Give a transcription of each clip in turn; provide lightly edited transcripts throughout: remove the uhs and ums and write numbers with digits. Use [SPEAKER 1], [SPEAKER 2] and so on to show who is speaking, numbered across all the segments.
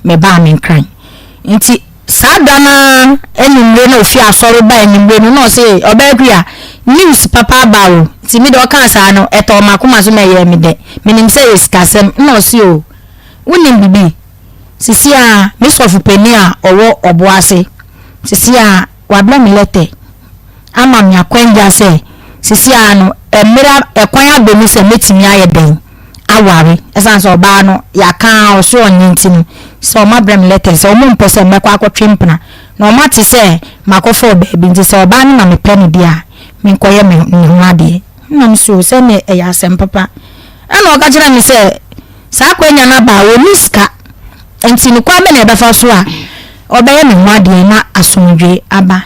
[SPEAKER 1] mebaa me Nkran. Nti saa da no ara anwummere na ofi asɔre baa anwummere no na ɔse, Ɔbaa Akua, news papa aba o. Nti me deɛ ɔkaa saa no, ɛtɔɔ m'akoma so ma ɛyɛɛ me dɛ. Menim sɛ ɛyɛ sikasɛm. Nna ɔse, O, wonim biribi? Sisi a me sɔfo panin a ɔwɔ Ɔboase, sisi a wabrɛ me lɛtɛ ama me akwangya sɛ sisi a no mmerɛ ɛkwan aba mu sɛ mɛtumi ayɛ dɛn aware. Ɛsiane sɛ ɔbaa no yɛaka a ɔso ɔnyɛ nti no, sɛ ɔma brɛ me lɛtɛ sɛ ɔmo mpɛ sɛ mɛkɔ akɔtwe mpena na ɔmo ate sɛ makɔfa ɔbaa bi nti sɛ ɔbaa no na mepɛ no deɛ a menkɔyɛ me ne ho adeɛ. Ɛna me so sɛ ne ɛyɛ asɛm papa. Ɛna ɔka kyerɛ me sɛ saa akwanya no aba a ɔnni sika nti no kwan bɛ na ɛbɛfa so a ɔbɛyɛ me ho adeɛ na asomdwoe aba.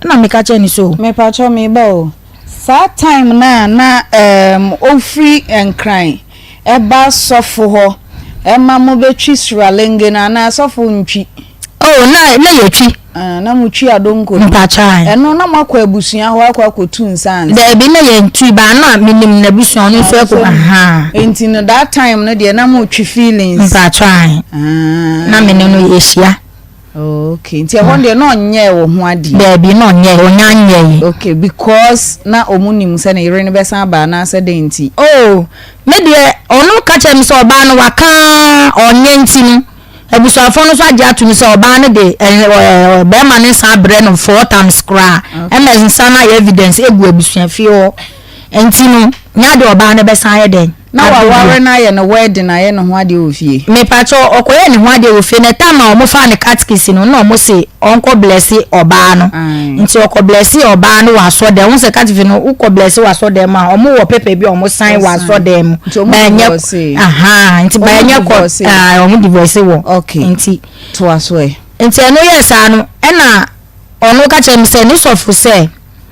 [SPEAKER 1] Ɛna meka kyerɛ no sɛ o.
[SPEAKER 2] Mepakyɛw meba o, saa time no a na ɛɛm ofiri Nkran ɛba sɔfo hɔ ɛma mo bɛtwi sralenge no anaa sɔfo ntwi?
[SPEAKER 1] Oh na na yɛtwi.
[SPEAKER 2] Ah, na motwi adonko no.
[SPEAKER 1] Mpakyɛw ae.
[SPEAKER 2] Ɛno na moakɔ abusua hɔ akɔ akɔtu nsa ansa?
[SPEAKER 1] Daabi na yɛntui baa na menim n'abusua ɔno nso akɔ ahaa.
[SPEAKER 2] Nti no that time no deɛ na motwi feelings.
[SPEAKER 1] Mpakyɛw ae.
[SPEAKER 2] Ah.
[SPEAKER 1] Na me ne no yɛhyia.
[SPEAKER 2] Oh, okay. Nti ɛhɔ deɛ na ɔnyɛɛ wo ho adeɛ.
[SPEAKER 1] Daabi na ɔnyɛɛ, ɔnya nyɛɛ.
[SPEAKER 2] Okay, because na ɔmo nim sɛ ne yere no bɛsan aba anaasɛ dɛn nti?
[SPEAKER 1] Oh, me deɛ ɔno ka kyerɛ me sɛ ɔbaa no waka ɔnyɛ nti no. Abusuafoɔ no nso agye atom sɛ ɔbaa no de barima no nsa abrɛ no four times koraa ɛma nsa no ayɛ evidence egu abusuafie hɔ nti no nyɛ adeɛ ɔbaa no bɛsan ayɛ dɛn.
[SPEAKER 2] Na waware no ayɛ no wedding ayɛ ne ho adeɛ wɔ fie.
[SPEAKER 1] Mepakyɛw ɔkɔyɛɛ ne ho adeɛ wɔ fie na time a wɔn faa no catkist no na wɔn se ɔnkɔ blesse ɔbaa no nti ɔkɔ blesse ɔbaa no wɔ asɔdɛm wohu sɛ catkist no wokɔ blesse wɔ asɔdɛm a wɔn wɔ paper bi a wɔn sign wɔ asɔdɛm mu.
[SPEAKER 2] Nti ɔmo divorce.
[SPEAKER 1] Ahaa nti ba ɛnyɛ kɔ aa ɔmo divorce wɔ.
[SPEAKER 2] Okay.
[SPEAKER 1] Nti.
[SPEAKER 2] Toa so ɛ.
[SPEAKER 1] Nti ɛno yɛ saa no ɛna ɔno ka kyerɛ me sɛ ne sɔfo sɛ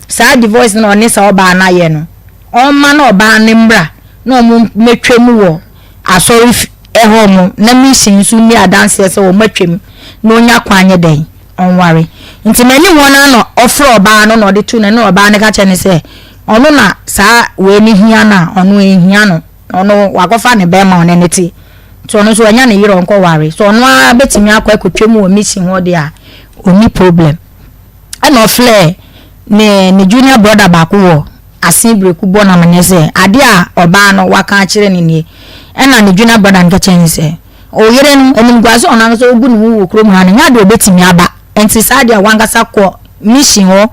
[SPEAKER 1] saa divorce no ɔne saa ɔbaa no ayɛ no ɔmma na ɔbaa no mmra na ɔmo mɛtwa mu wɔ asɔre ɛhɔ mo na mission nso nni adanseɛ sɛ ɔmo atwa mu na ɔnya kwan nyɛ dɛn ɔnware nti m'ani wɔn ano ɔfrɛ ɔbaa no na ɔde to n'ani na ɔbaa no ka kyerɛ no sɛ Ɔno na saa wei no hia no a, ɔno ɛnhia no. Ɔno wakɔfa ne bɛrima ɔne no te. Nti ɔno nso wanya ne yere ɔnkɔ ware. So ɔno ara bɛtumi akɔ akɔtwa mu wɔ mission hɔ deɛ a, ɔnni problem. Ɛna ɔflɛɛ ne ne junior brother baako wɔ Asen Breku bɔ no amaneɛ sɛ adeɛ a ɔbaa no waka akyerɛ no nie. Ɛna ne junior brother no ka kyerɛ no sɛ, ɔyere no, animguase a ɔno ankasa ɔgu ne ho wɔ kurom ha no, nyɛ adeɛ a ɔbɛtumi aba. Nti saa deɛ wankasa kɔ mission hɔ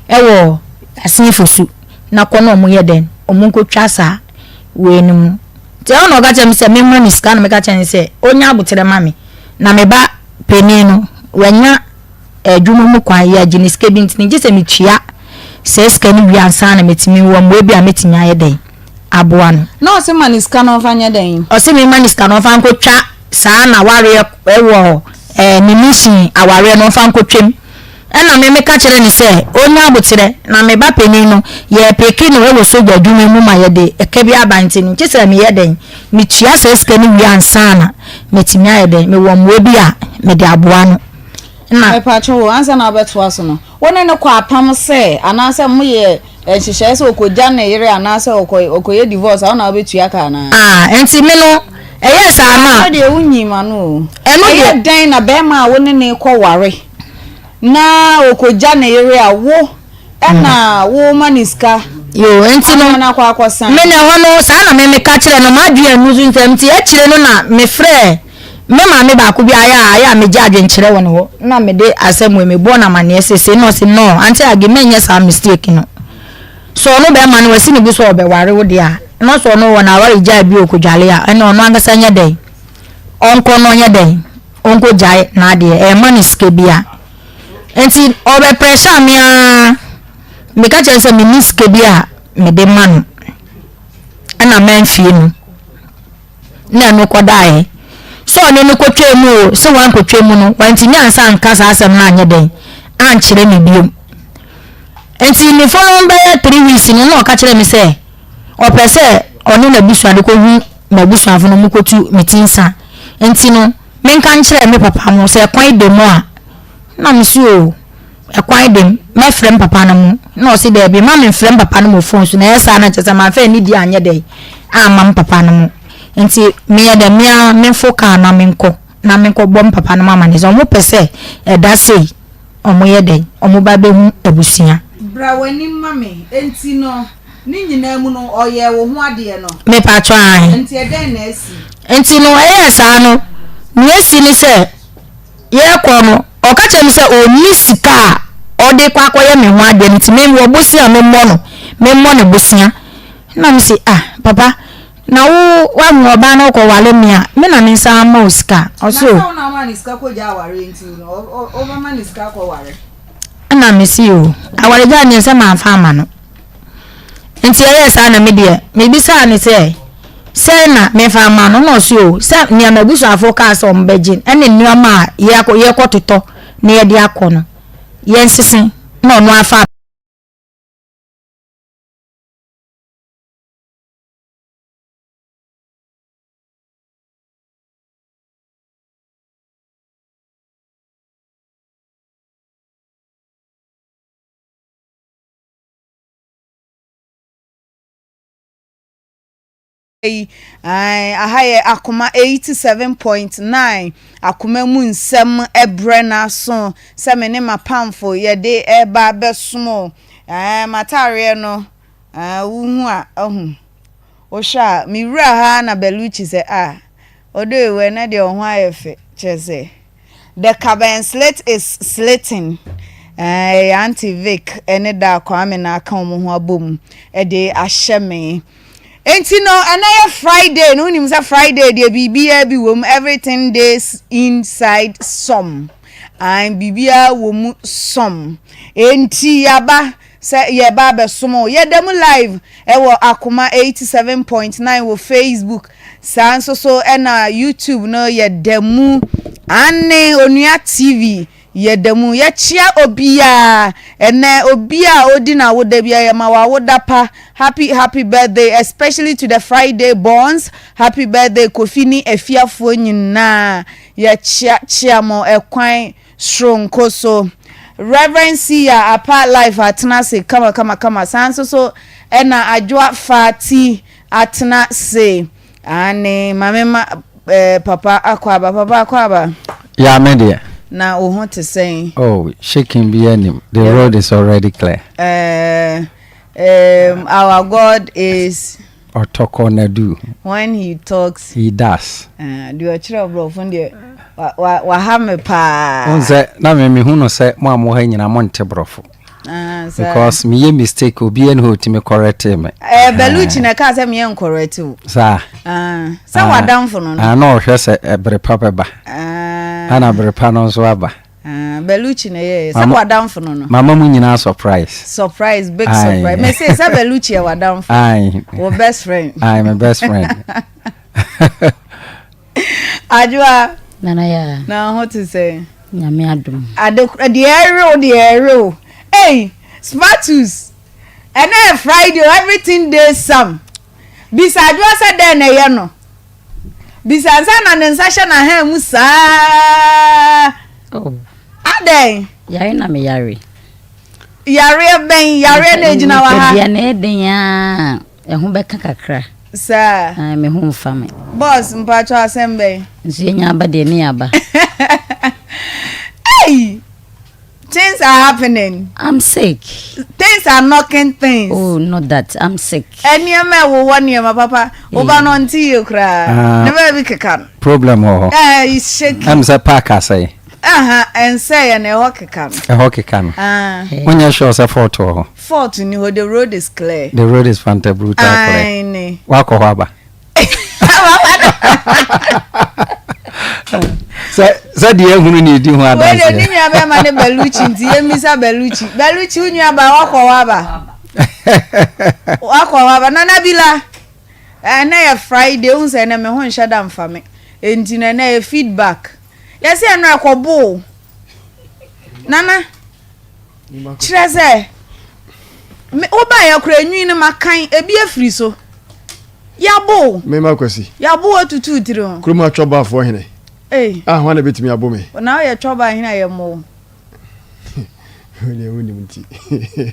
[SPEAKER 1] wɔ Asenfo su na kɔ na ɔmo yɛ dɛn ɔmo nkɔ twa saa wei no mu. Nti ɛhɔ na ɔka kyerɛ me sɛ me mma no sika na meka kyerɛ no sɛ ɔnya aboterɛ ma me na me ba panin no wanya adwuma mu kwan yɛagye ne sika bi nti no gye sɛ metua saa sika no wie ansa na metumi wɔ mmoa bi a metumi ayɛ dɛn aboa no.
[SPEAKER 2] Na ɔse ma no sika no ɔmfa nyɛ dɛn?
[SPEAKER 1] Ɔse me ma no sika no ɔmfa nkɔ twa saa na wareɛ wɔ ɛɛ ne mission awareɛ no ɔmfa nkɔ twam. Ɛna me meka kyerɛ no sɛ ɔnya aboterɛ na me ba panin no yɛrepeke no wɔ sogya adwuma mu ma yɛde ɛka bi aba nti no kyesɛ meyɛ dɛn metua saa sika no wie ansa na matumi ayɛ dɛn mewɔ mmoa bi a mede aboa no na.
[SPEAKER 2] Mepakyɛw o, ansa na wobɛtoa so no, wo ne no kɔ apam sɛ anaasɛ moyɛ nhyehyɛe sɛ ɔkɔgya ne yere anaasɛ ɔkɔyɛ divorce a wo na wobɛtua ka anaa?
[SPEAKER 1] Ah, nti me no ɛyɛɛ saa ma.
[SPEAKER 2] Ɛno deɛ wonyii m'ano o.
[SPEAKER 1] Ɛno deɛ.
[SPEAKER 2] Ɛyɛ dɛn na bɛrima a wo ne no rekɔware na ɔkɔgya ne yere a wo ɛna woma ne sika
[SPEAKER 1] Yoo, nti no,
[SPEAKER 2] ama no akɔ akɔsan.
[SPEAKER 1] me na ɛhɔ no, saa na me meka kyerɛ no, m'adwene annu so ntɛm, nti akyire no na mefrɛɛ me maame baako bi ayɛ a ayɛ a megye adwenkyerɛ wɔ ne hɔ, na mede asɛm wei mebɔɔ no amaneɛ seesei, na ɔse no, Auntie Aggie, mɛnyɛ saa mistake no. Sɛ ɔno bɛrima no wasi ne bo sɛ ɔbɛware wo deɛ a, na sɛ ɔno wɔ n'aware gyae bi ɔkɔdwale a, ɛne ɔno ankasa nyɛ dɛn? Ɔnkɔ na ɔnyɛ dɛn? Ɔnkɔgyae n'adeɛ, ɛmma no sika bia. Nti ɔbɛ pressure me ara, meka kyerɛ no sɛ menni sika bi a mede ma no, ɛna mamfie no, na ɛno kɔdaeɛ. Sɛ ɔne no kɔtwaa mu o, sɛ wankɔtwa mu no, wantumi ansa anka saa asɛm no anyɛ dɛn, ankyerɛ me biom. Nti ne following bɛyɛ 3 weeks no, na ɔka kyerɛ me sɛ ɔpɛ sɛ ɔne n'abusua de kɔhu m'abusuafo no, wɔkɔtu me ti nsa. Nti no, menka nkyerɛ me papa mo sɛ kwan da mu a, na mese o, ɛkwan da mu, mɛfrɛ me papa no mo. Na ɔse daabi, mma memfrɛ me papa no mo phone so, na ɛyɛ saa na kyerɛ sɛ mamfa anidie anyɛ dɛn amma me papa no mo. Nti meyɛ dɛn, me ara memfo kaa na menkɔ. na menkɔbɔ me papa nom amanneɛ sɛ wɔpɛ sɛ ɛda sei wɔyɛ dɛn, wɔba bɛhu abusua.
[SPEAKER 2] Bra w'anim ma me. Enti no, ne nyinaa mu no, ɔyɛɛ wo ho adeɛ no?
[SPEAKER 1] Mepakyɛ aane.
[SPEAKER 2] Enti ɛdɛn na asi?
[SPEAKER 1] Enti no, ɛyɛɛ saa no, nea asi ne sɛ, yɛrekɔ no, ɔka kyerɛɛ me sɛ ɔnni sika a ɔde rekɔ akɔyɛ me ho adeɛ no nti me wɔ bosea a memmɔ no, memmɔ no bosea. Ɛna mese, ah, papa, na wo woahu ɔbaa na wokɔware me a, me na mensan ama wo sika? Ɔse
[SPEAKER 2] Na
[SPEAKER 1] o.
[SPEAKER 2] sɛ wo na womaa no sika kɔgyaa awareɛ nti no, wobɛma no sika akɔware?
[SPEAKER 1] Ɛna mese o, awaregyaa deɛ sɛ mamfa amma no. Nti ɛyɛɛ saa na me deɛ mebisaa no sɛ sɛn na memfa mma no na ɔse o sɛ nea m'abusuafoɔ kaa sɛ wɔbɛgye ɛne nneɛma a yɛakɔ yɛkɔtotɔ na yɛde akɔ no yɛnsese na ɔno afa
[SPEAKER 2] yi ae aha yɛ akoma 87.9 akoma mu nsɛm ɛbrɛ n'aso sɛ me ne m'apamfo yɛde ɛba bɛsom o ɛɛ m'ataareɛ no ɛɛ wohu a ahu wohwɛ a me wura ha na Bellucci sɛ a ɔdɔ ewu ɛnɛ deɛ ɔho ayɛ fɛ kyerɛ sɛ The cabin slit is slitting ɛyɛ Auntie Vic ne Daa Kwame na aka wɔn ho abom de ahyɛ me. Enti no ɛnɛ yɛ Friday no wonim sɛ Friday deɛ biribiara bi wɔ mu everything days inside some and biribiara wɔ mu some. Enti yaba Sɛ yɛreba abɛsom wo. Yɛda mu live wɔ Akoma 87.9 wɔ Facebook. Saa nso so na YouTube no yɛda mu. Aane, Onua TV yɛda mu. Yɛkyea obiara. Ɛnɛ obi a ɔdi n'awoda biara yɛma wo awoda pa. Happy happy birthday especially to the Friday borns. Happy birthday Kofi ne Afiafoɔ nyinaa. Yɛkyea kyea mo ɛkwan soronko so. Rev. Siya Apa Life atena ase kama kama kama saa nso so ɛna Adwoa Fati atena se. Aane, maame ma eh, papa akɔ aba, papa akɔ aba.
[SPEAKER 3] Ya me deɛ.
[SPEAKER 2] Na wo ho te sɛn?
[SPEAKER 3] Oh, shaking bi anim. The road is already clear.
[SPEAKER 2] Uh, um, our God is.
[SPEAKER 3] Ɔtɔkɔ na du.
[SPEAKER 2] When he talks.
[SPEAKER 3] He does.
[SPEAKER 2] Ah, deɛ ɔkyerɛ ɔborɔfo no deɛ waha me paa.
[SPEAKER 3] Wohu sɛ na me mehu no sɛ mo a mo ha nyina mo nte borɔfo.
[SPEAKER 2] Ah,
[SPEAKER 3] Because meyɛ mistake obi ɛne hɔ otumi correct me.
[SPEAKER 2] Eh, Belucci na ɛkaa sɛ meyɛ ncorrect o.
[SPEAKER 3] Saa.
[SPEAKER 2] Ah, sɛ ah, wadamfo no no.
[SPEAKER 3] Ah, na ɔhwɛ sɛ ɛbere pa bɛba.
[SPEAKER 2] Ah.
[SPEAKER 3] Ana bere pa no nso aba.
[SPEAKER 2] Ah, Bellucci na yɛ sɛ wadamfo no no.
[SPEAKER 3] Mama mu nyinaa surprise.
[SPEAKER 2] Surprise, big Aye. surprise. Me say sɛ Bellucci yɛ wadamfo.
[SPEAKER 3] Aye.
[SPEAKER 2] Wo best friend.
[SPEAKER 3] Aye, my best friend.
[SPEAKER 2] Adwoa.
[SPEAKER 4] Nana ya.
[SPEAKER 2] Na ho te sɛ.
[SPEAKER 4] Nyame adom.
[SPEAKER 2] Ade deɛ ɛrew deɛ ɛrew. Hey, Spatus. Ɛnɛ yɛ Friday, everything dey some. Bisa Adwoa sɛ dɛn na ɛyɛ no. Bisa ansa na ne nsa hyɛ n'ahan mu saa.
[SPEAKER 4] Oh.
[SPEAKER 2] Adɛn?
[SPEAKER 4] Yare na me yare.
[SPEAKER 2] Yareɛ bɛn? Yareɛ na egyina wɔ ha.
[SPEAKER 4] Nipadua na ɛden aa ɛho bɛka kakra.
[SPEAKER 2] Saa.
[SPEAKER 4] Ah, me ho nfa me.
[SPEAKER 2] Boss, mpatsɔ asɛm bɛn?
[SPEAKER 4] Nso yɛnya aba deɛ ne aba.
[SPEAKER 2] Hey! Things are happening.
[SPEAKER 4] I'm sick.
[SPEAKER 2] Things are knocking things.
[SPEAKER 4] Oh, not that. I'm sick.
[SPEAKER 2] Nneɛma ɛwowɔ nneɛma papa. Woba no ɔnte yie koraa.
[SPEAKER 3] Ah.
[SPEAKER 2] Ne baabi keka no.
[SPEAKER 3] Problem wɔ hɔ.
[SPEAKER 2] Eh, he's shaking.
[SPEAKER 3] Ɛm sɛ park asɛe.
[SPEAKER 2] Aha, ɛnsɛ yɛ na ɛhɔ keka no.
[SPEAKER 3] Ɛhɔ keka no.
[SPEAKER 2] Ah.
[SPEAKER 3] Wonyɛ sure sɛ fault wɔ hɔ.
[SPEAKER 2] Fault ni hɔ, the road is clear.
[SPEAKER 3] The road is fanta brutal clear.
[SPEAKER 2] Aane.
[SPEAKER 3] Wakɔ hɔ aba. sɛ sɛ deɛ ehunu na edi ho adanseɛ.
[SPEAKER 2] wei de ne nua bɛrima ne Bellucci nti yɛmmisa Bellucci Bellucci wo nua ba wakɔ hɔ aba wakɔ hɔ aba Nana Bila ɛnɛ yɛ Friday wohu sɛ ɛnɛ me ho nhyɛ da mfa me nti na ɛnɛ yɛ feedback yɛsɛ ɛno ɛkɔboo Nana Kyerɛ sɛ, me, wobaeɛ koraa enwi no makan ebi afiri so. Yɛabo wo.
[SPEAKER 5] Mema Kwasi.
[SPEAKER 2] Yɛabo wo atutu wo tiri ho.
[SPEAKER 5] Kurom ha twɔbaafoɔ hene.
[SPEAKER 2] Ei.
[SPEAKER 5] A hwan na ebetumi abo me?
[SPEAKER 2] Na woyɛ twɔbaa hene a yɛmmɔ wo.
[SPEAKER 5] Deɛ wonim nti.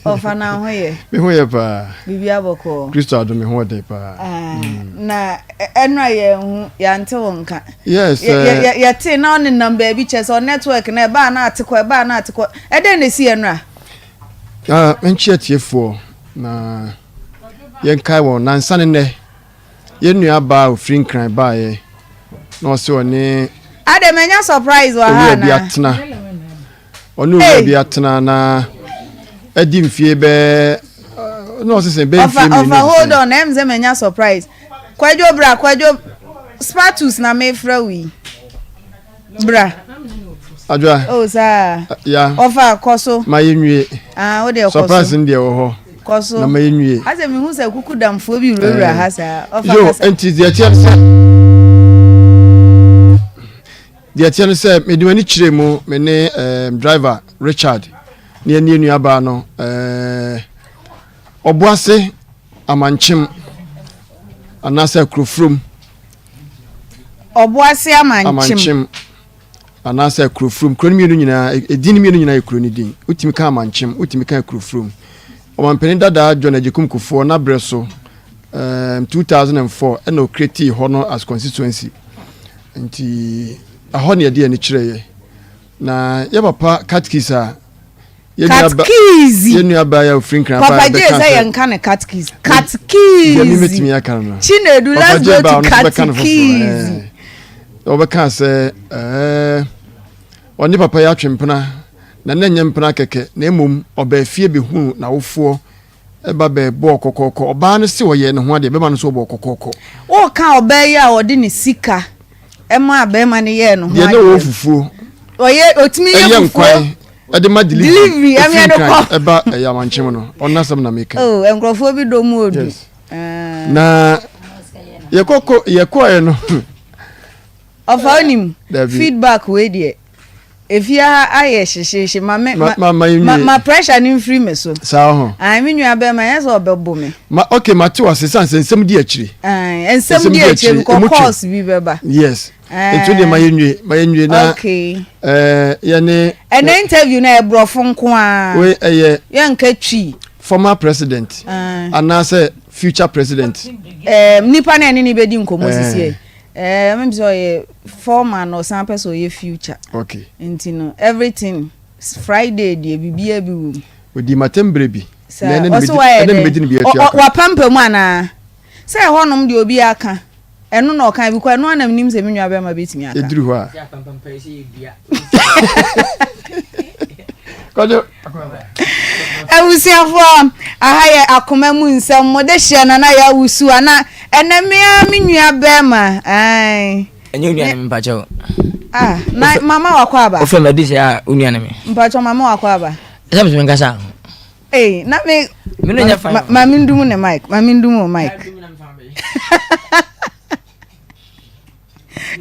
[SPEAKER 2] Ɔfa na ho yɛ.
[SPEAKER 5] Me ho yɛ paa.
[SPEAKER 2] Biribi abɔkɔɔ.
[SPEAKER 5] Kristo adom me ho ɔden paa.
[SPEAKER 2] Ah, mm. Na ɛno a yɛn ho yɛante wo nka.
[SPEAKER 5] Yes.
[SPEAKER 2] Yɛte na ɔne nam baabi kyɛ sɛ network na ɛbaa na ate kɔ ɛbaa na ate kɔ. Ɛdɛn na esi ɛno a?
[SPEAKER 5] Ah, menkyia tiefoɔ na yɛnkae wɔn nansa ne nnɛ. Yɛn nua baa a ofiri Nkran baeɛ na ɔse ɔne
[SPEAKER 2] Adɛ manya surprise wɔ ha
[SPEAKER 5] owura bi
[SPEAKER 2] anaa?
[SPEAKER 5] atena. Ɔne owura
[SPEAKER 2] Hey!
[SPEAKER 5] bi atena na adi mfie bɛɛ na ɔse sɛ bɛyɛ
[SPEAKER 2] Ɔfa
[SPEAKER 5] mfie mmienu
[SPEAKER 2] ɔfa hold
[SPEAKER 5] sɛ.
[SPEAKER 2] on ɛm sɛ manya surprise. Kwadwo bra Kwadwo Spatus na mefrɛ wo yi. Bra.
[SPEAKER 5] Adwoa.
[SPEAKER 2] Oh saa.
[SPEAKER 5] Ya.
[SPEAKER 2] Ɔfa kɔ so.
[SPEAKER 5] Ma yɛ nwie.
[SPEAKER 2] Ah wo deɛ kɔ so.
[SPEAKER 5] Surprise no deɛ wɔ hɔ.
[SPEAKER 2] Kɔ so.
[SPEAKER 5] Na ma yɛ nwie.
[SPEAKER 2] Asɛ mi hu sɛ kuku damfoɔ bi wurawura ha saa. Ɔfa
[SPEAKER 5] Yo,
[SPEAKER 2] kasa.
[SPEAKER 5] nti deɛ teɛ no sɛ deɛ teɛ no sɛ mede m'ani kyerɛ mu me ne um, driver Richard ne ɛne nuabaa no uh, ɔboase amankyem anaasɛ akurofurom
[SPEAKER 2] Ɔboase Amankyem.
[SPEAKER 5] Amankyem anaasɛ Akurofurom. Kuro no mmienu nyinaa, edin no mmienu nyinaa yɛ kuro no din. Wotumi ka Amankyem, wotumi ka Akurofurom. Ɔmampanin dadaa John Agyekum Kufuor n'abrɛ so um, 2004 ɛna ɔkretii hɔ no as constituency. Nti ɛhɔ ne yɛde ani kyerɛeɛ. Na yɛ papa catechies a
[SPEAKER 2] Catkizi.
[SPEAKER 5] Yɛn nua baa yɛ ofiri nkran baa
[SPEAKER 2] Papa J
[SPEAKER 5] bɛka
[SPEAKER 2] sɛ
[SPEAKER 5] sɛ.
[SPEAKER 2] yɛn ka no catkiz.
[SPEAKER 5] Deɛ mi
[SPEAKER 2] Catkizi.
[SPEAKER 5] mɛtumi aka no no.
[SPEAKER 2] Chinedu
[SPEAKER 5] Papa
[SPEAKER 2] let's
[SPEAKER 5] J
[SPEAKER 2] go
[SPEAKER 5] baa
[SPEAKER 2] to
[SPEAKER 5] ɔno nso bɛka no foforɔ.
[SPEAKER 2] catkizi.
[SPEAKER 5] Ɛɛ ɔbɛka sɛ ɛɛ ɔne papa yi atwe mpena na na ɛnyɛ mpena kɛkɛ na mmom ɔbaa fie bɛhuu n'awofoɔ Ɛba bɛ bɔɔ kɔkɔɔkɔ. Ɔbaa no se ɔyɛɛ ne ho adeɛ, bɛma no nso ɔbɔɔ kɔkɔɔkɔ.
[SPEAKER 2] Woka ɔbaa yi a ɔde ne sika maa bɛrima no yɛɛ ne ho
[SPEAKER 5] Deɛ na
[SPEAKER 2] adeɛ
[SPEAKER 5] ɔwɔ
[SPEAKER 2] no.
[SPEAKER 5] fufuo.
[SPEAKER 2] Ɔyɛ ɔtumi yɛ
[SPEAKER 5] Ɛyɛ
[SPEAKER 2] fufuo.
[SPEAKER 5] nkwan ɛde ma delivery.
[SPEAKER 2] Delivery ɛmi
[SPEAKER 5] Ɛfiri
[SPEAKER 2] ɛde
[SPEAKER 5] Nkran
[SPEAKER 2] kɔ.
[SPEAKER 5] ɛba ɛyɛ amankyem no. Ɔno asɛm na meka.
[SPEAKER 2] Oh, nkurɔfoɔ bi dɔ mu odu.
[SPEAKER 5] Yes.
[SPEAKER 2] Ah.
[SPEAKER 5] Na yɛkɔ kɔ yɛkɔɛ no.
[SPEAKER 2] Ɔfa onim.
[SPEAKER 5] Dabi.
[SPEAKER 2] Feedback wei deɛ. Efie ha ayɛ hyehyeehye ma me
[SPEAKER 5] Ma ma ma
[SPEAKER 2] ma
[SPEAKER 5] nwie.
[SPEAKER 2] ma pressure no mfiri me so.
[SPEAKER 5] Saa ho.
[SPEAKER 2] Ae me nua bɛrima ɛnyɛ sɛ ɔbɛbo me.
[SPEAKER 5] Ma okay mate wo ase sane sɛ nsɛm di akyire.
[SPEAKER 2] Ae nsɛm di akyire because calls bi bɛba.
[SPEAKER 5] Yes. Nti wo deɛ ma yɛ nwie ma yɛ nwie na.
[SPEAKER 2] Okay.
[SPEAKER 5] Ɛɛ yɛ ne.
[SPEAKER 2] Ɛnɛ interview no ɛyɛ borɔfo nko ara.
[SPEAKER 5] Wei ɛyɛ.
[SPEAKER 2] Yɛ nka twi.
[SPEAKER 5] Former president. Anaasɛ future president.
[SPEAKER 2] Ɛɛ nipa na ɛne ne bɛdi nkɔmɔ sisi yɛ. Ɛɛ mem sɛ ɔyɛ former na ɔsan pɛ sɛ ɔyɛ future.
[SPEAKER 5] Okay.
[SPEAKER 2] Nti no everything Friday deɛ biribiara bi wɔ mu.
[SPEAKER 5] Ɔdii m'atɛm berɛ bi.
[SPEAKER 2] Saa ɔse wayɛ dɛn? Wapampam anaa? Sɛ ɛhɔnom deɛ obiara ka ɛno na ɔka because ɛno ara na menim sɛ me nua bɛrima bɛtumi aka.
[SPEAKER 5] Ɛduru hɔ a. Kwadwo.
[SPEAKER 2] Abusuafoɔ, aha yɛ akoma mu nsɛm, mo de hyɛ Nana Yaa Wusu ana ɛnɛ me ara me nua bɛrima ae.
[SPEAKER 6] Ɛnyɛ onua ne me mpakyɛw.
[SPEAKER 2] Ah, na mama wakɔ aba.
[SPEAKER 6] Ofɛ ma di sɛ ah onua ne me.
[SPEAKER 2] Mpakyɛw mama wakɔ aba.
[SPEAKER 6] Ɛsɛ me nkasa.
[SPEAKER 2] Ee, na me.
[SPEAKER 6] Me no nyɛ fine.
[SPEAKER 2] Ma me ndum ne mic, ma me ndum o mic.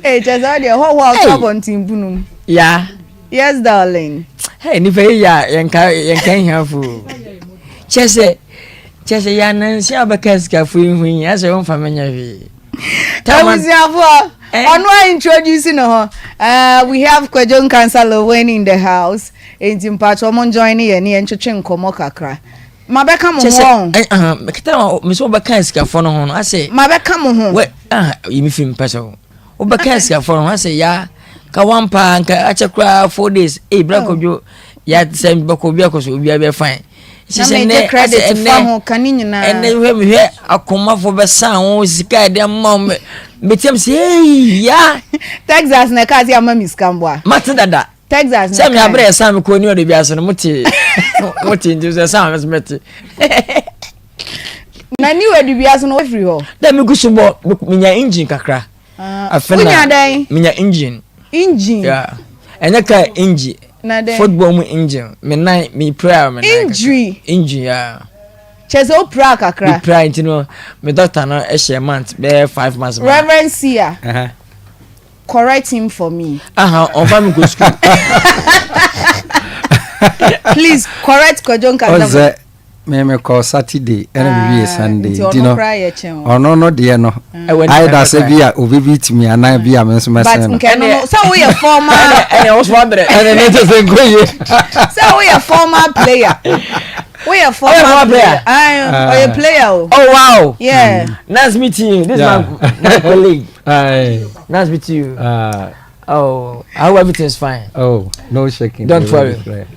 [SPEAKER 2] Ee, kyerɛ sɛ ɔdeɛ hɔ hɔ a ɔtɔ abɔnten bunu mu.
[SPEAKER 6] Ya.
[SPEAKER 2] Yes darling.
[SPEAKER 6] Hey, nipa yi ya yɛnka yɛnka hiafo. Kyerɛ sɛ kyerɛ sɛ yɛ anansi a ɔbɛka sikafo yi ho yi asɛ wɔmfa menyɛ hwee.
[SPEAKER 2] Abusuafoɔ eh? ɔno a introduce ne ho. Uh, we have Kwadwo Nkansah Lilwin in the house. Enti mpakyɛ ɔmo join ne yɛ ne yɛn twetwe nkɔmɔ kakra. Mabɛka mo ho ɔn.
[SPEAKER 6] Kyɛ sɛ mekita ma me sɛ wobɛka asikafoɔ no ho no asɛ.
[SPEAKER 2] Mabɛka mo ho.
[SPEAKER 6] Wɛ ah yi me fi mpɛ sɛ wobɛka asikafoɔ no ho asɛ ya ka wan paa nka akyɛ koraa four days ee bra oh. kɔdwo ya sɛ bɛkɔ obi akɔ so obi abɛ fine.
[SPEAKER 2] Na megye credit fa ho ka ne nyinaa.
[SPEAKER 6] Ɛnɛ hwɛ mehwɛ akomafo bɛsan ho sika ɛde ama wo metiam sɛ ei ya.
[SPEAKER 2] Texas na ɛka ase ama mi sika mboa.
[SPEAKER 6] Mate dada.
[SPEAKER 2] Texas
[SPEAKER 6] sɛ me abrɛ ɛsan me kɔ ni ɔde bi ase no mote mote nti sɛ ɛsan me so mɛte.
[SPEAKER 2] Na ni wɔ bi ase no wofiri hɔ.
[SPEAKER 6] Dɛ me gu so bɔ menya engine kakra.
[SPEAKER 2] Ah, Afei na wonya dɛn?
[SPEAKER 6] Menya engine.
[SPEAKER 2] Engine.
[SPEAKER 6] Yeah. Ɛnyɛ kaa engine.
[SPEAKER 2] Na dɛn?
[SPEAKER 6] Football mu engine. Me nan me pira me nan.
[SPEAKER 2] Injury.
[SPEAKER 6] Engine yeah.
[SPEAKER 2] Kyerɛ sɛ wopira kakra.
[SPEAKER 6] Me pira nti no me doctor no ɛhyɛ month bɛyɛ 5 months.
[SPEAKER 2] Reverend Sia.
[SPEAKER 3] Uh -huh.
[SPEAKER 2] Correct him for me.
[SPEAKER 6] Aha, ɔnfa mi kɔ sukuu.
[SPEAKER 2] Please correct Kwadwo Nkansah.
[SPEAKER 3] Ɔsɛ. Me me kɔ Saturday ɛna me wie
[SPEAKER 2] ah,
[SPEAKER 3] Sunday
[SPEAKER 2] nti
[SPEAKER 3] nti
[SPEAKER 2] ɔno
[SPEAKER 3] no
[SPEAKER 2] koraa yɛ kyɛn o.
[SPEAKER 3] ɔno no deɛ no
[SPEAKER 6] Ɛwɔ ne
[SPEAKER 3] ayɛ da sɛ
[SPEAKER 6] kakra.
[SPEAKER 3] bi a obi bi tumi anaa bi a me nso
[SPEAKER 2] But
[SPEAKER 3] mɛsɛn no
[SPEAKER 2] nkɛ no no sɛ woyɛ former
[SPEAKER 6] Ɛnɛ wo so wabrɛ.
[SPEAKER 3] ɛne ne kyɛ sɛ nkɔ yie
[SPEAKER 2] sɛ woyɛ former player woyɛ former
[SPEAKER 6] former
[SPEAKER 2] player
[SPEAKER 6] player?
[SPEAKER 2] Aye, ɔyɛ player o.
[SPEAKER 6] Oh wow.
[SPEAKER 2] Yeah.
[SPEAKER 6] Nice meeting you. This is
[SPEAKER 3] Yeah.
[SPEAKER 6] my, my colleague.
[SPEAKER 3] Aye.
[SPEAKER 6] Nice meeting you.
[SPEAKER 3] Ah,
[SPEAKER 6] Oh, I hope everything is fine.
[SPEAKER 3] oh no shaking
[SPEAKER 6] Don't
[SPEAKER 3] The
[SPEAKER 6] worry.
[SPEAKER 3] road is clear.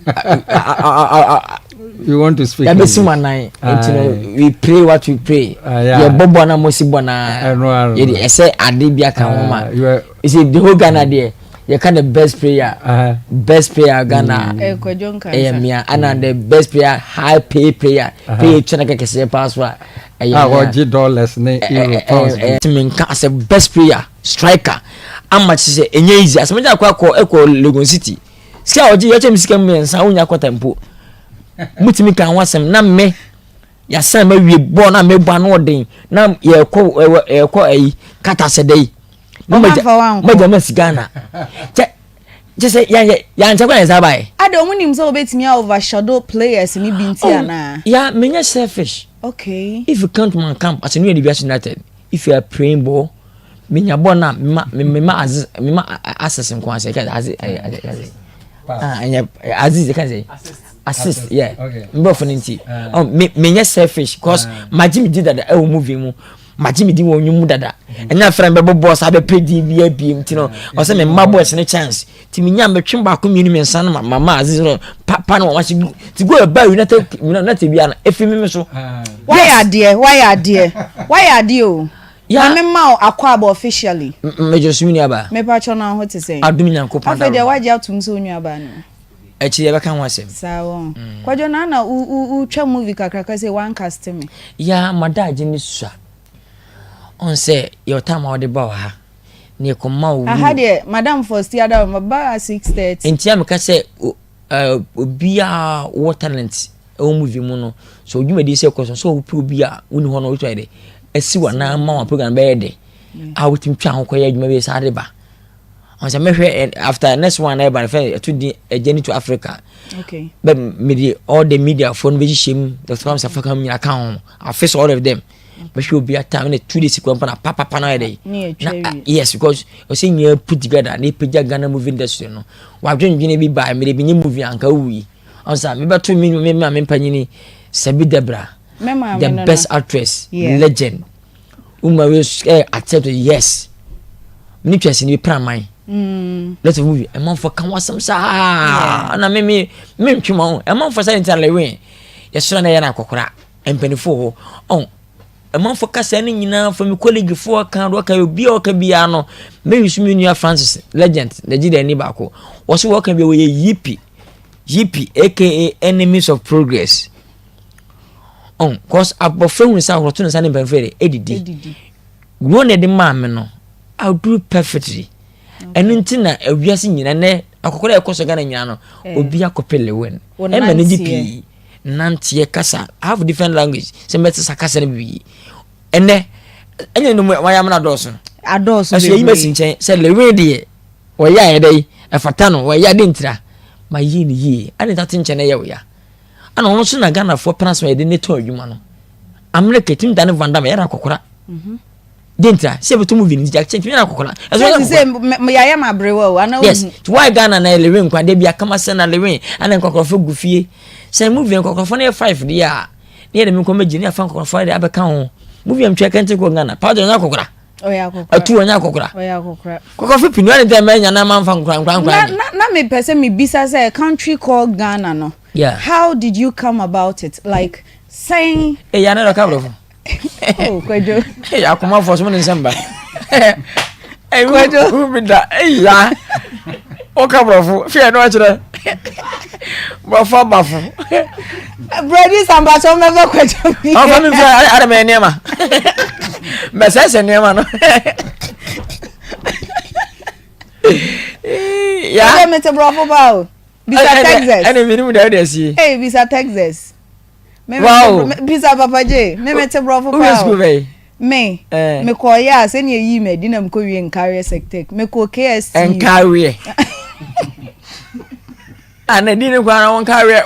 [SPEAKER 6] I, I, I, I,
[SPEAKER 3] you want to speak
[SPEAKER 6] yabɛsi mu
[SPEAKER 3] English?
[SPEAKER 6] anan nti no
[SPEAKER 3] Aye.
[SPEAKER 6] we pray what we pray
[SPEAKER 3] Ah, yeah.
[SPEAKER 6] yɛbɔ bɔ na mo si bɔ na
[SPEAKER 3] Ɛno ara no.
[SPEAKER 6] yɛde ɛsɛ ade bi aka ho ma
[SPEAKER 3] Ah, you are-
[SPEAKER 6] you see the whole Ghana deɛ yɛka the best player
[SPEAKER 3] Uh-huh.
[SPEAKER 6] best player Ghana
[SPEAKER 2] Eh, Kwadwo Nkansah.
[SPEAKER 6] ɛyɛ mmea ɛna the best player high pay player pay etua na kɛkɛseɛ paa so a ɛyɛ
[SPEAKER 3] a
[SPEAKER 6] mmea.
[SPEAKER 3] wɔgye dollars ne euro pounds bi.
[SPEAKER 6] tumi nka as a best player striker ama kyerɛ sɛ ɛnyɛ easy asɛm gya akɔ akɔ ɛkɔ Legon City sika a ɔgye yɛkyɛ mi sika mmiɛnsa wonya kɔta mpo mutumi ka ho asɛm na me yasan ma wie bɔɔl na mebɔ ano ɔden na yɛkɔ ɛwɔ yɛkɔ ɛyi kata sɛ dɛ yi na
[SPEAKER 2] Ɔmo
[SPEAKER 6] magya
[SPEAKER 2] amfa wo ankɔ.
[SPEAKER 6] magya ma si Ghana kyɛ kyɛ sɛ yɛn yɛ yɛankyɛ kɔ yɛn nsa baeɛ.
[SPEAKER 2] Ada ɔmo nim sɛ wobɛtumi a overshadow players ni bi nti anaa?
[SPEAKER 6] ya menyɛ selfish.
[SPEAKER 2] Okay.
[SPEAKER 6] If you come to my camp as a new Edubiase United, if you are praying ball, menya ball na mema mema aziz mema access nko ase ka aziz aziz ah enya aziz ka say assist yeah
[SPEAKER 3] Okay.
[SPEAKER 6] mbɔ fo nti oh me menyɛ selfish cause magye me di dada ɛwɔ movie mu magye me di wɔ nnwom mu dada ɛnyɛ afra mbɛbɔ bɔɔl saa bɛpɛ di bi abiem nti no ɔsɛ me mma boys ne chance nti menya mɛtwe baako mmienu mmiɛnsa no ma mama aziz no pa pa no wɔn ahyɛ gu ti go ɛba United United bia no efi mi mi so.
[SPEAKER 2] Wayɛ adeɛ, wayɛ adeɛ, wayɛ adeɛ o.
[SPEAKER 6] Yeah.
[SPEAKER 2] Na mema wo akwaaba officially.
[SPEAKER 6] Mejɔ so mi nuaba.
[SPEAKER 2] Mepa kyɛw na wo ho te sɛn?
[SPEAKER 6] Adom Nyankopɔn
[SPEAKER 2] Afei deɛ
[SPEAKER 6] adaworo.
[SPEAKER 2] wagye atom sɛ wo nuabaa no.
[SPEAKER 6] Akyiri yɛbɛka ho asɛm.
[SPEAKER 2] Saa wɔ. Kwadwo na na wo wo wotwa movie kakraka sɛ wan cast me.
[SPEAKER 6] Ya madagye ne sua. Ɔn sɛ yɛ time a wɔde ba wɔ ha. Ne yɛkɔ ma wo.
[SPEAKER 2] Aha deɛ madam Fosti ada ma ba 6:30.
[SPEAKER 6] Nti a meka sɛ obi a wɔ talent ɛwɔ movie mu no so odwumadi sɛ kɔ so so wopɛ obi a woni hɔ no wotwa yɛ dɛ asi wa na ama wa program bɛyɛ dɛ a wotumi twa ho kɔyɛ adwuma bi saa de ba. Ɔn sɛ mɛhwɛ after next one na ɛba no fɛ ɛto din A Journey to Africa.
[SPEAKER 2] Okay.
[SPEAKER 6] Bɛ mede all the media foɔ no bɛhyehyɛ mu Dr. Kwame Safo ka mu nyinaa ka ho I face all of them. Bɛhwɛ obi ata na 2 days kura mpo na papapa na ayɛ dɛ.
[SPEAKER 2] Ne yɛtwa
[SPEAKER 6] Na
[SPEAKER 2] wie.
[SPEAKER 6] yes because ɔsɛ nyinaa put together na ɛpagya Ghana movie industry no. Wadwendwene bi baa mede bi nye movie anka wuyi. Ɔn sɛ mebɛto me me maame mpanyini Sabi Debra
[SPEAKER 2] Me maame
[SPEAKER 6] the
[SPEAKER 2] no no.
[SPEAKER 6] best actress
[SPEAKER 2] Yeah.
[SPEAKER 6] legend. Woma we accept yes. Mene twa sini bi praman. Lot of movie ɛmanfoɔ ka ho asɛm saa na me me mentwe ma ho ɛmanfoɔ sɛ nti alewin yɛsora na ɛyɛ no akɔkora mpanimfoɔ hɔ ɔn ɛmanfoɔ kasa no nyinaa fa me colleague foɔ ka do ɔka obi a ɔka biara no meyi so me nua Francis legend Nigeria ni baako wɔso wɔka bi wɔyɛ yipi yipi aka enemies of progress ɔn cause abɔfra hu sɛ ahorɔto ne nsa ne mpanimfoɔ yɛ dɛ ɛdidi wɔn na ɛde maa me no I will do it perfectly ɛno nti na awiase nyina nɛ akɔkɔrɔ a ɛkɔ so Ghana nyina no obi akɔpɛ lewen ɛma ne gye pii nanteɛ kasa I have different language sɛ mɛte sa kasa no bi ɛnɛ ɛnyɛ no mu wayɛ amena dɔɔso
[SPEAKER 2] Adɔɔso
[SPEAKER 6] ɛso yɛyi masi nkyɛn sɛ lewen deɛ wɔyɛ a yɛdɛ yi ɛfata no wɔyɛ ade ntira ma yie ne yie ade nta te nkyɛn na ɛyɛ wo ya ɛna ɔno nso na Ghanafoɔ pena so yɛde ne tɔn adwuma no America tumi da ne Van Damme yɛda akɔkora de ntira sɛ yɛbɛtɔ movie no nti akyɛ tumi yɛda akɔkora ɛso yɛda
[SPEAKER 2] Sɛ
[SPEAKER 6] akɔkora
[SPEAKER 2] sɛ yɛayɛ ma aberewa o ana
[SPEAKER 6] yes
[SPEAKER 2] wohu.
[SPEAKER 6] nti why Ghana na Lewin nkwa de bi akama sɛ na Lewin ana nkɔkɔrɔfo gu fie sɛ movie nkɔkɔrɔfo no yɛ 5 deɛ a ne yɛde me nkɔmɛ gyi ne afa nkɔkɔrɔfo de abɛka ho movie am twɛ kɛnte kɔ Ghana pa ɔnyɛ akɔkora
[SPEAKER 2] Ɔyɛ akɔkora.
[SPEAKER 6] atu ɔnyɛ akɔkora
[SPEAKER 2] Ɔyɛ akɔkora.
[SPEAKER 6] kɔkɔrɔfo pii no ane dɛ mɛnya na mamfa nkora nkora nkora
[SPEAKER 2] Na na na mepɛ sɛ mebisa sɛ country called Ghana no.
[SPEAKER 6] Yeah.
[SPEAKER 2] How did you come about it? Like saying
[SPEAKER 6] eh ya na dɔka brɔfo
[SPEAKER 2] oh Kwadwo.
[SPEAKER 6] eh akomafo so mo ne nsɛm ba eh
[SPEAKER 2] Kwadwo.
[SPEAKER 6] wo bi da eh ya woka brɔfo fie no akyerɛ brɔfo abafo
[SPEAKER 2] Brody Sambacho mɛbɛ Kwadwo bi.
[SPEAKER 6] ɔfa mi fɛ ara mɛ nneɛma mɛsɛsɛ nneɛma no ya
[SPEAKER 2] Kwadwo mete brɔfo ba o. Bisa Texas.
[SPEAKER 6] ɛna mi ni mu da ɛde asie
[SPEAKER 2] Hey, bisa Texas. Me
[SPEAKER 6] Wow.
[SPEAKER 2] me bisa Papa J. Me mete brɔfo
[SPEAKER 6] wowie
[SPEAKER 2] pa
[SPEAKER 6] sukuu
[SPEAKER 2] o.
[SPEAKER 6] bɛyi
[SPEAKER 2] Me.
[SPEAKER 6] Eh.
[SPEAKER 2] Me kɔ yɛ a sɛnea eyi me adi na me kɔ wie nkareɛ sectec. Me kɔ KSTU.
[SPEAKER 6] nkareɛ ana di ne kwan na wɔn nkareɛ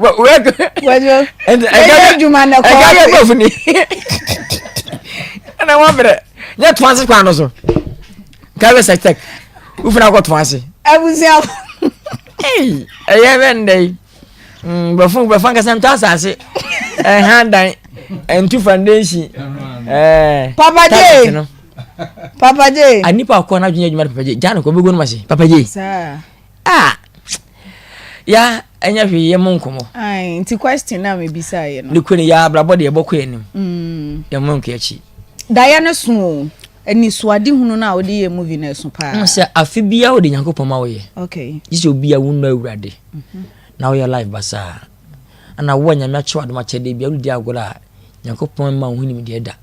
[SPEAKER 2] Kwadwo, ɛyɛ adwuma na kɔ.
[SPEAKER 6] Ɛka yɛ bɔfo ni. Ɛna wɔn brɛ nyɛ to ase kwan no so. Nka bɛ sɛ tɛk wofina akɔ to ase.
[SPEAKER 2] Abusua.
[SPEAKER 6] Ɛyɛ bɛ ndɛ yi. Bɛfo bɛfo ankasa ntɔ asase. Ɛha dan ɛntu foundation.
[SPEAKER 2] Ɛɛ. Papa J. Papa J.
[SPEAKER 6] A nipa akɔ n'adwene adwuma Papa J. Gya no kɔ bɛgu no ma se Papa J.
[SPEAKER 2] Saa.
[SPEAKER 6] Ah! Ya ɛnyɛ hwee yɛ mo nkɔmɔ.
[SPEAKER 2] Ayi nti question na mi bisa yɛ no.
[SPEAKER 6] Ne kuro no yɛ abrabɔ deɛ ɛbɔ kɔ yɛ anim. Mm. Yɛ mo nkɔ akyi.
[SPEAKER 2] Daeɛ no so o anisoade hunu no a wode yɛ movie no ɛso paa.
[SPEAKER 6] N sɛ afe biara wode Nyankopɔn ma woyɛ.
[SPEAKER 2] Okay.
[SPEAKER 6] Gye sɛ obi a wonnɔ Awurade mhm. na woyɛ life basaa. Ana wo a Nyame akyɛ wo adom akyɛdeɛ bia wode di agorɔ a Nyankopɔn mma wo ho nimdeɛ da.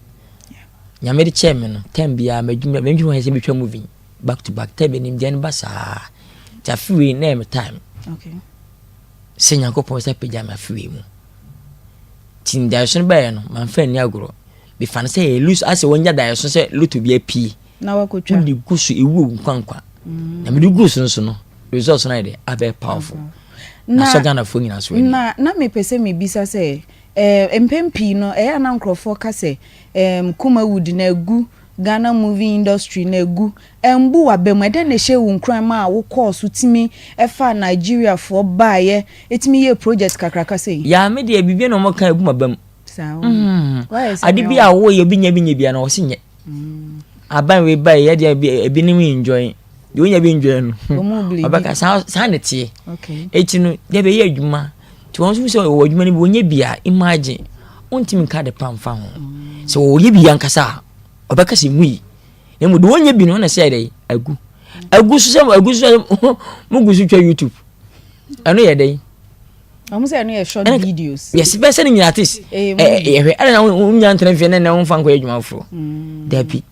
[SPEAKER 6] Nyame de kyɛɛ me no time biara m'adwuma m'adwuma yɛ sɛ metwa movie. Back to back time nimdeɛ no ba saa nti afe wei na ɛyɛ me time
[SPEAKER 2] okay.
[SPEAKER 6] sɛ Nyankopɔn sɛ pagya me afe wei mu nti daeɛso no bɛyɛ no mamfa anni agorɔ mefa no sɛ ɛyɛ loose asɛ wɔnya daeɛso sɛ loto bi apue
[SPEAKER 2] na wakɔtwa
[SPEAKER 6] wode gu so ɛwu nkwankwa mm. na mede gu so nso no results no ayɛ dɛ abɛyɛ powerful
[SPEAKER 2] na
[SPEAKER 6] sɔ Ghanafoɔ nyinaa so ani
[SPEAKER 2] na na mepɛ sɛ mebisa sɛ eh, mpɛn pii no ɛyɛ a na nkurɔfoɔ ka sɛ eh, Kumawood na agu Ghana movie industry no agu, ambu w'aba mu, ɛdɛn na ɛhyɛɛ wo nkuran maa wo kɔɔ so tumi faa Nigeriafoɔ baeɛ tumi yɛɛ project kakraka sei?
[SPEAKER 6] Yaa me deɛ biribi na wɔn ka egu m'aba mu.
[SPEAKER 2] Saa o. Wayɛ sɛ
[SPEAKER 6] Ade bi a wɔyɛ obi nya bi nyɛ bi a na wɔsi nyɛ. Aban wei ba yɛ deɛ ebi ebinom enjoy. Deɛ onya bi enjoy no.
[SPEAKER 2] Wɔn bleed.
[SPEAKER 6] Ɔbɛka saa saa na ɛteɛ.
[SPEAKER 2] Okay.
[SPEAKER 6] Eti no deɛ bɛyɛ adwuma. Nti wɔn nso sɛ wɔwɔ adwuma no bi wɔnyɛ bi a imagine wontumi nka ade pa mfa ho. Sɛ wɔyɛ bi ankasa a ɔbɛka sɛ nwui. Na mmom deɛ wɔnyɛ bi no na sɛ yɛ agu. Agu so sɛ agu so sɛ mo gu so twa YouTube. Ɛno yɛ dɛn?
[SPEAKER 2] Wɔn sɛ ɛno yɛ short videos.
[SPEAKER 6] Yes, bɛsɛ ne nyinaa artist. Yɛhwɛ ɛna na wonya ntena fie na na womfa nkɔyɛ adwuma foforɔ. Mm. Dabi.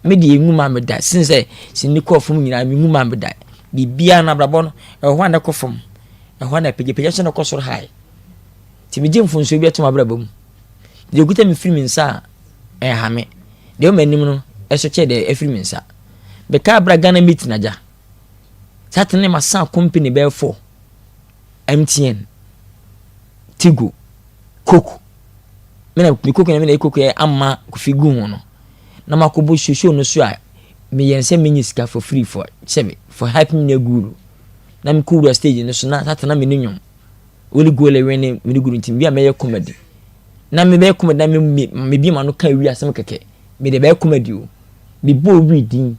[SPEAKER 6] Me deɛ engu maa me da. Sin sɛ sini kɔɔ fam nyinaa me ngu maa me da. Biribiara no abrabɔ no ɛwɔ hɔ a na ɛkɔ fam. Ɛhɔ na ɛpagyapagya so na ɛkɔ soro high. Nti megye mfomsoɔ bi atom abrabɔ mu. Deɛ ɛkuta me firi me nsa a, ɛnha me. Deɛ ɛwɔ m'anim no, ɛso kyɛ deɛ ɛfiri me nsa. Mekaa berɛ a Ghana meet na gya. Saa tene masan company bɛyɛ four. MTN, Tigo, Coke. Me na me Coke na me na Coke yɛ ama kofi gu ho no. Na makɔbɔ show show no so a meyɛ nsɛ menye sika for free for sɛbe for hyping me guru. Na mekɔ wura stage no so na sata na me ne nwom. Woli gole wene me ne guru nti bi a mɛyɛ comedy. Na me bɛyɛ comedy na me me me bi ma no ka wi asɛm kɛkɛ. Me de bɛyɛ comedy o. Me bɔ wi din.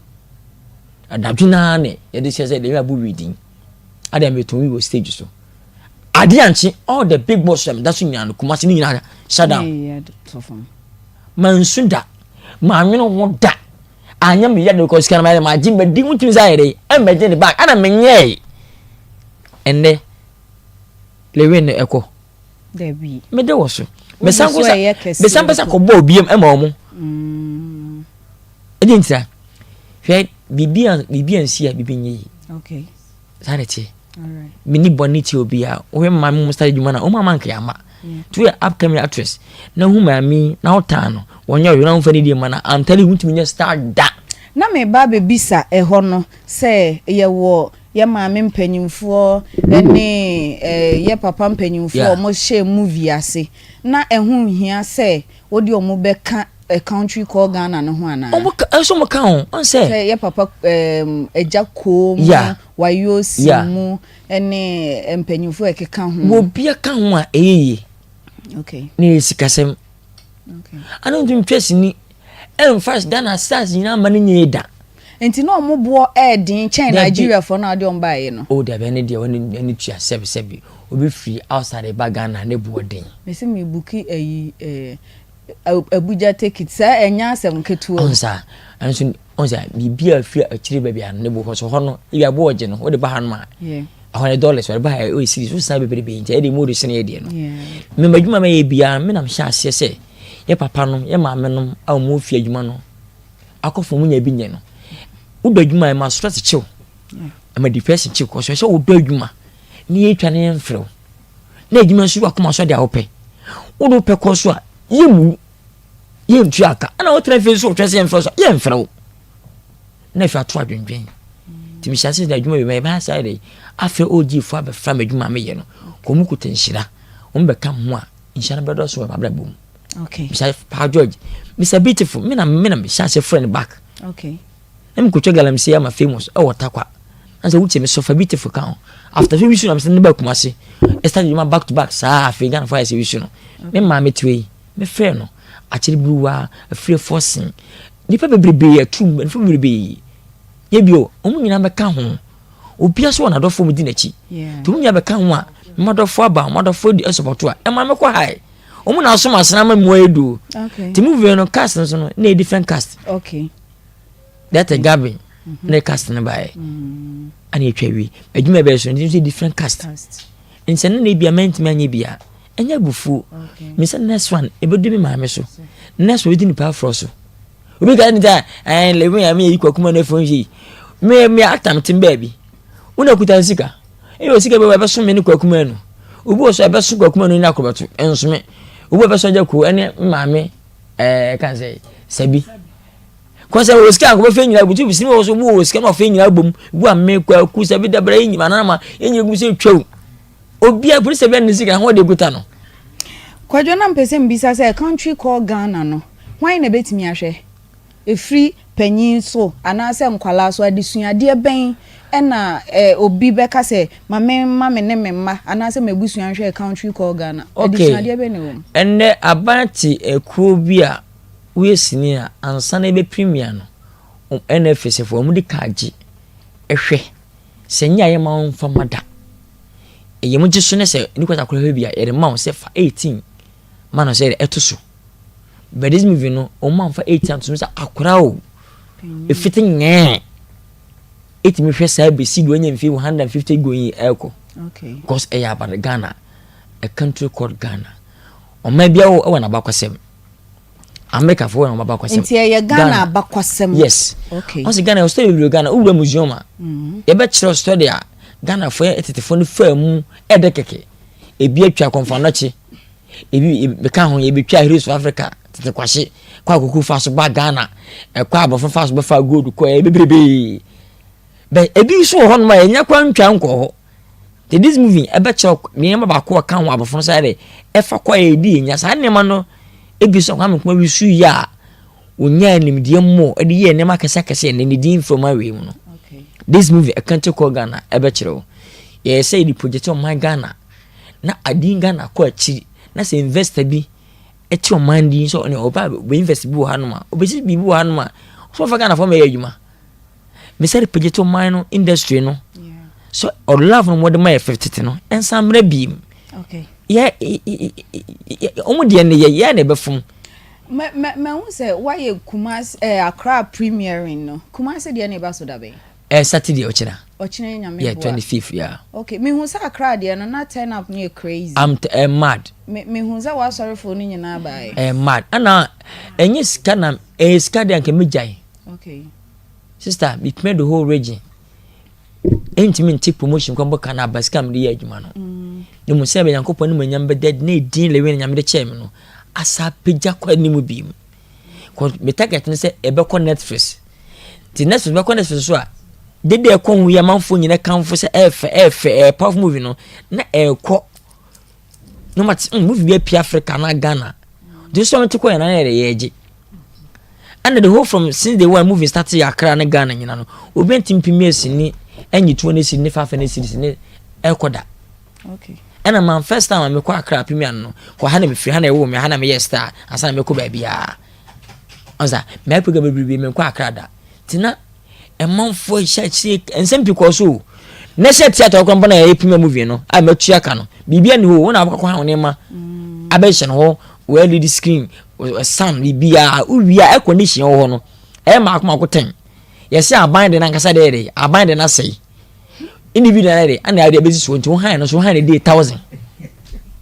[SPEAKER 6] Adadwe naa ne yɛde hyɛ sɛ de abɔ wi din. Ade me to wi wɔ stage so. Ade ankye all the big boss am da so nyinaa no Kumasi ne nyinaa shut down. Mansu da. Manwene ho da. Anyɛ me yɛ de kɔ sika no mayɛ magye madi wontumi sɛ ayɛ dɛ ɛmmɛgye ne bag ɛna menyɛe ɛnnɛ lewin no ɛkɔ
[SPEAKER 2] Dabi.
[SPEAKER 6] Mede wɔ so. Mesan kɔ sa mesan pɛ sɛ kɔbɔ obiem ɛma ɔmo.
[SPEAKER 2] Mm.
[SPEAKER 6] Ɛdi ntira hwɛ biribi a biribi a nsi a biribi nyɛ yi.
[SPEAKER 2] Okay.
[SPEAKER 6] Saa na ɛteɛ. Menni bɔne tia obiara. Wohwɛ maame mu start adwuma no a, wɔn ama nka ama. Nti woyɛ upcoming actress na hu maame yi na wotaa no, wɔnyɛ ɔyɛ na womfa ne die ma no, I'm telling you, wontumi nyɛ star da.
[SPEAKER 2] Na meba abɛbisa ɛhɔ no sɛ yɛwɔ yɛ maame mpanyinfoɔ ne yɛ papa mpanyinfoɔ a wɔhyɛ movie ase na ɛho nhia sɛ wode wɔn bɛka a country called Ghana no ho anaa?
[SPEAKER 6] Wɔn ka ɛsɛ wɔn ka ho wɔn sɛ.
[SPEAKER 2] Sɛ yɛ papa ɛɛm agya koo mu
[SPEAKER 6] Yeah.
[SPEAKER 2] wayosi
[SPEAKER 6] Yeah.
[SPEAKER 2] mu ɛne mpanyinfoɔ a ɛkeka ho.
[SPEAKER 6] Wɔ bia ka ho a ɛyɛ yie.
[SPEAKER 2] Okay.
[SPEAKER 6] Ne yɛ sikasɛm.
[SPEAKER 2] Okay.
[SPEAKER 6] Ano ntumi twa sini ɛnfa Ghana stars nyinaa ma ne nyɛ da.
[SPEAKER 2] Nti na wɔn boɔ ɛɛden kyɛn
[SPEAKER 6] Dabi.
[SPEAKER 2] Nigeriafoɔ no a wɔde wɔn baeɛ no.
[SPEAKER 6] Oh dabi ɛne deɛ wɔne ɛne tua sɛbi sɛbi obi firi outside ba Ghana ne boɔ den.
[SPEAKER 2] Mese me buki ayi ɛɛ Abuja take it saa ɛnyɛ asɛm ketewa o.
[SPEAKER 6] Ɔn saa ɛnso ɔn saa biribi a firi akyire baabi a ne bo hɔ so hɔ no ebi abo ɔgye no wode ba ha nom a ɛhɔ ne dollars wɔde ba ha ɛyɛ series so san bebrebe nti ɛde mu de sene yɛ deɛ no mema adwuma mɛyɛ biara me nam hyɛ aseɛ sɛ yɛ papa nom yɛ maame nom a wɔn fi adwuma no akɔ fam nya bi nyɛ no wodɔ adwuma ɛma stress kyew ɛma depression kyew kɔ so ɛsɛ wodɔ adwuma ne yɛtwa ne yɛmfrɛw na adwuma nso wakoma so deɛ wopɛ wode wopɛ kɔ so a yɛmmu yɛntua aka ɛna wotena fie nso wotwɛ sɛ yɛmfrɛ so a yɛmfrɛ wo na afei ato adwendwen nti mehyɛ ase sɛ adwuma bi ma yɛbɛyɛ saa dɛ afei OG fo abɛfra m'adwuma a meyɛ no kɔ mu kuta nhyira. Wɔn bɛka ho a, nhyira no bɛdɔɔso wɔ m'abrabɔ mu. Okay. Mr. Pa George, Mr. Beautiful, me na me na mehyɛ ase frɛ no back.
[SPEAKER 2] Okay.
[SPEAKER 6] Na mekɔtwa galamsey ama famous ɛwɔ Tarkwa. Na sɛ wotie me so fa Beautiful ka ho. After sɛ wisu na mesɛ ne ba Kumasi. Ɛstart adwuma back to back saa afei Ghana fo ayɛ sɛ wisu no. Me maame tiwe yi, mefrɛ no akyere buruwa, afiri fɔsen. Nipa bebrebe atum, nipa bebrebe. Yɛ bio, wɔn nyinaa bɛka ho. Obia so wɔ n'adɔfoɔ mu di n'akyi. Nti wɔn nyinaa bɛka ho a, m'adɔfoɔ aba, m'adɔfoɔ di ɛsɔpɔto a, ɛma mekɔ high. Wɔn na asom asena ama mu ayɛ du. Nti movie no cast no so no, na yɛ different cast.
[SPEAKER 2] Okay.
[SPEAKER 6] That Gavin mm-hmm. na cast no baeɛ. Mm. Ana atwa wie. Adwuma ɛbɛyɛ so no, nti different cast. Nti sɛ ne na ebia mɛntumi anyɛ bia, ɛnyɛ abufuo. Mesɛ next one, ɛbɛdu me maame so. Next one, ɛbɛdu nipa aforɔ so. Obi ka ne sɛ ɛn lɛbi yɛ mi yɛ ikɔ kuma ne fɛn yi mi mi ata mi ti baabi wɔn na kuta sika ɛyɛ osika bi wɔ ɛbɛso mi ne kɔ kuma no obi wɔ so ɛbɛso kɔ kuma no ne akɔbɛto ɛnsome obi wɔ ɛbɛso agya ko ɛne maame ɛɛ kan sɛ sɛbi kɔsɛ wɔ sika akɔbɛ fɛn nyinaa butu bisimi wɔ so bu wɔ sika na ɔfɛn nyinaa bom bu a mi kɔ aku sɛbi dabra yi nyinaa anama yɛ nyinaa gu sɛ twɛw obi a polisi bɛ ne sika ho de kuta no.
[SPEAKER 2] Kwadwo na mpɛ sɛ mbisa sɛ country called Ghana no hwan na ebetumi ahwɛ? Efiri panyin so anaasɛ nkwalaa so adesuadeɛ bɛn ɛna ɛ obi bɛka sɛ ma me ma me ne me mma anaasɛ m'abusua nhwɛ country called Ghana?
[SPEAKER 6] Okay.
[SPEAKER 2] Adesuadeɛ bɛn na ɛwɔ mu?
[SPEAKER 6] Ɛnnɛ aban te ekuo bi a woyɛ sini a ansa na ebe premier no NFS foɔ wɔn de kaa gye ɛhwɛ sɛ nyɛ a yɛ ma wɔn nfa ma da. Ɛyɛ mo gye so ne sɛ ne kwata akora hwɛ bi a yɛde ma wɔn sɛ fa 18 ma no sɛ ɛto so. But this movie no wɔn amfa 18 ato so sɛ akora o efiti nyɛɛ etumi hwɛ saa besi do anya mfe 150 going ɛkɔ. Because ɛyɛ about Ghana, a country called Ghana. Ɔman bi ɛwɔ ɛwɔ n'abakwasɛm. America fo wɔ wɔn abakwasɛm.
[SPEAKER 2] Nti ɛyɛ Ghana abakwasɛm.
[SPEAKER 6] Yes.
[SPEAKER 2] Okay.
[SPEAKER 6] Ɔsɛ Ghana story bebree Ghana wowura museum a. Yɛbɛkyerɛ story a Ghana fo yɛ tetefo no faa mu ɛdɛ kɛkɛ. Ebi atwa kɔnfanɔkye. Ebi bɛka ho ebi twa Heroes of Africa tete kwahye kɔ akoko fa so ba Ghana. Ɛkɔ aborɔfo fa so bɛfa gold kɔ ɛyɛ bebrebe. Bɛ ebi nso wɔ hɔnom a yɛnya kwan ntwa nkɔ hɔ. The this movie ɛbɛkyerɛ nneɛma baako a ɛka ho aborɔfo no sɛ ɛde ɛfa kɔ a yɛdi yɛnya saa nneɛma no ebi sɛ Kwame Nkrumah wi so yie a onyaa nimdeɛ mmɔ ɛde yɛ nneɛma akɛse akɛse ɛnɛ ne din fam awie mu no. This movie a country called Ghana ɛbɛkyerɛ wo. Yɛyɛ sɛ yɛde project ɔman Ghana na adin Ghana kɔ akyiri na sɛ investor bi ɛte ɔman din sɛ ɔne ɔba bɛ invest bi wɔ hanom a ɔbɛsi biribi wɔ hanom a ɔsɛ ɔfa Ghana fɔ mɛyɛ adwuma. Mesɛ de project ɔman no industry no so ɔlove no wɔde ma yɛ fɛ tete no ɛnsan mmerɛ biem. Yɛ ɔmo deɛ no yɛ yɛ na ɛbɛfom.
[SPEAKER 2] Mɛ mɛ mɛhu sɛ wayɛ Kumasi ɛɛ Accra premiering no Kumasi deɛ na ɛba so da bɛn?
[SPEAKER 6] Ɛɛ Saturday ɔkyena.
[SPEAKER 2] Ɔkyena nyame
[SPEAKER 6] Yeah,
[SPEAKER 2] boa.
[SPEAKER 6] 25th yeah.
[SPEAKER 2] Okay, mehu sɛ Accra deɛ no na turn up no yɛ crazy.
[SPEAKER 6] I'm t- eh, mad.
[SPEAKER 2] Me mehu sɛ w'asɔrefoɔ no nyinaa baeɛ.
[SPEAKER 6] Eh, mad. Ɛna ɛnyɛ sika na ɛyɛ sika deɛ anka megyae.
[SPEAKER 2] Okay.
[SPEAKER 6] Sister, me pime the whole region. Ɛntumi nte promotion kwan bɔ ka na aba sika mede yɛ adwuma no. Ne mu sɛ Nyankopɔn ne mu anyam bɛda ne edin lewe na Nyame de kyɛɛ me no. Asa apagya kɔ anim bi mu. Cause me target ne sɛ ɛbɛkɔ Netflix. Nti Netflix bɛkɔ Netflix so a dede ɛkɔ ho yi amanfoɔ nyina kamfo sɛ ɛɛfɛ ɛɛfɛ ɛyɛ powerful movie no na ɛɛkɔ na ma te movie bi apia Africa na Ghana. Nti so te kɔ yɛn na yɛde yɛgye. Ɛna the whole from since day one movie start yɛ Accra ne Ghana nyina no obi ntumi pimi asini ɛnyi 200 cedis ne 500 cedis ne ɛkɔ da.
[SPEAKER 2] Okay.
[SPEAKER 6] Ɛna man first time a mekɔ Accra premiere no kɔ ha na mefiri ha na ɛwɔ me ha na meyɛ star ansa na mekɔ baabiara. Ɔsa mɛ program bebrebe menkɔ Accra da. Nti na ɛmanfoɔ hyɛ akyire nsɛm pii kɔɔ so o. Na hyɛ theatre ɔkɔ mpo na yɛyɛ premiere movie no a matua ka no biribi ani hɔ o wɔn na akɔkɔ ha wɔn nneɛma abɛhyɛ no hɔ wɔ LED screen sound biribiara wowie a air condition wɔ hɔ no ɛyɛ mako mako ten yɛsɛ aban de nankasa de yɛ de aban de n'asɛe individual yɛ de ɛna yɛde abɛsi so nti wɔn han no so wɔn han no de thousand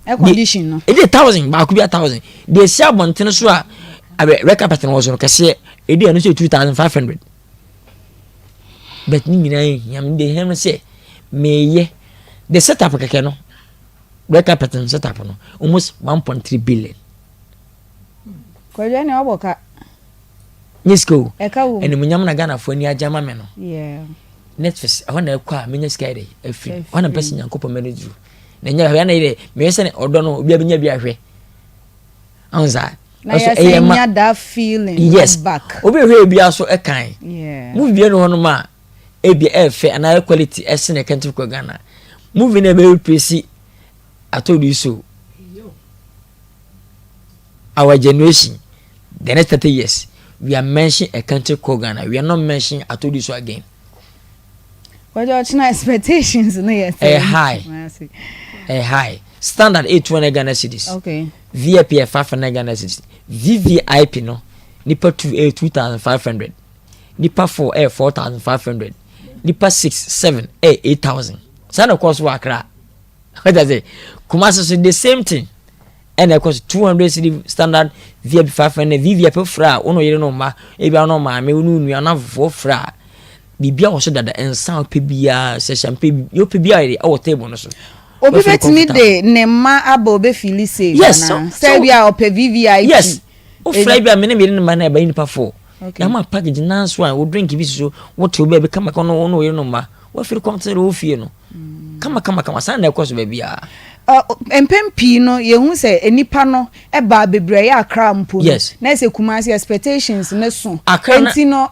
[SPEAKER 2] Air condition no.
[SPEAKER 6] ɛde thousand baako bi a thousand deɛ esi abɔnten so a abɛ red carpet no wɔ so no kɛseɛ ɛde ɛno nso yɛ 2,500 but ne nyinaa yɛ hia me deɛ hia no sɛ meyɛ the setup kɛkɛ no red carpet no setup no almost 1.3 billion.
[SPEAKER 2] Kwadwo ne ɔbɔ ka.
[SPEAKER 6] Nye sika o.
[SPEAKER 2] Ɛka wɔ mu.
[SPEAKER 6] Animuonyam na Ghanafoɔ ani agye ama me no.
[SPEAKER 2] Yeah.
[SPEAKER 6] Netflix ɛhɔ na ɛkɔ a menya sika yɛ dɛ afiri. Ɛhɔ na mpɛ sɛ Nyankopɔn mɛno duru. Na ɛnyɛ hwɛ na yɛ meyɛ sɛ ɔdɔ no obi abɛnya bi ahwɛ. Ahun saa.
[SPEAKER 2] Na yɛ sɛ nya that feeling
[SPEAKER 6] yes.
[SPEAKER 2] back.
[SPEAKER 6] Obi hwɛ ebi aso ɛkan.
[SPEAKER 2] Yeah.
[SPEAKER 6] Movie bi ɛnu hɔ nom a ebi ɛɛfɛ anaa quality ɛsen ɛkɛntɛ kɔ Ghana. Movie na ɛbɛ replace atɔdu so. Our generation, the next 30 years, we are mentioning a country called Ghana. We are not mentioning Atodu again.
[SPEAKER 2] Wɔde ɔkyena expectations no yɛ
[SPEAKER 6] sɛ. High. A high. Standard 800 Ghana cedis.
[SPEAKER 2] Okay.
[SPEAKER 6] VIP yɛ 500 Ghana cedis. VVIP no, nipa 2 ɛyɛ 2500. Nipa 4 ɛyɛ 4500. Nipa 6, 7 ɛyɛ 8000. Saa na ɛkɔ so wɔ Accra. What does it? Kumasi so the same thing. Ɛna ɛkɔ so 200 cedi standard, VIP 500, VVIP fra a wɔn yere no mma, ebi ano maame, wɔn nua anamfofoɔ fra a biribi a wɔ so dada, nsa ɔpɛ biara, sɛ champagne bi ɔpɛ biara yɛ ɛwɔ table no so.
[SPEAKER 2] Obi bɛtumi de ne mma aba, obe feel safe.
[SPEAKER 6] Yes.
[SPEAKER 2] Sɛ bi a ɔpɛ VVIP.
[SPEAKER 6] Yes, wofra bi a mene meyere ne mma na ɛbɛyɛ nipa four. Yàmà package nanso a wo drink bi si so, wote wo baabi kama kama, wɔn yere no mma wafiri kɔm te wɔ fie no kama kama kama. Saa na ɛkɔ so baabi a.
[SPEAKER 2] Mpɛn pii no yɛhu sɛ nipa no ɛbaa bebree ɛyɛ Akra mpo no. Na ɛsɛ Kumasi expectations ne so.
[SPEAKER 6] Accra
[SPEAKER 2] nti no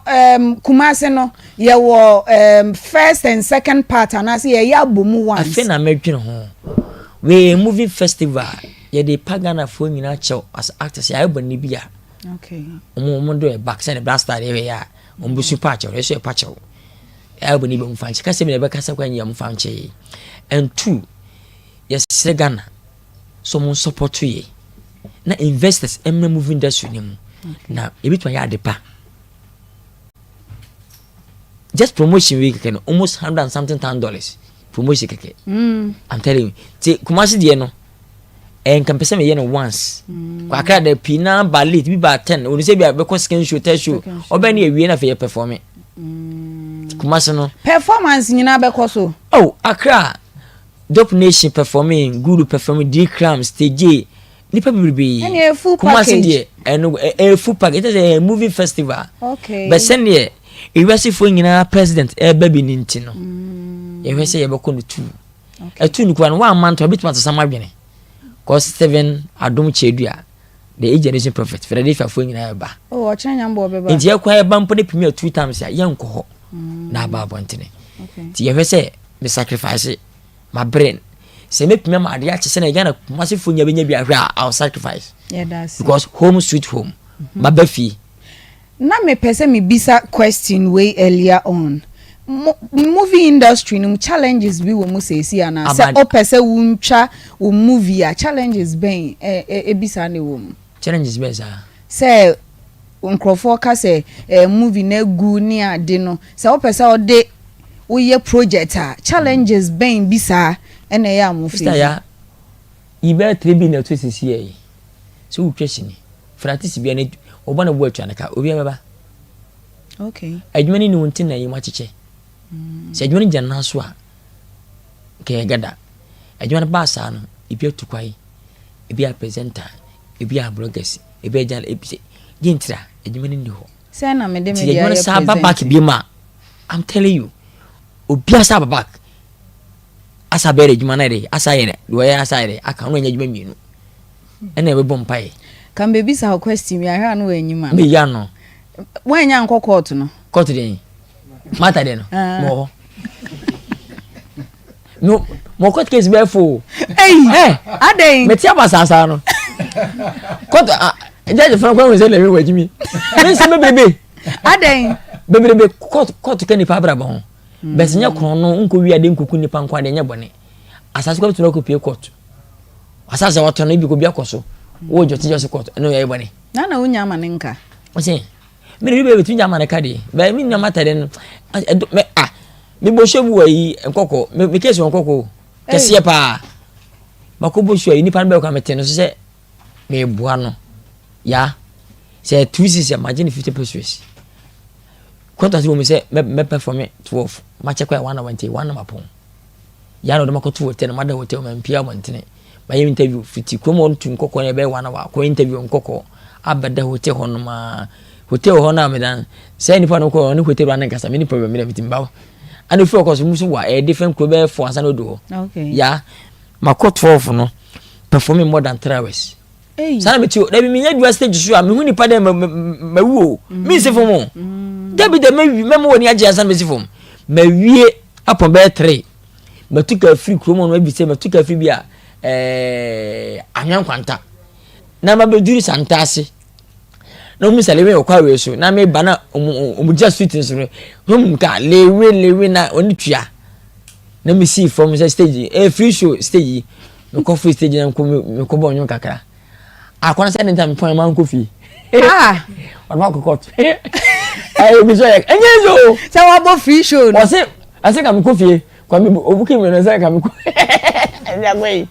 [SPEAKER 2] Kumasi no yɛwɔ first and second part anaasɛ yɛyɛ abɔ mu once?
[SPEAKER 6] Afei na mɛdwene ho. Wei movie festival, yɛde pa Ghanafoɔ nyinaa kyɛw as actors yɛayɛ bɔ ne bi a ɔmo do yɛ back sɛne Black Star deɛ yɛ a ɔmo bɛ su pa kyɛw, yɛsɛ yɛ pa kyɛw, yɛayɛ bɔ ne bi ɔmo fa nkyɛn kasa bi na yɛbɛkasa kwan yɛ ɔmo fa nkyɛn. And two, yɛsrɛ Ghana so ɔmo support yɛ na investors mmra movie industry ne mu na ebi tuma yɛ ade pa. Just promotion wei kɛkɛ no, almost hundred and something thousand dollars promotion kɛkɛ. I'm telling you, ti Kumasi deɛ no ɛyɛ nka mpɛ sɛ meyɛ no once. Kakra da pii na ba late bi ba 10 onu sɛ bi a bɛkɔ second show, third show, ɔbɛn ne awie na afei yɛ perform Kumasi no.
[SPEAKER 2] Performance nyinaa bɛkɔ so?
[SPEAKER 6] Oh, Accra, Dope Nation performing, Guru performing, D Cram, Stage, nipa bebree.
[SPEAKER 2] Ɛne ɛyɛ full
[SPEAKER 6] Kumasi
[SPEAKER 2] package.
[SPEAKER 6] Deɛ ɛno ɛyɛ full package, ɛkyɛ sɛ ɛyɛ movie festival. Bɛ sɛneɛ ewiasefoɔ nyinaa president ɛɛba bi ne nti no, yɛhwɛ sɛ yɛbɛkɔ no two. Ɛtu no kura no wamma nto ɛbɛtumi asesa adwene, cause Seven Adom Kyerɛdua, the age generation prophet, Philadelphia foɔ nyinaa ɛba.
[SPEAKER 2] Oh, ɔkyerɛ nyambɔ ɔbɛba.
[SPEAKER 6] Nti yɛkɔ ɛba mpo ne premiere two times a yɛnkɔ hɔ na aba abɔntene. Nti yɛhwɛ sɛ me sacrifice ma brɛ sɛ mɛpumi ama adeɛ akyɛ sɛ na Ghana Kumasefoɔ nya bɛnya bi ahwɛ a, I will sacrifice.
[SPEAKER 2] Yɛda ase.
[SPEAKER 6] Because home sweet home, maba fie.
[SPEAKER 2] Na mepɛ sɛ mebisa question wei earlier on. Movie industry no mu challenges bi wɔ mu seesi anaa sɛ wopɛ sɛ wontwa wo movie a, challenges bɛn ebi saa na ɛwɔ mu?
[SPEAKER 6] Challenges bɛn saa?
[SPEAKER 2] Sɛ nkurɔfoɔ ka sɛ movie no agu ne ade no, sɛ wopɛ sɛ wode woyɛ project a, challenges bɛn bi saa ɛna ɛyɛ a mo
[SPEAKER 6] Sister ya yi bɛyɛ 3 bi na ɛto sisi yɛ yi sɛ wotwa sini fratisi bia ne ɔbɔ ne bo atua ne ka obi bɛba. Adwuma no ne wo nti na yi mu akyekyɛ sɛ adwuma no gyina nan so a nkɛyɛ gada. Adwuma no baa saa no, ebi atu kwae, ebi a presenter, ebi a bloggers, ebi a journal, ebi sɛ gye ntira adwuma no nni hɔ.
[SPEAKER 2] Sɛ na mede
[SPEAKER 6] nti
[SPEAKER 2] me de
[SPEAKER 6] adwuma no
[SPEAKER 2] ayɛ
[SPEAKER 6] saa ba back
[SPEAKER 2] present.
[SPEAKER 6] Bi mu a, I'm telling you, obi asa aba back asa bɛyɛ adwuma no yɛ asa yɛ dɛ deɛ ɔyɛ asa yɛ dɛ aka ɔno anya adwuma mmienu ɛna ɛbɛbɔ mpaeɛ.
[SPEAKER 2] Kan bebisa wo question bi ahwɛ a no wɔ anim a
[SPEAKER 6] meya no.
[SPEAKER 2] Woanya nkɔ court no?
[SPEAKER 6] Court deɛ mata deɛ no.
[SPEAKER 2] Ah.
[SPEAKER 6] Mɔ hɔ no mɔ court case bɛɛ fo.
[SPEAKER 2] Ei!
[SPEAKER 6] Ɛ
[SPEAKER 2] adɛn?
[SPEAKER 6] Mɛti aba saasaa no court ah judge fana kwan sɛ lɛwi wɔ akyi mi ne nsɛm bebrebe.
[SPEAKER 2] Adɛn?
[SPEAKER 6] Bebrebe. Court ka nipa abrabɔ ho bɛsɛ nyɛ korɔn no nkɔ wi ade nkuku nipa nkɔ ade nyɛ bɔne asase kɔ bituma kɔ pie court, asase a wɔtɔn no ebi kɔ bi akɔ so wɔ jɔti jɔsi court ɛno yɛ bɔne.
[SPEAKER 2] Na wonya ama ne nka.
[SPEAKER 6] Ɔsɛ mi ni bi bɛ bitumi gya ama ne ka deɛ bɛɛ mi nua mata de no ɛdo mɛ ah mi bɔ show bi wɔ yi Nkɔkɔ mi case wɔ Nkɔkɔ kɛseɛ paa mako bɔ show yi nipa no bɛɛ kɔ a mi te no so sɛ mi boa no ya sɛ 2 cedis a ma gye ne 50 pesewas contract wɔ mu sɛ mɛ mɛ perform 12 ma kyɛ kɔ yɛ one hour nti one hour pɔn ya na ɔde ma kɔ to hotel na ma da hotel ma mpia abɔntene ma yɛ interview fiti kurom hɔ tu Nkɔkɔ na ɛbɛyɛ one hour kɔ interview Nkɔkɔ abɛda hotel hɔ nom a hotel hɔ no a meda sɛ nipa no kɔ ɔne hotel wa ne nkasa me ni problem mi na fiti mba ana fi ɔkɔ so mu so wa ɛyɛ different kuro bɛyɛ fo ansa na odu hɔ. Ya. Makɔ 12 no performing more than 3 hours. Saa na mete o. Dabi, menya adwuma stage so a, mehu nipa dɛ mawu o, mensi fam o. Dabi dɛ mawi mɛma w'ani agye ansa na mesi fam. Mawie apɔn bɛyɛ 3, matu ka afiri kurom hɔ no, abi sɛ matu ka afiri bi a anwea nkwanta na mabɛduru Santase na ɔmu sɛ lewe ɔkɔ awie so na meba na ɔmu gyina street no so no, ɔmu ka lewe lewe na ɔne tua na mesii fam sɛ stage free show stage yi, mekɔ free stage na mekɔ mekɔ bɔ nnwom kakra akɔnɔ sɛ ne nta mepɔn ma nkɔ fie.
[SPEAKER 2] Ah!
[SPEAKER 6] Ɔno akɔ court ɛyɛ obi sɛ ɛnyɛ so
[SPEAKER 2] sɛ wabɔ free show no.
[SPEAKER 6] Ɔse ɛsɛ ka mekɔ fie kwa mi obu kí mi no sɛ ka mekɔ ɛnyɛ akɔ yi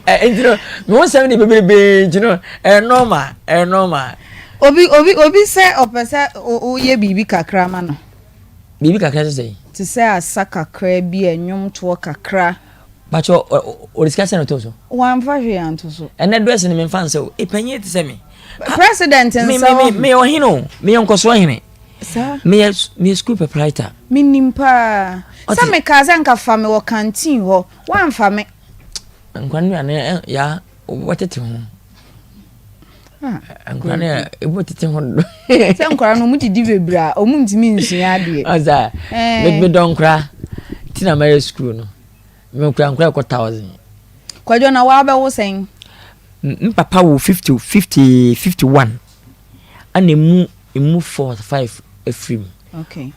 [SPEAKER 6] ɛ nti no me ho nsɛm de bebrebe nti no ɛyɛ normal, ɛyɛ normal.
[SPEAKER 2] Obi sɛ ɔpɛ sɛ woyɛ biribi kakra ma no.
[SPEAKER 6] Biribi kakra sɛ sɛ?
[SPEAKER 2] Te sɛ asa kakra bi, ɛnwomtoɔ kakra.
[SPEAKER 6] Bakyɛ ɔde sika sɛ no to so.
[SPEAKER 2] Wamfa hwee anto so.
[SPEAKER 6] Ɛnɛ dress no memfa nsɛ o. Panyin te sɛ me.
[SPEAKER 2] President nsa wɔ.
[SPEAKER 6] Meyɛ ɔhene o. Meyɛ nkɔsoɔ hene.
[SPEAKER 2] Saa.
[SPEAKER 6] Meyɛ school proprietor.
[SPEAKER 2] Menim paa. Sɛ mekaa sɛ nka fa me wɔ canteen hɔ. Woamfa me.
[SPEAKER 6] Nkwa no nuane ya wɔtete ho. Nkwa no ebi tete ho dodo.
[SPEAKER 2] Sɛ nkwadaa no wɔn didi bebree a wɔn ntumi nsua adeɛ.
[SPEAKER 6] Ɔsɛ medɔ nkwadaa ti na mɛyɛ school no. Me nkura nkura ɛkɔ 1,000.
[SPEAKER 2] Kwadwo, na wabɛwo sɛn?
[SPEAKER 6] M papa wo 50 50 51 ɛna emu four five efiri mu.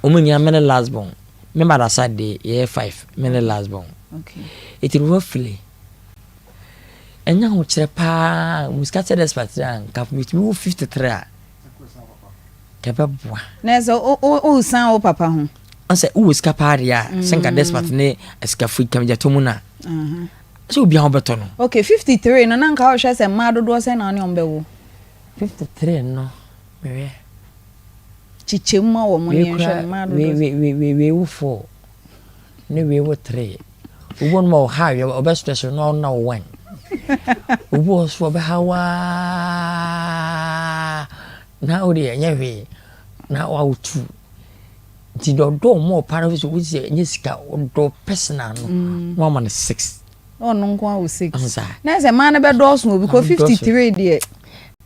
[SPEAKER 6] Wɔn nyinaa, me ne last born. Me mother side de yɛyɛ five, me ne last born. Eti roughly ɛnyɛ ahokyerɛ paa musika kyɛ despite a nka metumi wo 53 a kɛbɛboa.
[SPEAKER 2] Na sɛ o san wo papa ho.
[SPEAKER 6] Ɔsɛ wowɔ sika paa deɛ a, sɛ nka despite ne asikafo yi kamgya mu no a, sɛ obi a wobɛtɔ no.
[SPEAKER 2] Okay, 53 no, na nka wohwɛ sɛ mmaa dodoɔ sɛn na ɔne ɔmo bɛwo?
[SPEAKER 6] 53 no, mehwɛ.
[SPEAKER 2] Kyekyɛm ma wɔ mo ne nhwɛ mmaa dodoɔ.
[SPEAKER 6] Wei wo four ne wei wo three. Obi wɔ no ma ɔha awia ɔbɛ stress no na ɔna wo one. Obi wɔ so ɔbɛha waa na wo deɛ ɛnyɛ hwee na wawo two. Nti deɛ ɔdɔ ɔmo ɔpa no so wosi ɛnyɛ sika, ɔdɔ personal no na wama no six.
[SPEAKER 2] Na ɔno nko awo six. Na sɛ mmaa no bɛdɔɔso obi kɔ 53 deɛ.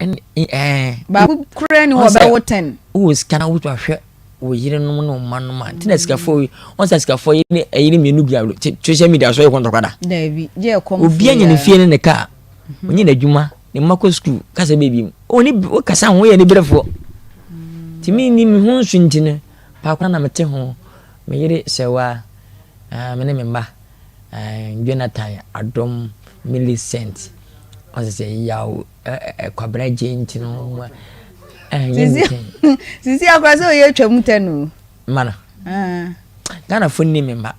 [SPEAKER 6] Ɛne ɛɛ.
[SPEAKER 2] Baako kura ni hɔ ɔbɛwo 10.
[SPEAKER 6] Wowɔ sika na wotumi ahwɛ wo yerenom ne wo mma nom a, nti na sikafoɔ yi wɔn sɛ sikafoɔ yi ne ɛyere mmienu bi a social media so yɛ kɔntɔkwa da.
[SPEAKER 2] Daabi, gye ɛkɔm.
[SPEAKER 6] Obi anya ne fie ne ne kaa, onye n'adwuma, ne mma kɔ sukuu, kasa beebi mu oni kasa ho yɛ ne berefoɔ nti mi ni mi ho nsu nti no paako na mete ho, me yere sɛwa, me ne me mma Jonathan, Adom, Millicent, ɔsɛ sɛ yaw Kwabena gye nti no ɛnyɛ ne
[SPEAKER 2] kɛn. Sisi akora sɛ oyɛ atwa mu tɛ no.
[SPEAKER 6] Mma no. Ghanafoɔ nni me mma.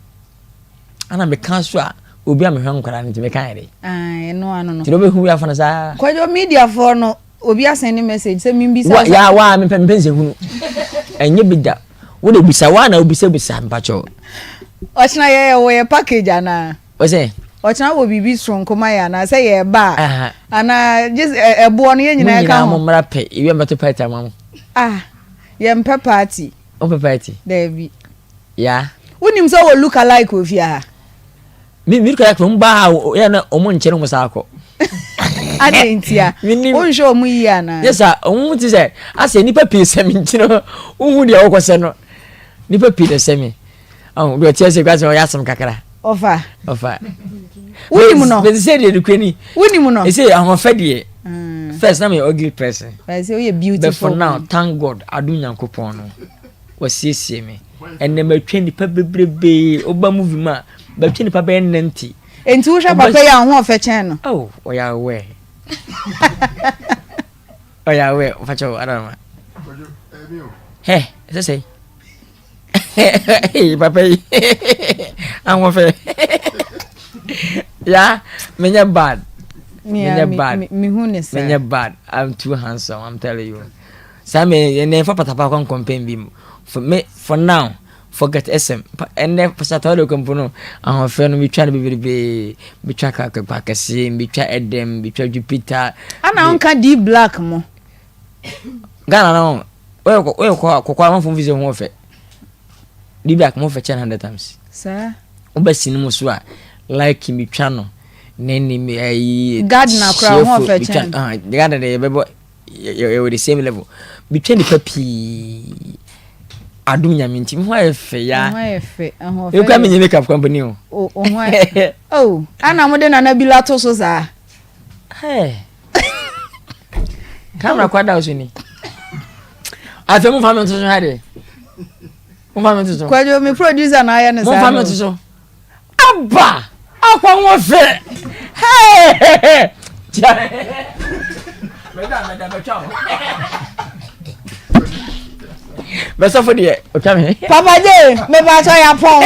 [SPEAKER 6] Ana meka so a, obi a mehwɛ nkwadaa no nti meka yɛ de.
[SPEAKER 2] Ɛno ano no.
[SPEAKER 6] Nti wobɛhu wi afa no saa.
[SPEAKER 2] Kwadwo, mediafoɔ no, obi asɛn ne message sɛ membisa.
[SPEAKER 6] Ya wa mepɛ nsɛ hunu. Ɛnyɛ bi da. Wode bisa wa na wobisa bisa mpakyɛw.
[SPEAKER 2] Ɔkyena yɛyɛ wɔ yɛ package anaa?
[SPEAKER 6] Ɔsɛ.
[SPEAKER 2] Ɔkyena wɔ biribi soronko ma yɛ anaa sɛ yɛba a? Anaa gye ɛboɔ no yɛn nyinaa ka ho.
[SPEAKER 6] Mo nyinaa mo mmra pɛ, ebi a mɛto party ama mo.
[SPEAKER 2] Ah, yɛmpɛ party.
[SPEAKER 6] Wompɛ party?
[SPEAKER 2] Daabi.
[SPEAKER 6] Ya.
[SPEAKER 2] Wonim sɛ wɔ look alike wɔ fie ha?
[SPEAKER 6] Me look alike wɔn ba a yɛ na wɔn nkyɛn wɔn saa kɔ.
[SPEAKER 2] Adɛn ntia? Wonhwɛ wɔn yie anaa?
[SPEAKER 6] Yɛ sa wɔn ti sɛ asɛ nipa pii sɛ mi nti no wohu deɛ wɔkɔ sɛ no nipa pii na sɛ mi. Ɔn deɛ ɔte ase kura sɛ ɔyɛ asɛm kakra.
[SPEAKER 2] Ɔfa.
[SPEAKER 6] Ɔfa.
[SPEAKER 2] Wonim no.
[SPEAKER 6] Bɛsi sɛ deɛ nukuri ni.
[SPEAKER 2] Wonim no.
[SPEAKER 6] Ɛsɛ ahoɔfɛ deɛ. First na mi yɛ ugly person.
[SPEAKER 2] Ɛsɛ oyɛ beautiful.
[SPEAKER 6] But for now, thank God, adum Nyankopɔn no wasiesie mi. Ɛnna matwa nipa bebrebe ɔba movie mu a matwa nipa bɛyɛ 90.
[SPEAKER 2] Nti wohwɛ papa yi a ahoɔfɛ kyɛn no.
[SPEAKER 6] Oh, ɔyɛ awɛ. Ɔyɛ awɛ ɔfakyɛw adarama. Hɛ ɛsɛ sɛ. Hey, papa yi ahoɔfɛ ya menyɛ bad, menyɛ bad, menyɛ bad. I'm too handsome, I'm telling you. Saa me ɛnɛ fa patapa kɔ nkɔmpɛn bi mu for me for now, forget sm ɛnɛ satɔre kɔmpo no ahoɔfɛ no metwa no bebrebe, metwa kakpa kɛseɛ, metwa ɛdɛm, metwa Jupiter.
[SPEAKER 2] Ana wonka D Black mo?
[SPEAKER 6] Ghana no woyɛ kɔkɔɔ amanfoɔ fi sɛ ho ɔfɛ. D Black mo fɛ kyɛn 100 times.
[SPEAKER 2] Saa.
[SPEAKER 6] Wobɛ sini mu so a like metwa no. Ne ne me ayi.
[SPEAKER 2] Gardner koraa ho ɔfɛ kyɛn.
[SPEAKER 6] Ah, Gardner de yɛbɛbɔ yɛwɔ the same level. Metwa nipa pii. Adum nyame nti me ho ayɛ fɛ ya.
[SPEAKER 2] Ho ayɛ fɛ. Ho
[SPEAKER 6] fɛ. Ekura me nye makeup company o.
[SPEAKER 2] O ho ayɛ. Oh, ana mo de nana bi la to so saa.
[SPEAKER 6] Hey. Camera kwa da so ni. Afei mo fa me nto so ha de. Mo fa me nto so.
[SPEAKER 2] Kwadwo me producer na ayɛ ne saa.
[SPEAKER 6] Mo fa me nto so. Aba! Akwa ho fɛ. Hey! Meda meda bɛtwa ho. Bɛsɔfo deɛ ɔtwa me.
[SPEAKER 2] Papa J, mepa kyɛ yɛ apɔn.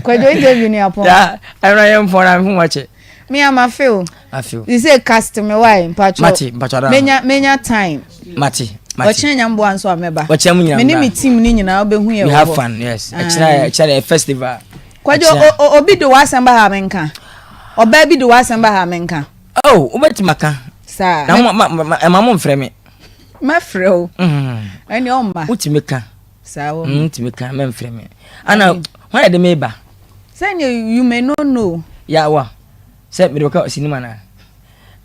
[SPEAKER 2] Kwadwo interview ni apɔn.
[SPEAKER 6] Ya, ɛna yɛ mpɔn na ho wakyɛ.
[SPEAKER 2] Me ama feel.
[SPEAKER 6] Afeel.
[SPEAKER 2] You say cast me why mpacho.
[SPEAKER 6] Mate, mpacho ada.
[SPEAKER 2] Menya menya time.
[SPEAKER 6] Mate, mate.
[SPEAKER 2] Ɔkyena nyamboa nso a mɛba.
[SPEAKER 6] Ɔkyena mu nyinaa.
[SPEAKER 2] Me ne me team ni nyinaa wobɛhu yɛ wɔ hɔ.
[SPEAKER 6] We have fun, yes. Ɔkyena ɔkyena festival.
[SPEAKER 2] Kwadwo obi de w'asɛm ba ha menka. Ɔbaa bi de w'asɛm ba ha menka.
[SPEAKER 6] Oh, wobɛtumi aka.
[SPEAKER 2] Saa.
[SPEAKER 6] Na ma ma ɛma mo mfrɛ me.
[SPEAKER 2] Mɛfrɛ wo. Ɛne ɔmma.
[SPEAKER 6] Wotumi ka.
[SPEAKER 2] Saa wɔ.
[SPEAKER 6] Wotumi ka mɛmfrɛ me. Ana hwan yɛ de me ba?
[SPEAKER 2] Sɛnea you may not know.
[SPEAKER 6] Ya wa. Sɛ mede bɛka sinima na.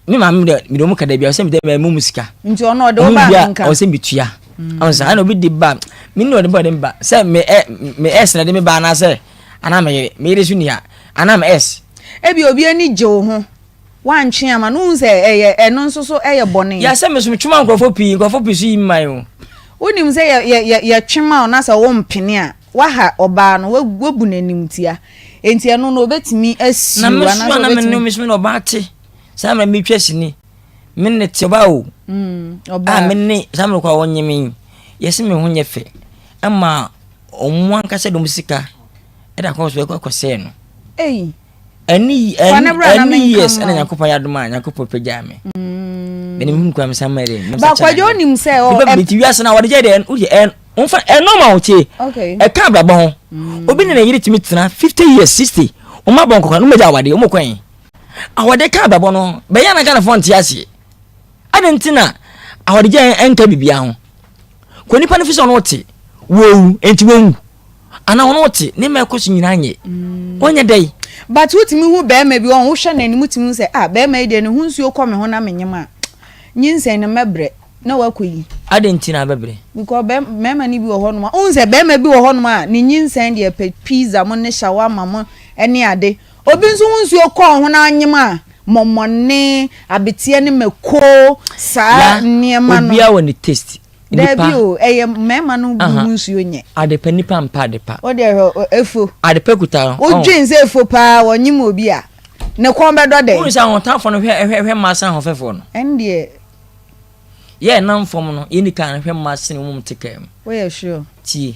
[SPEAKER 6] Me maame de mede ɔmo ka da bia ɔsɛ mede ma mu sika.
[SPEAKER 2] Nti ɔno ɔde wo ba nka.
[SPEAKER 6] Ɔsɛ metua. Ɔno sɛ ana obi de ba me ne ɔde ba ɔde ba sɛ me ɛ me ɛs na de me ba anaasɛ anaa me yere me yere so ni ha anaa me ɛs.
[SPEAKER 2] Ebi obi ani gye wo ho wantwe ama no wohu sɛ ɛyɛ ɛno nso so ɛyɛ bɔne.
[SPEAKER 6] Ya sɛ me so metwe ma nkurɔfoɔ pii nkurɔfoɔ pii so yi mman o.
[SPEAKER 2] Wonim sɛ yɛ yɛ yɛ yɛtwe ma wo na sɛ wompene a waha ɔbaa no wabu no animtia enti ɛno no obetumi asiw
[SPEAKER 6] anaasɛ obetumi. Na me so na me ne me so na ɔbaa te saa mmerɛ metwa sini. Me ne te ɔbaa o.
[SPEAKER 2] Mm, ɔbaa.
[SPEAKER 6] A me ne saa mmerɛ kɔ a wɔnye me yɛsi me ho nyɛ fɛ ɛma ɔmo ankasa de ɔmo sika ɛde akɔ so ɛkɔ akɔsɛɛ no.
[SPEAKER 2] Eyi.
[SPEAKER 6] Ɛne ɛne years ɛna nyankopɔn yɛ adom a nyankopɔn pagyaa me.
[SPEAKER 2] Mm.
[SPEAKER 6] Mene mehu kwan mesa mɛde.
[SPEAKER 2] Ba kwadwo onim sɛ ɔ.
[SPEAKER 6] Nipa bi ti wiase na wɔde gye deɛ wodeɛ ɛn nfa ɛnɔma wo tie.
[SPEAKER 2] Okay.
[SPEAKER 6] Ɛka abrabɔ ho.
[SPEAKER 2] Mm.
[SPEAKER 6] Obi ne ne yere tumi tena 50 years 60 ɔmo abɔ nkɔkora no mo gya awadeɛ ɔmo kwan. Awɔde ka abrabɔ no bɛyɛ na Ghanafoɔ nte aseɛ. Adɛn nti na awɔdegya ɛnka biribiara ho? Kɔ nipa no fi sɛ ɔno te wɔwu nti wɔnwu anaa ɔno te ne mma ɛkɔ so nyinaa nyɛ
[SPEAKER 2] mm.
[SPEAKER 6] ɔnyɛ dɛn.
[SPEAKER 2] But wotumi hu bɛrima bi ɔn wohwɛ n'anim wotumi hu sɛ ah bɛrima yi deɛ ne ho nsuo kɔ me ho na menyem a nyinsɛn no mɛbrɛ na wakɔ yi.
[SPEAKER 6] Adɛn nti na abɛbrɛ?
[SPEAKER 2] Because mmarima no bi wɔ hɔnom a wohu sɛ bɛrima bi wɔ hɔnom a ne nyinsɛn deɛ pɛ pizza mo ne shawarma mo ne ade Obi nso ho nsuo kɔ wo ho na anyem a, mɔmɔne, abeteɛ ne mako, saa nneɛma no.
[SPEAKER 6] Obiara wɔ ne taste.
[SPEAKER 2] Daabi o, ɛyɛ mmarima no bi ho nsuo nyɛ.
[SPEAKER 6] Adepa nipa mpa adepa.
[SPEAKER 2] Wo deɛ hwɛ efo.
[SPEAKER 6] Adepa kuta no.
[SPEAKER 2] Wodwen sɛ efo paa wɔnyem obi a, ne kɔn bɛdɔ dɛn?
[SPEAKER 6] Wohu sɛ ahotafoɔ no hwɛ hwɛ hwɛ mmaa sene ahofɛfoɔ no.
[SPEAKER 2] Ɛndeɛ.
[SPEAKER 6] Yɛ nam fam no, yɛnni kan hwɛ mmaa sene wɔn te kaa mu.
[SPEAKER 2] Woyɛ sure?
[SPEAKER 6] Tie,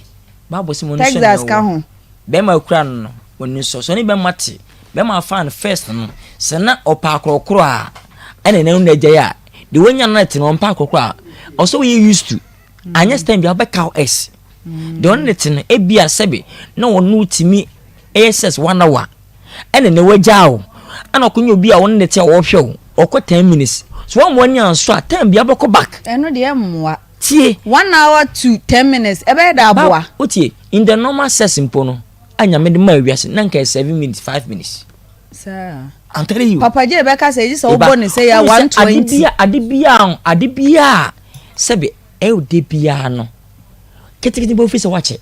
[SPEAKER 6] Bible sɛ mo ani sɔ nea
[SPEAKER 2] Texas ka
[SPEAKER 6] ɔwɔ.
[SPEAKER 2] ho.
[SPEAKER 6] Bɛrima akura no no, w'ani sɔ. Sɛ ɔne bɛrima te, bɛrima afa no first no, sɛ na ɔpɛ akorɔkorɔ a, ɛna ɛna no agyae a, deɛ wanya no na te no, ɔmpɛ akorɔkorɔ a, ɔsɛ woyɛ used to. Anyɛ sɛ time bi a wobɛka wo ex. Deɛ ɔne ne te no, ebia sɛbe na ɔno tumi ɛyɛ sex one hour, ɛna ɛnɛ wagyaa wo, ɛna ɔkɔnya obi a ɔne ne te a ɔhwɛ wo, ɔkɔ ten minutes. So woamma w'ani ansɔ a, time bi a wobɛkɔ back.
[SPEAKER 2] Ɛno deɛ ɛmmoa.
[SPEAKER 6] Tie.
[SPEAKER 2] One hour to ten minutes ɛbɛyɛ dɛ aboa.
[SPEAKER 6] Ba wotie in the normal sex mpo no a nyame de maa wiase na nka yɛ 7 minutes 5 minutes.
[SPEAKER 2] Saa.
[SPEAKER 6] I'm telling you.
[SPEAKER 2] Papa J bɛka sɛ gye sɛ wobɔ ne sɛ yɛ 120.
[SPEAKER 6] Ade bia ade bia ade bia sɛbe ɛyɛ ode bia no ketekete bɔ fi sɛ wakyɛ.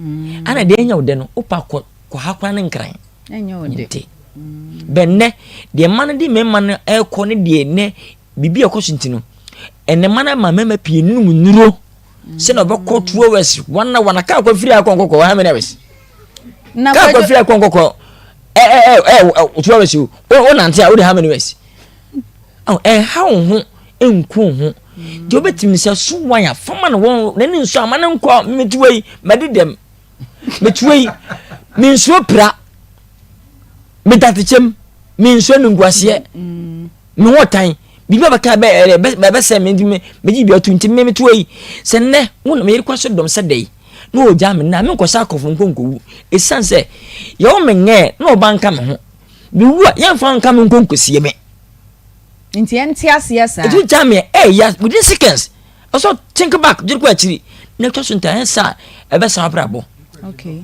[SPEAKER 6] Mm. Ana deɛ ɛnyɛ wo dɛ no wopa kɔ kɔ ha kora ne nkran.
[SPEAKER 2] Ɛnyɛ wo dɛ.
[SPEAKER 6] Nte. Bɛnnɛ deɛ mma no de mmarima no ɛkɔ ne deɛ nɛ Biribi a ɛkɔ so nti no, ɛnɛ mma no ama mmarima pii num nnuro sɛ na ɔbɛkɔ 2 hours 1 hour na kaa kɔ firi akɔ nkɔkɔ how many hours? Kaa kɔ firi akɔ nkɔkɔ ɛ ɛ ɛ ɛ 2 hours o o nante a o de how many hours? Ɛha wo ho nku wo ho deɛ wobɛtumi sɛ so wan a fama no wɔn n'ani nso ama no nkɔ metuwa yi mɛde dɛm metuwa yi mensuo pira medatekyɛm mensuo nunguaseɛ. Mm. Me ho tan. Biribi a bɛka bɛ ɛɛ bɛ bɛsɛ me nti me megye bi ato nti me meto ayi. Sɛ nnɛ wo na me yere kɔ so dɔm sɛ dɛn na ɔgya me na menkɔsa akɔfo nkɔ nkɔwu. Ɛsiane sɛ yɛwɔ me ngɛɛ na ɔba nka me ho. Mewu a yɛmfa nka me nkɔ nkɔsie me.
[SPEAKER 2] Nti ɛnte aseɛ saa.
[SPEAKER 6] Ɛti gya me ɛyɛ within seconds. Ɔsɔ think back dwene kɔ akyiri na atwa so nta ɛnsɛ a ɛbɛsan abrabɔ.
[SPEAKER 2] Okay.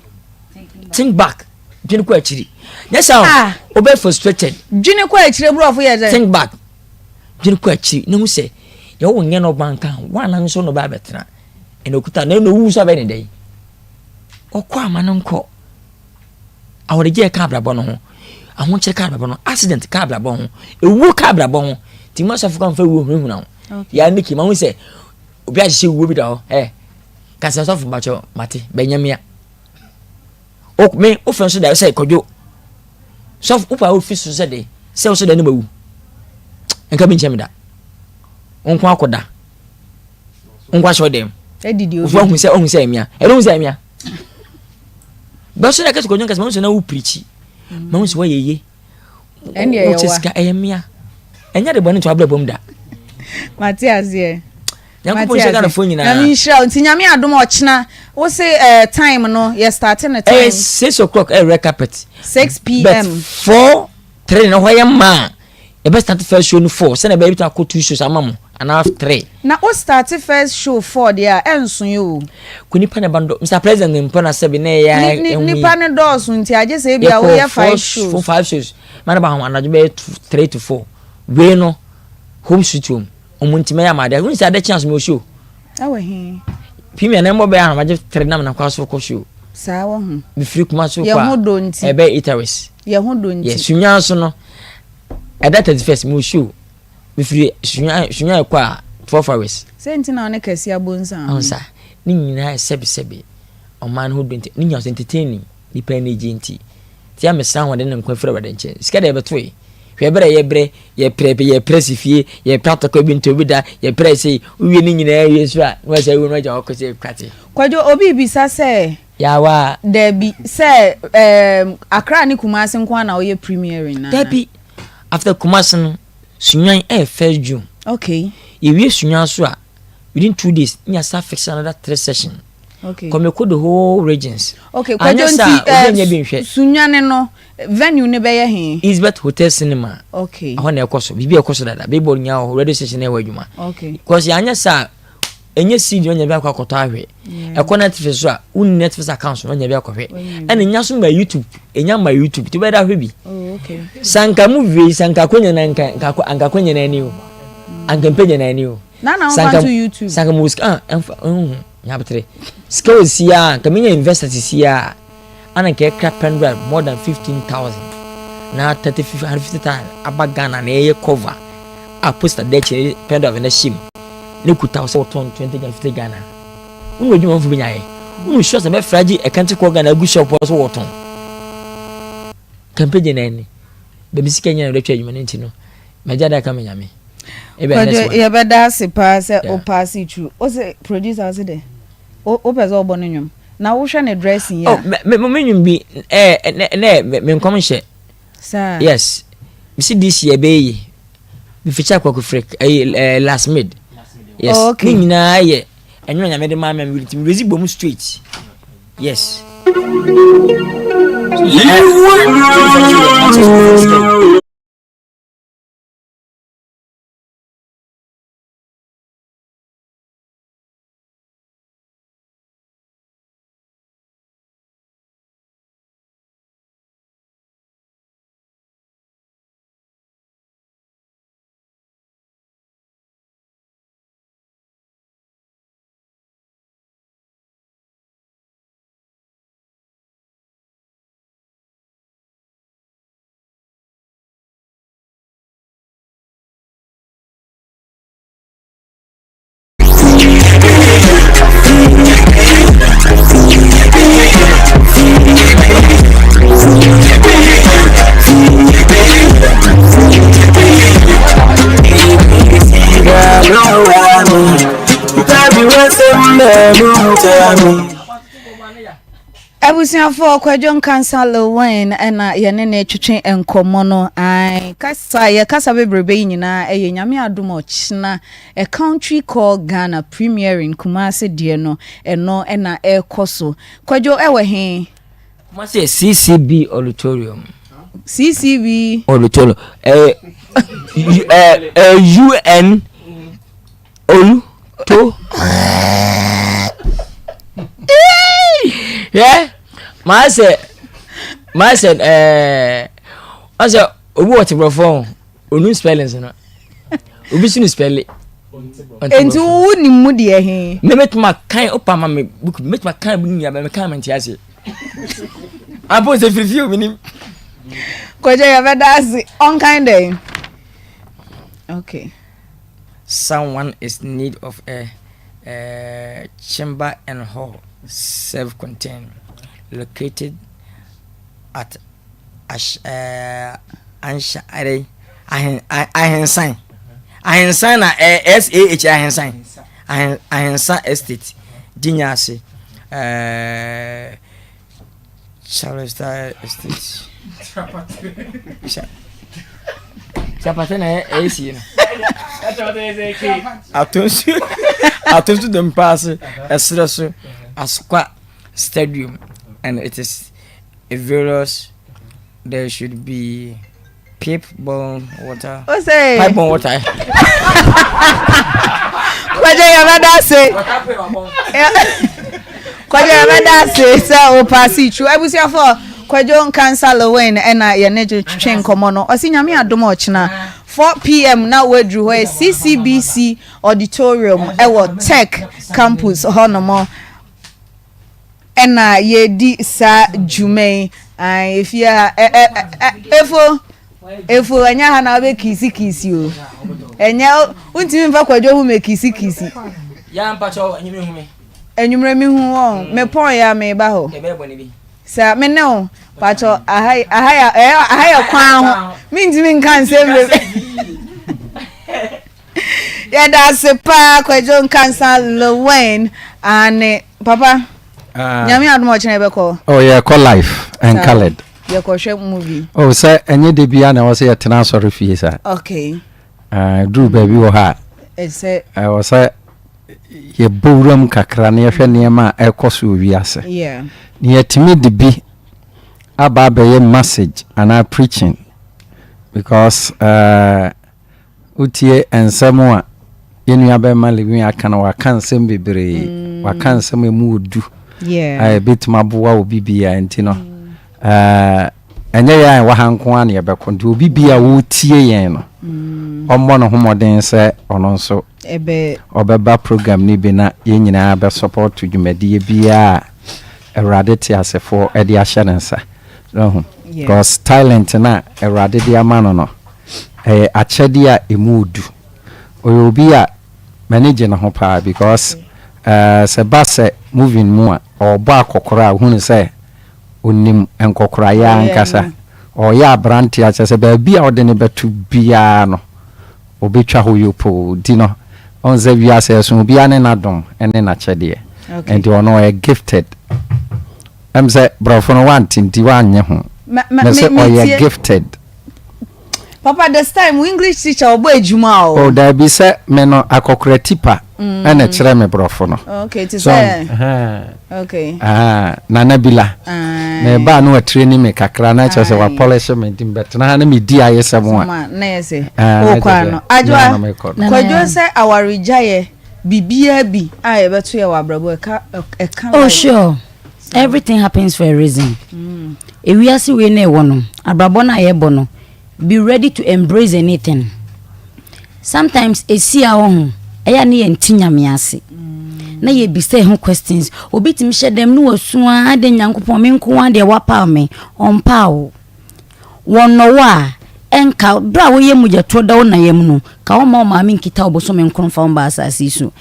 [SPEAKER 6] Think back. Dwene kɔ akyiri. Nyɛ saa
[SPEAKER 2] ah.
[SPEAKER 6] wobɛ frustrated.
[SPEAKER 2] Dwene kɔ akyiri borɔfo yɛ dɛ.
[SPEAKER 6] Think back. Dwene kɔ akyiri na hu sɛ yɛwɔ wo nyɛ no ɔba nka ho. Woana nso na ɔbɛ abɛtena. Ɛna okuta na ɛna owu nso abɛyɛ ne dɛn. Ɔkɔ ama no nkɔ. Awaregyaeɛ ka abrabɔ no ho. Ahokyere ka abrabɔ no ho. Accident ka abrabɔ ho. Ewuo ka abrabɔ ho. Nti mo asɔfo ka mfa wuo hunahuna ho. Yɛ ne kima ho sɛ obi ahyehyɛ wuo bi da hɔ. Ɛ kasa asɔfo bakyɛ mate bɛnyamia. O me wo fɛn so da sɛ kɔdwo. Sɔfo wo pa wo fi so sɛ de sɛ wo so da ne mawu. Nka bi nkyɛn me da. Wo nko akɔda. Wo nko ahyɛ wo dɛm. Wo hu sɛ wo hu sɛ ɛmia. Ɛno hu sɛ ɛmia. Bɛso na kɛsɛ kɔdwo nkɛsɛ mahu sɛ na wo pirikyi. Mahu sɛ woayɛ ye. Wokyɛ sika ɛyɛ mmea. Ɛnyɛ de bɔne nto abrabɔ mu da.
[SPEAKER 2] Mate aseɛ.
[SPEAKER 6] Nyankopɔn nhyira Ghanafoɔ nyinaa.
[SPEAKER 2] Nyame nhyira wo. Nti Nyame adom ɔkyena wo se eh, time no yɛ start ne time.
[SPEAKER 6] Ɛyɛ 6 o'clock ɛyɛ red carpet.
[SPEAKER 2] 6 pm.
[SPEAKER 6] But 4 3 na hɔ yɛ mmaa. Yɛbɛ start first show no 4 sɛnea ɛbɛyɛ bitumi akɔ 2 shows ama mo anaa 3.
[SPEAKER 2] Na wo start first show 4 deɛ a ɛnso yɛ o.
[SPEAKER 6] Kò nipa na ɛba no dɔ Mr President mpo na sɛbi na ɛyɛ
[SPEAKER 2] ɛho yi. Nipa no dɔɔso nti agye sɛ ebi a woyɛ 5 shows.
[SPEAKER 6] Yɛkɔ 5 shows ma no ba ho anadwo bɛyɛ 3 to 4 wei no home sweet home. Ɔmo nti mɛyɛ ama adeɛ. Wohu sɛ ade kye aso mewɔ show.
[SPEAKER 2] Ɛwɔ he?
[SPEAKER 6] Premier na ɛmmɔ bɛyɛ ahomakye tere nam na kɔ so kɔ show.
[SPEAKER 2] Saa wɔ ho.
[SPEAKER 6] Mefiri kuma so kɔ a.
[SPEAKER 2] Yɛ ho dɔ nti.
[SPEAKER 6] Ɛbɛyɛ 8 hours.
[SPEAKER 2] Yɛ ho dɔ nti.
[SPEAKER 6] Yɛ sunya so no ɛda 31st mewɔ show. Mefiri sunya sunya ɛkɔ a 12 hours.
[SPEAKER 2] Sɛ nti na ɔne kɛse abɔ nsa ho.
[SPEAKER 6] Ɔnsa ne nyinaa sɛbi sɛbi ɔman no ho dɔ nti ne nyinaa so entertaining nipa ani gye nti. Tia mesrɛ ahoɔden ne nkwa firi Awurade nkyɛn. Sika deɛ yɛbɛtoe. Hwɛ berɛ a yɛbrɛ, yɛprɛ, yɛprɛ si fie, yɛprɛ atɔkɔ bi ntɔ bi da, yɛprɛ sei, wowie ne nyinaa wie nso a, na wɔsɛ awu no agya hɔ kɔ sɛ kwate.
[SPEAKER 2] Kwadwo, obi rebisa sɛ.
[SPEAKER 6] Yawa.
[SPEAKER 2] Dabi, sɛ ɛɛm Accra ne Kumasi nko ara na woyɛ premiering anaa?
[SPEAKER 6] Dabi, after Kumasi no, Sunyani ɛyɛ first June.
[SPEAKER 2] Okay.
[SPEAKER 6] Yɛwie Sunyani so a, within 2 days, ne yɛasa fix another three session.
[SPEAKER 2] Okay.
[SPEAKER 6] Kɔ mekɔ the whole regions.
[SPEAKER 2] Okay, Kwadwo nti eh, Sunyani no venue no bɛyɛ he?
[SPEAKER 6] Isbet Hotel Cinema.
[SPEAKER 2] Okay.
[SPEAKER 6] Ɛhɔ na ɛkɔ so. Biribi a ɛkɔ so dada. Billboard nyinaa wɔ hɔ, radio station na ɛwɔ adwuma.
[SPEAKER 2] Okay.
[SPEAKER 6] Because yɛanyɛ saa ɛnyɛ CD ɔnya bi akɔ akɔtɔ ahwɛ. Ɛkɔ Netflix so a, wonni Netflix account so ɔnya bi akɔhwɛ. Ɛna nya so ma YouTube, ɛnya ma YouTube, nti wobɛda ahwɛ bi.
[SPEAKER 2] Oh, okay.
[SPEAKER 6] Sanka movie yi, sanka akɔnya na nka nka anka akɔnya na ani o. Anka mpɛnya na ani o.
[SPEAKER 2] Na na wɔmfa nto YouTube.
[SPEAKER 6] Sanka mo sika, ah, ɛmfa, nhu. Nyabotere. Sika wɔ sisi a, nka menya investor sisi a, ana nka ɛkra pen drive more than 15,000 na 30 150,000 aba Ghana na ɛyɛ cover a poster da akyi pen drive na hyɛ mu ne kuta sɛ wɔtɔn 20 Ghana 50 Ghana. Wonu adwuma mfo benya yɛ. Wonu sure sɛ bɛfra gye ɛkante kɔ Ghana agu shop hɔ so wɔtɔn. Kampagye na ɛni. Baabi sika nyina na ɛde twa adwuma no nti no, magya da ka me nyame.
[SPEAKER 2] Kwadwo yɛbɛda ase paa sɛ wo paase through. Wo se producer wo se dɛ wopɛ sɛ ɔbɔ no nwom na wohwɛ ne dressing yi a.
[SPEAKER 6] Oh me me nwom bi eh ne me nkɔm nhyɛ.
[SPEAKER 2] Saa.
[SPEAKER 6] Yes. Me si this year bɛyɛ yi. Me feature Kwaku Frick eh, eh last mid. Yes.
[SPEAKER 2] Oh, okay.
[SPEAKER 6] Ne nyinaa yɛ ɛnwom nyame de maa me me me rezi bɔ mu straight. Yes.
[SPEAKER 2] Abusuafoɔ Kwadwo Nkansah Lil Wayne na yɛne no retwetwe nkɔmmɔ no. Ae, kasa yɛ kasa bebrebe yi nyinaa ɛyɛ Nyame adom ɔkyena A Country Called Ghana premiering Kumasi deɛ no, ɛno na ɛrekɔ so. Kwadwo ɛwɔ he?
[SPEAKER 6] Kumasi yɛ CCB Auditorium.
[SPEAKER 2] CCB
[SPEAKER 6] Auditorium. Ɛyɛ UN Olu to. Hwɛ maa sɛ. Maa sɛ ɛɛ ɔsɛ obi wɔ te borɔfo ho onum spellings no obi si no spelling.
[SPEAKER 2] Nti wo nim mu deɛ he?
[SPEAKER 6] Me mɛtuma kan opa ma me book mɛtuma kan bi nua bɛ me kan me nte ase. Apo sɛ firifie obi nim.
[SPEAKER 2] Kɔjɛ yɛ bɛ da ase ɔnkan dɛn? Okay.
[SPEAKER 6] Someone is need of a, a chamber and hall self-contained located at Ash, uh, Ansha, Ahen, Ahensan. Ahensan na eh, S-A-H Ahensan. Ahen, Ahensa Estate. Dinya ase. Uh, Charles Estate. Chapate na ɛyɛ sie no. Atonsu Atonsu Dompaase ɛserɛ so Asokwa Stadium and it is a various there should be pipe borne water.
[SPEAKER 2] O se.
[SPEAKER 6] Pipe borne water.
[SPEAKER 2] Kwadwo yɛ bɛda ase. Kwadwo yɛ bɛda ase sɛ o paase tru. Abusuafo Kwadwo Nkansa Lewin ɛna yɛ ne twetwe nkɔmɔ no. Ɔsi nyame adom ɔkyena 4pm na waduru hɔ yɛ CCBC auditorium ɛwɔ Tech campus hɔ nom. Ɛna yɛredi saa dwuma yi. Ae, efie ha, ɛ ɛ ɛ efo, efo, ɛnyɛ ha na wobɛ kiisi kiisi o. Ɛnyɛ, wontumi nfa kwadwo ho mɛ kiisi kiisi.
[SPEAKER 6] Ya mpakyɛw, enyimire hu me.
[SPEAKER 2] Enyimire me hu wɔn, me pɔn ya me ba hɔ.
[SPEAKER 6] Yɛbɛyɛ bɔne bi.
[SPEAKER 2] Sɛ me ne wo, pakyɛw, aha aha yɛ, aha yɛ kwan ho, mentumi nka nsɛm bebree. Yɛda ase paa Kwadwo Nkansah Lewin ane papa.
[SPEAKER 3] Ah.
[SPEAKER 2] Nyame adom ɔkyena yɛbɛkɔ.
[SPEAKER 3] Oh yɛkɔ life and colored.
[SPEAKER 2] Yɛkɔhwɛ movie.
[SPEAKER 3] Oh sɛ ɛnyɛ de bia na ɛwɔ sɛ yɛtena asɔre fie saa.
[SPEAKER 2] Okay.
[SPEAKER 3] Ah, duru baabi wɔ hɔ a.
[SPEAKER 2] Ɛsɛ.
[SPEAKER 3] Ɛwɔ sɛ yɛbɔ wuram kakra na yɛhwɛ nneɛma a ɛkɔ so wɔ wiase.
[SPEAKER 2] Yeah.
[SPEAKER 3] Na yɛtumi de bi aba abɛyɛ message anaa preaching because uh, Wotie nsɛm a yɛn nuabarima Lewin aka no, waka nsɛm bebree. Mm. Waka nsɛm a emu wɔ du a ebetumi aboa obi biara nti no. Mm. Eh, ɛnyɛ yɛn a ɛwɔ ha nko ara na yɛbɛkɔ nti obi bi a wɔretie yɛn no mm. ɔmmɔ ne ho mmɔden sɛ ɔno nso ɔbɛba program no bi na yɛn nyinaa bɛsɔpɔto dwumadie biara a awurade te asefoɔ de ahyɛ ne nsa. Because talent no a awurade de ama no no Ɛyɛ akyɛdeɛ a ɛmu ɔdu. Ɔyɛ obi a m'ani gye ne ho paa because eh, sɛ ɛba sɛ moving mu a, ɔrebɔ akɔkora a, wohu no sɛ ɔnim nkɔkorayɛ ankasa. Ɔreyɛ aberanteɛ a, kyerɛ sɛ baabi a wode no bɛto biara no, ɔbɛtwa hɔ yopoo. Nti no, wohu sɛ wiase ɛso obiara ne n'adom ne n'akyɛdeɛ. Nti ɔno ɔyɛ gifted. Ɛm sɛ borɔfo no woante nti woannye ho. Mese ɔyɛ gifted.
[SPEAKER 2] Papa this time wo English teacher ɔbɔ adwuma o.
[SPEAKER 3] Oh daabi sɛ me no akɔkora tipa ɛna mm. kyerɛ me borɔfo no.
[SPEAKER 2] Okay ti sɛ. Okay.
[SPEAKER 3] Ah Nana Bila. Na ɛbaa no watire ni me kakra na kyerɛ sɛ wapɔlɛhyɛ me nti mbɛtena ha na medi ayesɛm a.
[SPEAKER 2] Na yɛ sɛ. Okɔ ano. Adwoa kwadwo sɛ awaregyaeɛ biribiara bi a yɛbɛto yɛ wɔ abrabɔ ɛka ɛka.
[SPEAKER 4] Oh sure. Everything happens for a reason. Ewiase wei na ɛwɔ no, abrabɔ no a yɛbɔ no, be ready to embrace anything. Sometimes esi a ɔho, ɛyɛ a ne yɛn ti nyame ase. Na yɛbisa ɛho questions. Obi tumi hyɛ dɛm ne wasu a, adɛn Nyankopɔn me nko ara deɛ wapaw me, ɔmpaw wo. Wɔnnɔ wo a, ɛnka berɛ a woyɛ mogyatoɔ da wo na yam no, ka wɔmma wo maame nkita wo bosome nkron mfa wo mba asase yi so.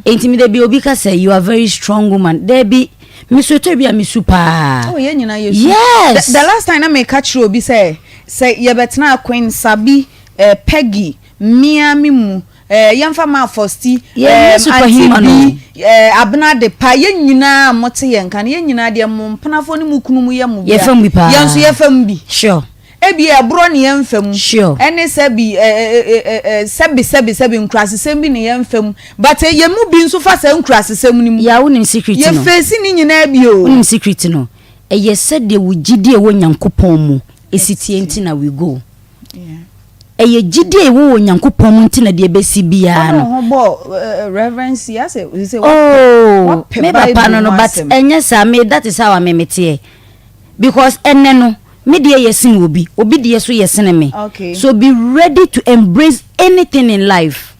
[SPEAKER 4] Enti me da bi obi ka sɛ you are very strong woman. Daabi, me so ɛtɔ bi a mesu paa.
[SPEAKER 2] Oh, yɛn nyinaa yɛsu.
[SPEAKER 4] Yes.
[SPEAKER 2] The, the last time na meka kyerɛ obi sɛ sɛ yɛbɛtena Queen Sabi, eh, Peggy, mmea me mu, Eh, yɛmfa ma Fosti,
[SPEAKER 4] eh,
[SPEAKER 2] Auntie Bi, eh, Abena Adepa, yɛn nyinaa a mote yɛn nka no, yɛn nyinaa deɛ mo mpenafoɔ ne mo kunu mu yɛ mo bia.
[SPEAKER 4] Yɛfa mu bi paa.
[SPEAKER 2] Yɛn nso yɛfa mu bi.
[SPEAKER 4] Sure.
[SPEAKER 2] Ebi ɛborɔ ne yɛn mfa mu.
[SPEAKER 4] Sure.
[SPEAKER 2] Ɛne sɛbi, eh, eh, eh, eh, eh, sɛbi, sɛbi, sɛbi, nkurasesɛm bi ne yɛn mfa mu. But eh, yɛn mu bi nso fa saa nkurasesɛm no mu.
[SPEAKER 4] Yeah, wonim secret no.
[SPEAKER 2] Yɛfeesi ne nyinaa bi o.
[SPEAKER 4] Wonim secret no. Ɛyɛ sɛdeɛ wo gyidie wɔ Nyankopɔn mu esi teɛ nti na we go. Ɛyɛ gyidie a ɛwɔ wɔ Onyankopɔn mu nti na deɛ ɛbɛsi biara no.
[SPEAKER 2] Ɔno ho bɔ Reverend si asɛ sɛ
[SPEAKER 4] Oh, me papa no no but ɛnyɛ saa me that is how a me meteɛ. Because ɛnɛ no, me deɛ yɛ sene obi, obi deɛ so yɛ sene me. So be ready to embrace anything in life.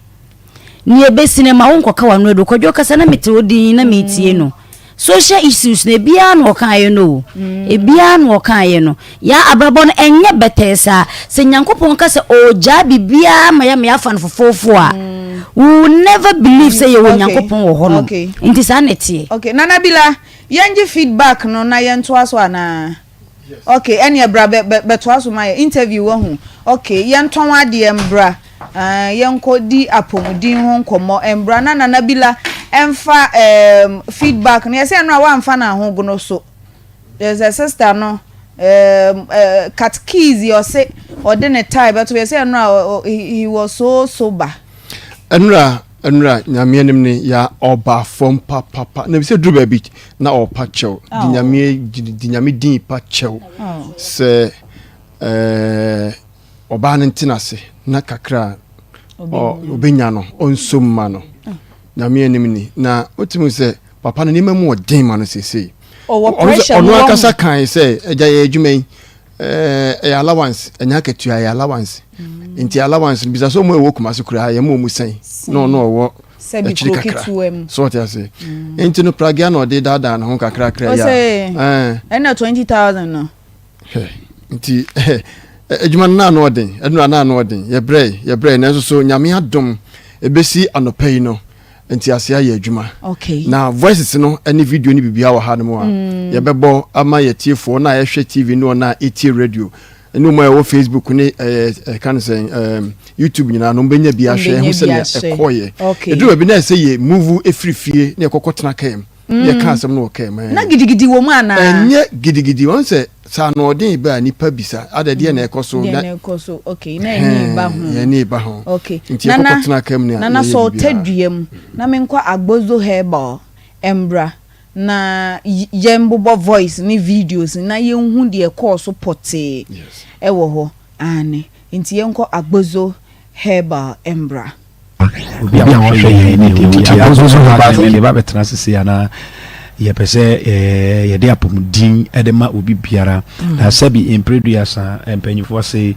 [SPEAKER 4] Nea ebesi no, mma wonkɔka w'ano adu. Kwadwo kasa na mete hɔ dinn na meretie no. Social issues no, ebiara na ɔkaeɛ no o. Ebiara na ɔkaeɛ no. Yɛn abrabɔ no, ɛnyɛ bɛtɛɛ saa. Sɛ Nyankopɔn ka sɛ ɔregyaa biribiara ma yɛn ma yɛafa no fofoofo a, we will never believe sɛ yɛwɔ Nyankopɔn wɔ hɔnom. Nti saa na ɛteɛ.
[SPEAKER 2] Okay, Nana Bila, yɛngye feedback no na yɛntoa so anaa? Ok ɛneɛ bra bɛ bɛ bɛtoa so ma yɛ interview wahu ok yɛntɔn adeɛ mbra aah yɛnkɔ di apɔmuden ho nkɔmmɔ mbra na Nana Bila ɛmfa ɛɛm feedback no yɛsɛ ɛno a wamfa no ahogono so there's a sister no ɛɛm ɛɛ catechies ɔse ɔde ne tie bɛto yɛsɛ ɛno a he he was so sober.
[SPEAKER 5] Ɛnora Nwura Nyame anim ne ya ɔba fam papapa na sɛ duru baabi na ɔpa kyɛw di Nyame di Nyame din pa kyɛw sɛ ɛɛ ɔbaa no ntena ase na kakra ɔbɛnya no ɔnsom ma no Nyame anim ni na wotumi sɛ papa no nneɛma mu ɔden ma no seesei ɔno ankasa kan sɛ agya yɛ adwuma yi ɛyɛ allowance ɛnyɛ akatua ɛyɛ allowance mm. nti allowance no bisa sɛ ɔmo ɛwɔ Kumasi koraa yɛ mo ɔmo sɛn na ɔno ɔwɔ akyiri kakra so ɔte ase mm. nti no pragea na ɔde daadaa ne ho kakrakra
[SPEAKER 2] yɛ ɛna 20,000 no
[SPEAKER 5] nti adwuma no naano ɔden ɛno naano ɔden yɛbrɛ yɛbrɛ nanso so Nyame adom ebesi anɔpa yi no ntease ayɛ adwuma.
[SPEAKER 2] Okay.
[SPEAKER 5] Na voices no ne video ne biribiara wɔ ha no mu a mm. yɛbɛbɔ ama yɛtiefoɔ na yɛhwɛ TV ne wɔn a ɛtie radio ne wɔn a ɛwɔ Facebook ne ɛɛ ɛka no sɛ ɛɛ YouTube nyinaa no wɔbɛnya bi ahwɛ ɛho sɛnea ɛkɔɔyɛ. Ɛduru baabi na ɛsɛ yɛ move efiri fie na yɛkɔkɔ tena kaa mu. Mm. Yɛka asɛm no wɔ kaa mu.
[SPEAKER 2] Na gidigidi wɔ mu anaa?
[SPEAKER 5] Ɛnyɛ gidigidi wɔn sɛ sɛ anoɔden ba a nipa bisa ada deɛ na ɛkɔ so.
[SPEAKER 2] Deɛ na ɛkɔ so okay na ɛni ba ho.
[SPEAKER 5] Yɛni ba ho.
[SPEAKER 2] Okay
[SPEAKER 5] nti yɛkɔkɔ tena kaa mu ne
[SPEAKER 2] nana sɛ ɔtɛ dua mu na menkɔ Agbozo herbal mbra na yɛn bobɔ voice ne videos na yɛn hu deɛ ɛkɔɔ so pɔtee ɛwɔ hɔ aane nti yɛnkɔ Agbozo herbal mbra.
[SPEAKER 7] Obi a ɔhwɛ yɛn ne deɛ ɔtie abosonsom ho ba ne ba bɛtena ase sei anaa yɛpɛ sɛ yɛde apɔmuden de ma obi biara mm. na sɛbi mprɛduasa mpanyinfoɔ se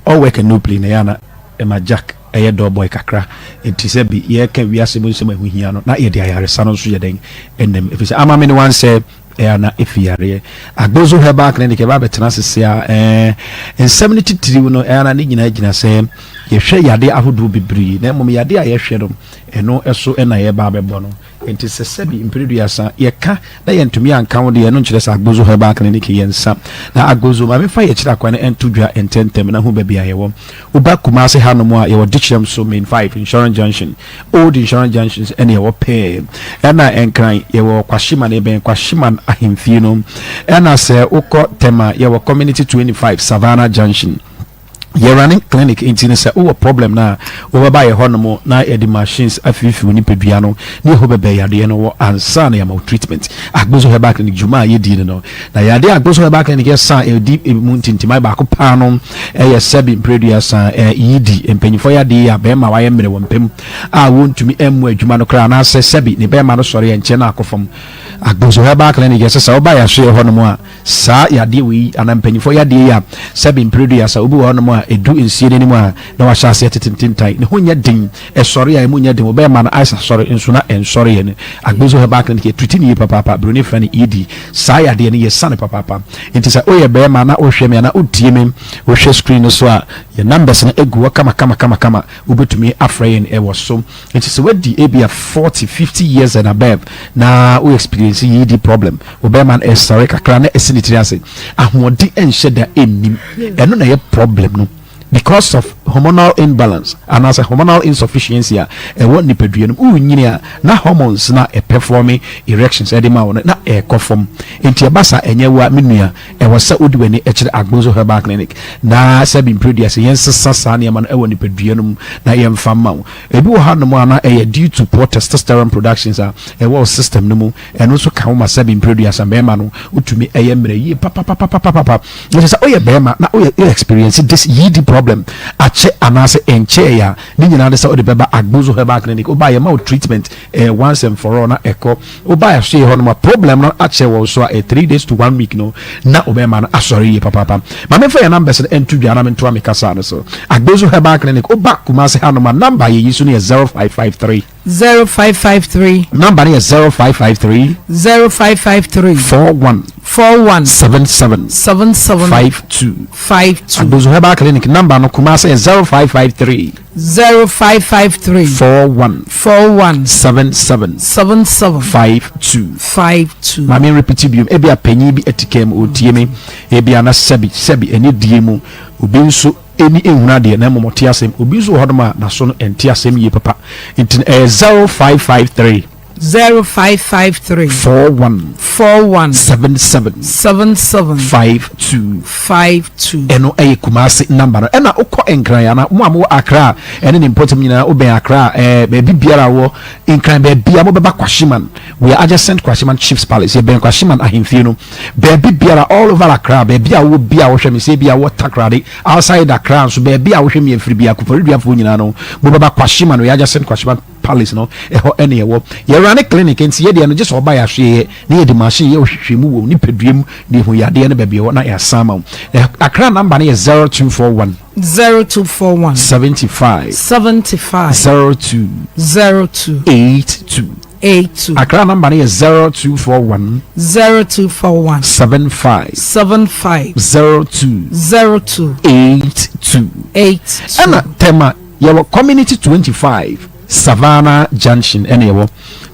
[SPEAKER 7] all work and no play na ɛyɛ ana ɛma jack ɛyɛ dɔɔ boy kakra nti sɛ bi yɛka wiase mu nsɛm a ɛho hia no na yɛde ayaresa no nso yɛ dɛn ɛnam ɛfiri sɛ ama me ne wansɛ Ɛyɛ a na efi yareɛ. Agbozo Herbal Clinic ɛba abɛtena ase se a ɛɛ nsɛm no titiriw no ɛyɛ a na ne nyinaa gyina sɛ yɛhwɛ yadeɛ ahodoɔ bebree na mmom yadeɛ a yɛhwɛ no ɛno ɛso ɛna yɛba abɛbɔ no. Nti sɛ sɛbi mpereduasa yɛka na yɛntumi anka wo deɛ ɛno nkyerɛ sɛ Agbozo Herbal Clinic yɛ nsa. Na Agbozo ma memfa yɛkyerɛ akwan no ɛnto dwa ntɛntɛm na hu baabi a yɛwɔ. Woba Kumasi hanom a yɛwɔ Dikyerɛm so Main 5 Insurance Junction. Old Insurance Junctions ɛna ɛwɔ pɛɛ ɛna Nkran yɛwɔ Kwashiman ɛbɛn Kwashiman ahemfie no ɛna sɛ wokɔ Tema yɛwɔ Community 25 Savannah Junction yɛ running clinic nti no sɛ wowɔ problem no a wobɛba yɛ hɔ nom na yɛde machines afiifi wo nipadua no ne ɛhɔ bɛbɛ yadeɛ no wɔ ansa na yɛama wo treatment. Agbozo Herbal Clinic dwuma a yɛdi no no na yadeɛ a Agbozo Herbal Clinic yɛsa a ɛdi mu ntintiman baako paa no ɛyɛ sɛbi mprɛduasa yidi mpanyinfoɔ yadeɛ yi a bɛrima wayɛ mmerɛ wɔ mpam a wɔntumi mmu adwuma no koraa anaasɛ sɛbi ne bɛrima no sɔre ɛnkyɛ na akɔ fam. Agbozo Herbal Clinic yɛsɛ sɛ woba yɛasoɛ hɔ nom a saa yadeɛ wei anaa mpanyinfoɔ yadeɛ yi a sɛbi mprɛduasa obi wɔ hɔ nom a ɛdu nsie no anim a na wahyɛ aseɛ tete ntentan ne ho nyɛ den ɛsɔre a ɛmu nyɛ den wɔbɛyɛ ma no ayɛ sɛ asɔre nso na ɛnsɔre yɛ no. Agbozo Herbal Clinic yɛ treat no yie papaapa broni frɛ no ED saa yadeɛ no yɛ sa no papaapa nti sɛ woyɛ bɛrima na wohwɛ me anaa wotie me wohwɛ screen no so a yɛ numbers no egu hɔ kama kama kama kama wobɛtumi afrɛ yɛn ɛwɔ so nti sɛ wadi ebia 40 50 years and above na wo experience ED problem wo bɛrima no ɛsɔre kakra na ɛsi ne tiri ase ahoɔden ɛnhyɛ da ɛnnim ɛno na ɛyɛ problem no. Because of hormonal imbalance anaasɛ hormonal insufficiency a ɛwɔ nipadua no mu, worenyini a na hormones no a ɛpɛfɔɔme erections de ma wo no na ɛrekɔ fam. Enti ɛba saa ɛnyɛ wo a me nua, ɛwɔ sɛ wode w'ani kyerɛ Agbonso Herbal Clinic na sɛbi mprɛdua sɛ yɛnsesa saa nneɛma no wɔ nipadua no mu na yɛmfa mma wo. Ebi wɔ hanom a na ɛyɛ due to poor testosterone productions a ɛwɔ wo system no mu, ɛno nso ka ho ma sɛbi mprɛdua sɛ mmarima no wotumi yɛ mmerɛ yie papapapapapa. Na kyerɛ sɛ woyɛ bɛrima na woyɛ experience this yiidi problem at Akyɛ anaasɛ ɛnkyɛɛe a, ne nyinaa ne sɛ wode bɛba Agbozo Herbal Clinic. Woba a, yɛma wo treatment, ɛyɛ once and for all na ɛkɔ. Woba yɛasoɛe hɔ nom a, problem no akyɛ wɔ wo so a, ɛyɛ 3 days to one week no, na wo bɛrima no asɔre yie papaapa. Ma memfa yɛn numbers no nto dwa na mentoa me kasa no so. Agbozo Herbal Clinic, woba Kumasi hanom a, number a yɛyi so no yɛ 0553.
[SPEAKER 8] 0553.
[SPEAKER 7] Number no yɛ 0553.
[SPEAKER 8] 0553.
[SPEAKER 7] 41.
[SPEAKER 8] 41.
[SPEAKER 7] 77.
[SPEAKER 8] 77.
[SPEAKER 7] 52.
[SPEAKER 8] 52.
[SPEAKER 7] Agbozo Herbal Clinic number no Kumasi yɛ 0553.
[SPEAKER 8] 0553.
[SPEAKER 7] 41.
[SPEAKER 8] 41.
[SPEAKER 7] 77.
[SPEAKER 8] 77.
[SPEAKER 7] 52.
[SPEAKER 8] 52.
[SPEAKER 7] Maame repeat bio, ebi a panyin bi ati mu otie me, ebi a na sɛbi sɛbi ɛne die mu obi nso ɛni ehunu adeɛ na mmom ɔte asɛm, obi nso wɔ hɔnom a n'aso no ɛnte asɛm yie papa, nti no ɛyɛ 0553.
[SPEAKER 8] 0553.
[SPEAKER 7] 41.
[SPEAKER 8] 41.
[SPEAKER 7] 77.
[SPEAKER 8] 77.
[SPEAKER 7] 52.
[SPEAKER 8] 52.
[SPEAKER 7] Ɛno ɛyɛ Kumase number no. Ɛna wokɔ Nkran ana mo a mowɔ Accra ɛne ne mpɔtam nyinaa, wobɛn Accra, baabi biara wɔ Nkran baabi a mobɛba Kwashiman, we are adjacent Kwashiman Chiefs Palace, yɛbɛn Kwashiman ahemfie no. Baabi biara all over Accra, baabi a wowɔ bi a wohwɛ me sɛ bi a wɔ Takoradi, outside Accra nso, baabi a wohwɛ me afiri bi a Koforidua nyinaa no, mobɛba Kwashiman, we are adjacent Kwashiman Palace no, ɛhɔ ɛne ɛwɔ. Yɛwura ne clinic, nti yɛdeɛ no gye sɛ ɔba yɛ ahwɛeɛ na yɛde machine yɛ ɔhwehwɛ mu wɔ nipadua mu de hu yadeɛ no baabi ɛwɔ na yɛasan ma wo. Accra number no yɛ 0241.
[SPEAKER 8] 0241.
[SPEAKER 7] 75.
[SPEAKER 8] 75.
[SPEAKER 7] 02.
[SPEAKER 8] 02.
[SPEAKER 7] 82.
[SPEAKER 8] 82.
[SPEAKER 7] Accra number no yɛ 0241.
[SPEAKER 8] 0241.
[SPEAKER 7] 75.
[SPEAKER 8] 75.
[SPEAKER 7] 02.
[SPEAKER 8] 02.
[SPEAKER 7] 82.
[SPEAKER 8] 82.
[SPEAKER 7] Ɛna Tema yɛwɔ Community 25 Savannah Junction, ɛna yɛwɔ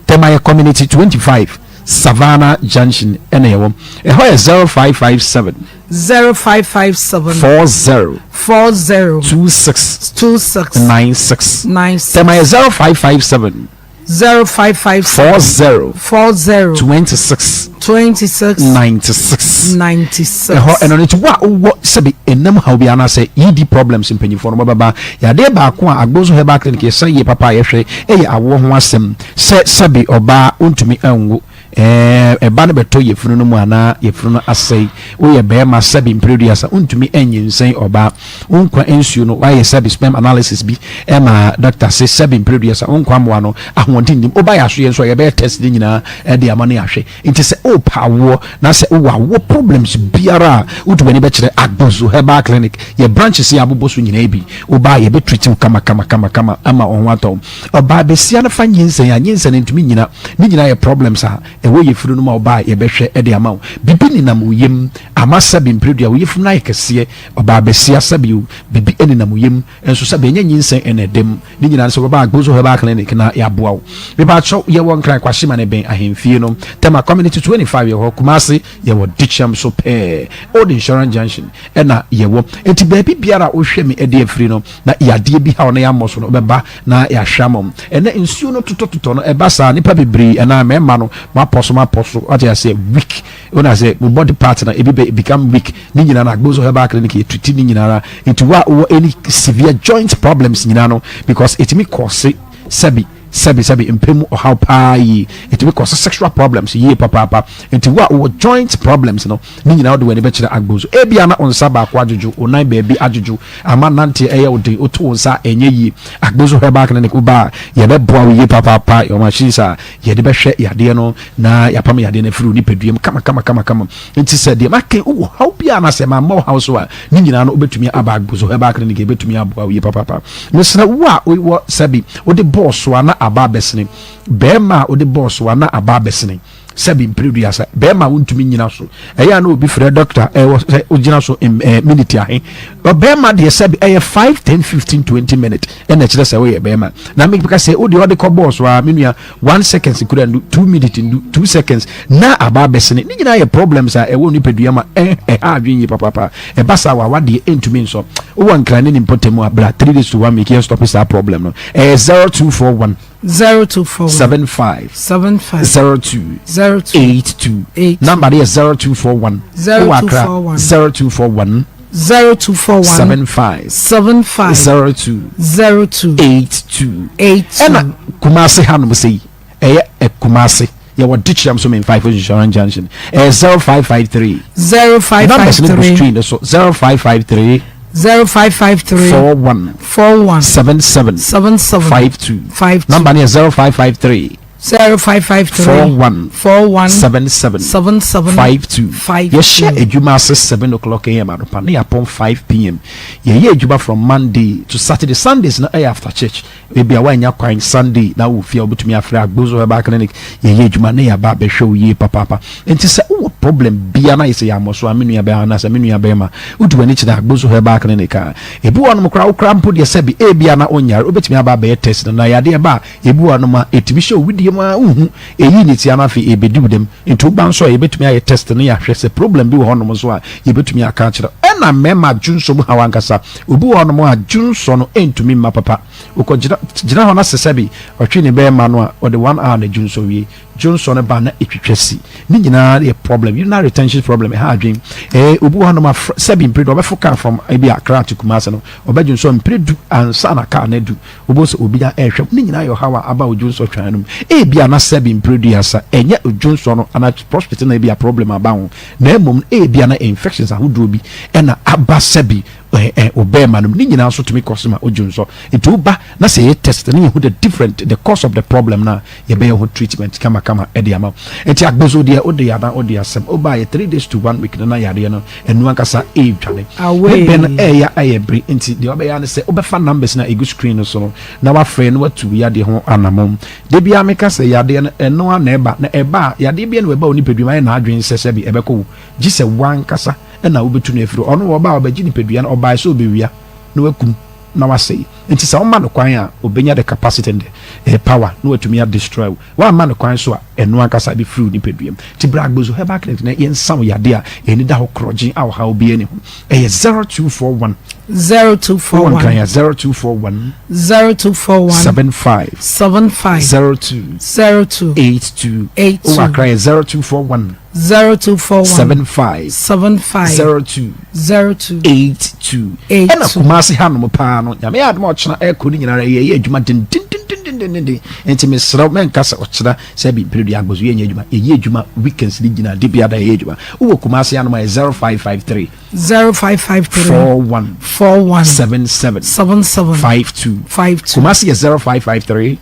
[SPEAKER 7] Tema yɛ Community 25 Savannah Junction, ɛna yɛwɔ ɛhɔ yɛ 0557.
[SPEAKER 8] 0557.
[SPEAKER 7] 40.
[SPEAKER 8] 40.
[SPEAKER 7] 26.
[SPEAKER 8] 26.
[SPEAKER 7] 96.
[SPEAKER 8] 96.
[SPEAKER 7] Tema yɛ 0557.
[SPEAKER 8] 0557.
[SPEAKER 7] 40.
[SPEAKER 8] 40.
[SPEAKER 7] 26.
[SPEAKER 8] 26.
[SPEAKER 7] 96.
[SPEAKER 8] 96.
[SPEAKER 7] Ɛhɔ ɛno no, nti wo a wowɔ sɛbi ɛnam haw bi anaasɛ ED problems, mpanyinfoɔ no wɔbɛba. Yadeɛ baako a Agbozo Herbal Clinic yɛsa yie papa a yɛhwɛ ɛyɛ awoɔ ho asɛm, sɛ sɛbi ɔbaa wontumi anwo, ɛba no bɛtɔ yɛfunu no mu anaa yɛfunu no asɛe. Woyɛ bɛrima, sɛbi mprɛduasa wontumi anyinsɛn ɔbaa, wo nkwa nsuo no wayɛ sɛbi sperm analysis bi ɛma doctor se sɛbi mprɛduasa wo nkwa mmoa no ahoɔden nim. Woba yɛ asoyɛ nso a, yɛbɛyɛ test ne nyinaa ɛde ama no yɛahwɛ. Nti sɛ wopa awoɔ na sɛ wowɔ awoɔ problems biara a, wotu w'ani bɛkyerɛ Agbozo Herbal Clinic. Yɛ branches yɛ abobɔ so nyinaa bi, woba a yɛbɛ treat wo kama kama kama kama ama wo ho atɔ. Ɔbaa bɛsia no fa nyinsɛn a, nyinsɛn no ntumi nyina, ne nyinaa yɛ problems a ɛwɔ yɛfunu no mu a, ɔbaa yɛbɛhwɛ ɛde ama wo. Bibi nenam wo yam ama sɛbi mperedua wo yɛfunu no ayɛ kɛseɛ. Ɔbaa bɛsia, sɛbi o, bibi nenam wo yam nso, sɛbi ɛnyɛ nyinsɛn ɛna ɛdɛm, ne nyinaa sɛ wɔbɛba Agbozo Herbal Clinic na yɛaboa wo. Mepaakyɛw, yɛwɔ Nkran Kwashima ne bɛn ahemfie no. Tema Community 25 yɛwɔ hɔ. Kumase yɛwɔ Dikyɛm so pɛɛ, Old Insurance Junction ɛna yɛwɔ. Nti baabi biara a wohwɛ me ɛde afiri no na yadeɛ bi haw na yɛammɔ so no, wobɛba na yɛahwɛ ama wo. Ɛnɛ nsuo no totɔtotɔ no ɛba saa, nipa bebree ɛna mmarima no mapɔ so mapɔ so, wate aseɛ, weak wona sɛ mo body part na ebi bɛ become weak. Ne nyinaa no Agbozo Herbal Clinic yɛ treat ne nyinaa. Nti wo a wowɔ any severe joint problems nyinaa no, because ɛtumi kɔse sɛbi sɛbi sɛbi mpɛ mu ɔhaw paa yie, ɛtumi kɔse sexual problems yie papaapa. Nti wo a wowɔ joint problems no ne nyinaa, wode w'ani bɛkyerɛ Agbozo. Ebia na wo nsa baako adwodwo, wo nan baabi adwodwo ama nante ɛyɛ wo den, woto wo nsa ɛnyɛ yie, Agbozo Herbal Clinic woba a yɛbɛboa wo yie papaapa. Yɛwɔ machines a yɛde bɛhwɛ yadeɛ no na yɛapam yadeɛ no afiri wo nipadua mu kama kama kama kama. Nti sɛ deɛ maka, wowɔ haw bi a na sɛ mammɔ wo haw so a, ne nyinaa no wobɛtumi aba Agbozo Herbal Clinic, yɛbɛtumi aboa wo yie papaapa. Mesrɛ wo a wowɔ sɛbi wode bɔɔ so a na aba abɛsene, bɛrima a wode bɔɔ so a na aba abɛsene, sɛbi mpereduasa, bɛrima a wontumi nyina so, ɛyɛ a na obi frɛ doctor ɛwɔ sɛ wogyina so minute ahe? Ɔbɛrima deɛ, sɛbi ɛyɛ 5, 10, 15, 20 minute ɛna ɛkyerɛ sɛ woyɛ bɛrima. Na meka sɛ wode ɔde kɔ bɔɔ so a, me nua, 1 seconds kura ndu, 2 minute ndu, 2 seconds na aba abɛsene. Ne nyinaa yɛ problems a ɛwɔ nipadua ma ɛha adwene yie papaapa. Ɛba saa wa wadeɛ ɛntumi nsɔ. Wowɔ Nkran ne ne mpɔtam a, bra 3 days to 1 week, yɛn stop saa problem no. Ɛyɛ 0241.
[SPEAKER 8] 0241.
[SPEAKER 7] 75.
[SPEAKER 8] 75.
[SPEAKER 7] 02.
[SPEAKER 8] 02.
[SPEAKER 7] 82.
[SPEAKER 8] 82.
[SPEAKER 7] Number no yɛ 0241.
[SPEAKER 8] 0241.
[SPEAKER 7] 0241.
[SPEAKER 8] 0241.
[SPEAKER 7] 75.
[SPEAKER 8] 75.
[SPEAKER 7] 02.
[SPEAKER 8] 02.
[SPEAKER 7] 82.
[SPEAKER 8] 82.
[SPEAKER 7] Ɛna Kumase hanom sɛ yi ɛyɛ Kumase yɛwɔ Dikyerɛm so main 5 Insurance Junction, ɛyɛ 0553.
[SPEAKER 8] 0553.
[SPEAKER 7] Numbers no gu screen no so, 0553.
[SPEAKER 8] 0553
[SPEAKER 7] 41
[SPEAKER 8] 41
[SPEAKER 7] 77
[SPEAKER 8] 77
[SPEAKER 7] 52.
[SPEAKER 8] 52.
[SPEAKER 7] Number no yɛ 0553
[SPEAKER 8] 0553
[SPEAKER 7] 41
[SPEAKER 8] 41
[SPEAKER 7] 77
[SPEAKER 8] 77
[SPEAKER 7] 52.
[SPEAKER 8] 52.
[SPEAKER 7] Yɛhyɛ adwuma ase 7 o'clock am anɔpa na yɛapɔn 5 pm. Yɛyɛ adwuma from Monday to Saturday. Sundays no ɛyɛ after church. Ebia woannya kwan Sunday na wowɔ fie a wobɛtumi afrɛ Agbozo Herbal Clinic. Yɛyɛ adwuma na yɛaba abɛhwɛ wo yie papaapa. Nti sɛ wowɔ problem bia na ayɛ sɛ yɛammɔ so a me nua bɛa anaasɛ me nua bɛrima wode w'ani kyerɛ Agbozo Herbal Clinic a ebi wɔ hɔnom koraa wo koraa mpo deɛ sɛbi ebia na wonyare wobɛtumi aba abɛyɛ test no na yadeɛ ba a ebi wɔ hɔnom a ɛtumi hyɛ wo wedeɛ mu a wonhu ɛyi ne ti a na afei ɛbɛdi wo dɛm nti woba nso a yɛbɛtumi ayɛ test no yɛahwɛ sɛ problem bi wɔ hɔnom nso a yɛbɛtumi aka akyerɛ ɛna mmarima dwonsɔ mu haw ankasa Obi wɔ hɔnom a dwonsɔ no ntumi mma papa. Wokɔ gyina gyina hɔ na sɛ sɛbi ɔtwe ne bɛɛma no a, ɔde one hour na dwonsɔ wie. Dwonsɔ no ba na etwitwa si. Ne nyinaa yɛ problem. Urinary retention problem ɛha adwen. Ɛɛ obi wɔ hɔnom a sɛbi mpere du ɔbɛfo car from ebi Accra to Kumasi no, ɔbɛdwonsɔ mpere du ansa na car no adu. Wobɛhu sɛ obi a ɛrehwɛ ne nyinaa yɛ ɔhaw a aba odwonsɔ twan no mu. Ebia na sɛbi mpere du asa ɛnyɛ odwonsɔ no anaa prostate no ebia problem aba ho. Na mmom no ebia na infections ahodoɔ bi na aba sɛbi ɔbɛɛma no mu. Ne nyinaa nso tumi kɔ so ma odwo nsɔ. Nti woba na sɛ yɛyɛ test na yɛhu the different, the cause of the problem no a, yɛbɛyɛ ho treatment kamakama de ama wo. Nti agbozo deɛ wode anaa wode asɛm, woba yɛ 3 days to one week no na yareɛ no ɛno ankasa ɛredwane. Ne bɛ no ɛɛya ayɛ bere nti deɛ wobɛyɛ ara ne sɛ wobɛfa numbers no a ɛgu screen no so no na wafrɛ na watu wo yadeɛ ho anamɔn. Da biara meka sɛ yadeɛ no ɛno ara na ɛba, na ɛba a, yadeɛ biara na ɛba wo nipadua mu ayɛ n'adwene sɛ sɛbi ɛbɛkɔ wo, gye sɛ w'ankasa na wobɛtu no afiri hɔ. Ɔno ɔba a ɔbɛgye nipadua no, ɔbaeɛ sɛ ɔbɛwia na wakum na wasɛe. Nti sɛ woma no kwan a, ɔbɛnya the capacity and the power na watumi a destroy wo. Woamma no kwan so a, ɛno ankasa bɛfiri wo nipadua mu. Nti bra Agbozo Herbal Clinic na yɛnsa wo yadeɛ a ɛni da hɔ korɔgyen a ɔhaw biara nni ho. Ɛyɛ 0241.
[SPEAKER 8] 0241.
[SPEAKER 7] Wowɔ Nkran a, 0241.
[SPEAKER 8] 0241.
[SPEAKER 7] 75.
[SPEAKER 8] 75.
[SPEAKER 7] 02.
[SPEAKER 8] 02.
[SPEAKER 7] 82.
[SPEAKER 8] 82.
[SPEAKER 7] Wowɔ Accra yɛ 0241.
[SPEAKER 8] 0241.
[SPEAKER 7] 75.
[SPEAKER 8] 75.
[SPEAKER 7] 02.
[SPEAKER 8] 02.
[SPEAKER 7] 82.
[SPEAKER 8] 82.
[SPEAKER 7] Ɛna Kumasi hanom paa no, Nyame yɛ adom a ɔkyena ɛkɔ no nyinara yɛyɛ adwuma dendendendendenden. Nti mesrɛ wo mɛnka sɛ ɔkyena sɛ bi mpere dua agbozo yɛnyɛ adwuma. Yɛyɛ adwuma weekends no nyinaa, da biara da yɛyɛ adwuma. Wowɔ Kumasi hanom a yɛ 0553.
[SPEAKER 8] 0553.
[SPEAKER 7] 41.
[SPEAKER 8] 41.
[SPEAKER 7] 77.
[SPEAKER 8] 77.
[SPEAKER 7] 52.
[SPEAKER 8] 52.
[SPEAKER 7] Kumasi yɛ 0553.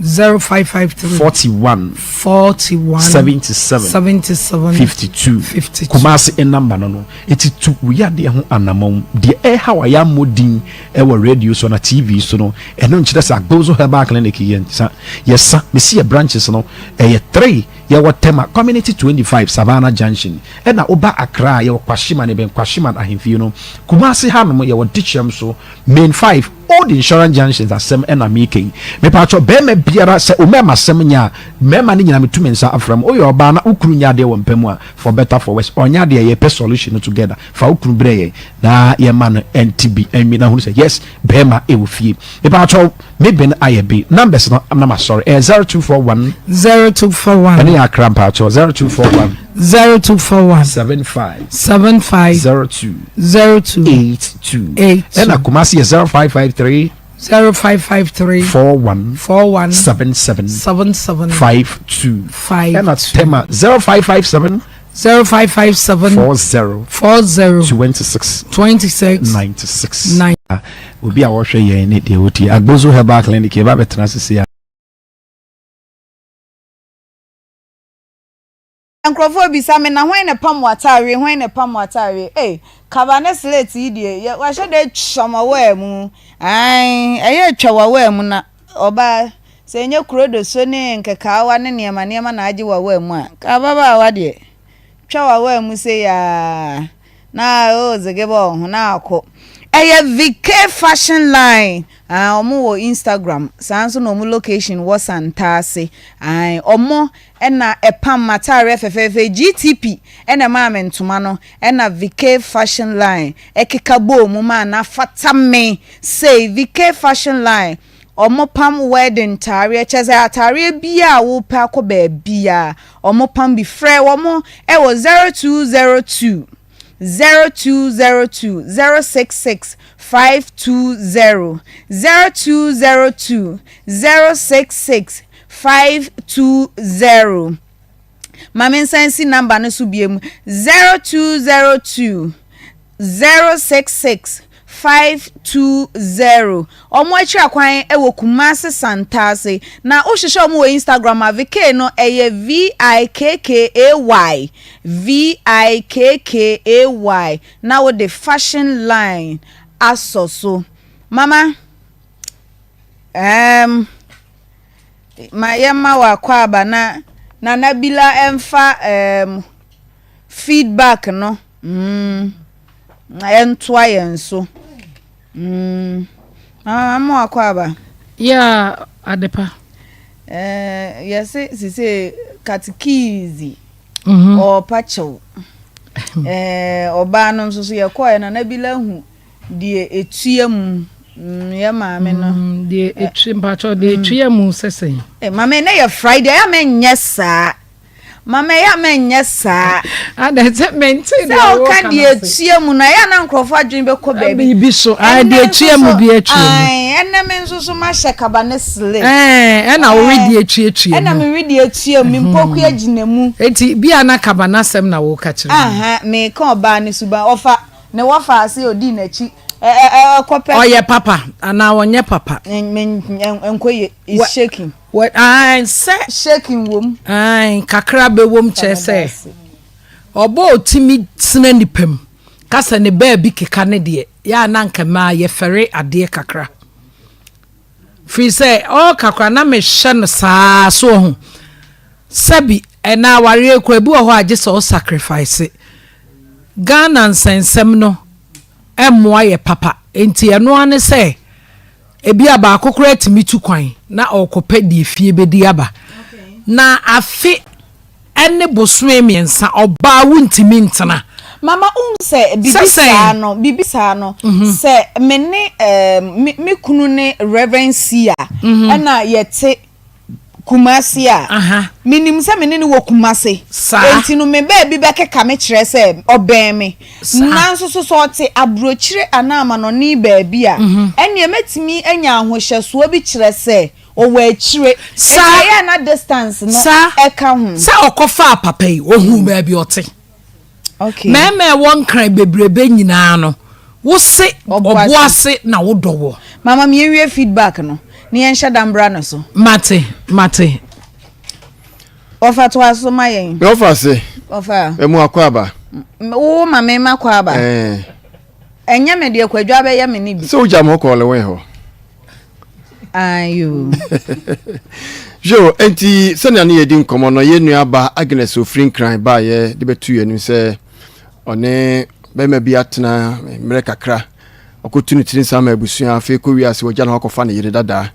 [SPEAKER 8] 0553.
[SPEAKER 7] 41.
[SPEAKER 8] 41.
[SPEAKER 7] 77.
[SPEAKER 8] 77.
[SPEAKER 7] 52.
[SPEAKER 8] 52.
[SPEAKER 7] Kumasi namba no no. Eti tu wo yadeɛ ho anamɔn. Deɛ ɛrehaw a yɛammɔ din wɔ radio so na TV so no, ɛno nkyerɛ sɛ Agbozo Herbal Clinic yɛ nsa. Yɛsa, mesi yɛ branches no, ɛyɛ three. Yɛwɔ Tema Community 25, Savannah Junction. Ɛna woba Accra a, yɛwɔ Kwashiman, ɛbɛn Kwashiman ahemfie no. Kumasi hanom, yɛwɔ Dikyem so, Main 5, Old Insurance Junctions asɛm na meka yi. Mepatwɔ, barima biara, sɛ wo mmarima asɛm nyɛ a, mmarima no nyinaa metu me nsa afrɛ mo. Woyɛ ɔbaa na wo kunu nyɛ adeɛ wɔ mpa mu a, for better for worse, ɔnyɛ adeɛ a, yɛpɛ solution no together. Fa wo kunu brɛ yɛn na yɛmma no nte bi nwe na hunu sɛ yes, barima wɔ fie. Mepatwɔ, me ben ayɛ bi. Numbers no na masɔre. Ɛyɛ 0241.
[SPEAKER 8] 0241.
[SPEAKER 7] Ɛne yɛ Accra mpatwɔ, 0241.
[SPEAKER 8] 0241.
[SPEAKER 7] 75.
[SPEAKER 8] 75.
[SPEAKER 7] 02.
[SPEAKER 8] 02.
[SPEAKER 7] 82.
[SPEAKER 8] 82.
[SPEAKER 7] Ɛna Kumasi yɛ 0553.
[SPEAKER 8] 0553.
[SPEAKER 7] 41.
[SPEAKER 8] 41.
[SPEAKER 7] 77.
[SPEAKER 8] 77.
[SPEAKER 7] 52.
[SPEAKER 8] 52.
[SPEAKER 7] Ɛna Tema 0557.
[SPEAKER 8] 0557.
[SPEAKER 7] 40.
[SPEAKER 8] 40.
[SPEAKER 7] 26.
[SPEAKER 8] 26.
[SPEAKER 7] 96.
[SPEAKER 8] 9.
[SPEAKER 7] Obi a wɔhwɛ yɛn ne deɛ wotie Agbozo Herbal Clinic yɛba bɛtena sisi a.
[SPEAKER 2] Nkurɔfoɔ bisa me na hwan na ɛpam w'ataareɛ hwan na ɛpam w'ataareɛ ei kaba ne slate yi deɛ yɛ wahyɛ da atwa m'awaa mu ae ɛyɛ atwa w'awaa mu na ɔbaa sɛ ɛnyɛ kuro doso ne nkekaawa ne nneɛma nneɛma na agye w'awaa mu a nka ababaawa deɛ twa w'awaa mu sei aa Na oh zege bɔ ho na akɔ. Ɛyɛ Vike fashion line ah ɔmo wɔ Instagram saa nso na ɔmo location wɔ Santase ae ɔmo na ɛpam m'ataareɛ fɛfɛɛfɛ GTP na ɛmaa me ntoma no ɛna Vike fashion line ɛkeka bɔɔ mu maa no afata me sei Vike fashion line ɔmo pam wedding ntaareɛ kyerɛ sɛ ataareɛ biaa a wopɛ akɔ baabiaa ɔmo pam bi frɛ wɔn ɛwɔ 0202 0202 066 520 0202 066 520 ma me nsan si number no so biom 0202 066. 520. Wɔn akyiri akwan wɔ Kumasi Santase. Na wohwehwɛ wɔn wɔ Instagram a, Vikay no ɛyɛ V-I-K-K-A-Y, V-I-K-K-A-Y, na wode fashion line asɔ so. Mama, um, ma yɛmma wo akwaaba na Nana Bila ɛmfa um, feedback no mm, ɛntoa yɛn so. Mm. Mama, mama wakɔ aba.
[SPEAKER 8] Yeah, adepa.
[SPEAKER 2] Eh, yɛse sise katekizi. Mm -hmm. Ɔɔpa kyɛw. Eh, ɔbaa no nso so yɛkɔɛ na na bi la hu deɛ etua mu. Mm, yɛ maame no.
[SPEAKER 8] Mm, deɛ etua mpakyɛw deɛ mm. etua mu sɛsɛn.
[SPEAKER 2] Eh, maame ne yɛ Friday, ɛyɛ mɛ nyɛ saa. Mama ɛyɛ a mɛnyɛ saa.
[SPEAKER 8] Adɛn sɛ mente deɛ
[SPEAKER 2] Sɛ
[SPEAKER 8] woka
[SPEAKER 2] woka
[SPEAKER 8] no
[SPEAKER 2] deɛ
[SPEAKER 8] ase.
[SPEAKER 2] ɛtua mu no, ɛyɛ a na nkurɔfoɔ adwene bɛkɔ baabi.
[SPEAKER 8] Biribi so. Ae,
[SPEAKER 2] Ɛnnɛ
[SPEAKER 8] deɛ
[SPEAKER 2] nso
[SPEAKER 8] ɛtua mu
[SPEAKER 2] so,
[SPEAKER 8] bi atua mu.
[SPEAKER 2] ae, ɛnnɛ me nso so mahyɛ kaba ne slip.
[SPEAKER 8] Ɛɛ, ɛna wo
[SPEAKER 2] Ɛɛ,
[SPEAKER 8] wedeɛ tuatua
[SPEAKER 2] ɛna
[SPEAKER 8] mu.
[SPEAKER 2] me wedeɛ tua mu, me mpokua gyina mu.
[SPEAKER 8] Enti, bi a na kaba no asɛm na woreka kyerɛ me.
[SPEAKER 2] Aha, meka ɔbaa no suban. Ɔfa, ne wɔfa ase a ɔdii n'akyi ɛ, ɛ, ɛ, ɛkɔpɛ.
[SPEAKER 8] Ɔyɛ papa anaa ɔnyɛ papa?
[SPEAKER 2] Me, ɛnkɔ yie, it's shaking.
[SPEAKER 8] Wɔ ae sɛ.
[SPEAKER 2] Shaking wom.
[SPEAKER 8] Ae kakra bɛwom kyerɛ sɛ ɔbɔ ɔtumi tena nipa mu ka sɛ ne baabi keka ne deɛ yɛ a na anka mmaa yɛfɛre adeɛ kakra firi sɛ ɔɔka koraa na mehyɛ no saa so ɔho sɛbi ɛna awareɛ kora ebi wɔ hɔ a gye sɛ ɔ sacrifice Ghana nsɛnsɛm no ɛmmoa yɛ papa nti ɛno ara ne sɛ Ebia baako koraa tumi tu kwan na ɔrekɔpɛ deɛ fie bɛdi aba. Na afe ne bosome mmiɛnsa ɔbaa wontumi ntena.
[SPEAKER 2] Mama wohu sɛ biribi saa no, biribi saa no, sɛ me ne me me kunu ne Reverend Sia ɛna yɛte Kumasi a, menim sɛ me ne no wɔ Kumasi. Enti no me baabi bɛkeka me kyerɛ sɛ ɔbɛn me. Nanso so sɛ ɔte aburokyire anaa amanɔne baabi a, ɛnneɛ mɛtumi anya ahohyɛsoɔ bi kyerɛ sɛ ɔwɔ akyire. Enti ɛyɛ a na distance no ɛka ho.
[SPEAKER 8] Sɛ ɔkɔfaa papa yi, ɔhuu baabi ɔte. Mmarima a ɛwɔ Nkran bebrebe nyinaa no, wo se Ɔboase na wo dɔ wɔ.
[SPEAKER 2] Mama me yɛnwie feedback no na yɛnhyɛ da mbra no so.
[SPEAKER 8] Mate, mate.
[SPEAKER 2] Wɔfa toa so ma yɛn.
[SPEAKER 5] Me wɔfa se.
[SPEAKER 2] Wɔfa.
[SPEAKER 5] Emu akɔ aba.
[SPEAKER 2] Wo ma me ma kɔ aba.
[SPEAKER 5] Ɛɛ.
[SPEAKER 2] Ɛnyɛ me deɛ kwadwo abɛyɛ me ne bi.
[SPEAKER 5] Sɛ wogya me hɔ kɔ ɔlewɛn hɔ.
[SPEAKER 2] Ayo.
[SPEAKER 5] Yo, enti sɛnea ne yɛdi nkɔmmɔ no, yɛn nuaba Agnes ofiri Nkran baeɛ de bɛtu yɛn anim sɛ ɔne bɛrima bi atena mmerɛ kakra. Ɔkɔtu ne tiri nsa ma abusua, afei kɔ wiase wɔgya ne hɔ akɔfa ne yere dadaa.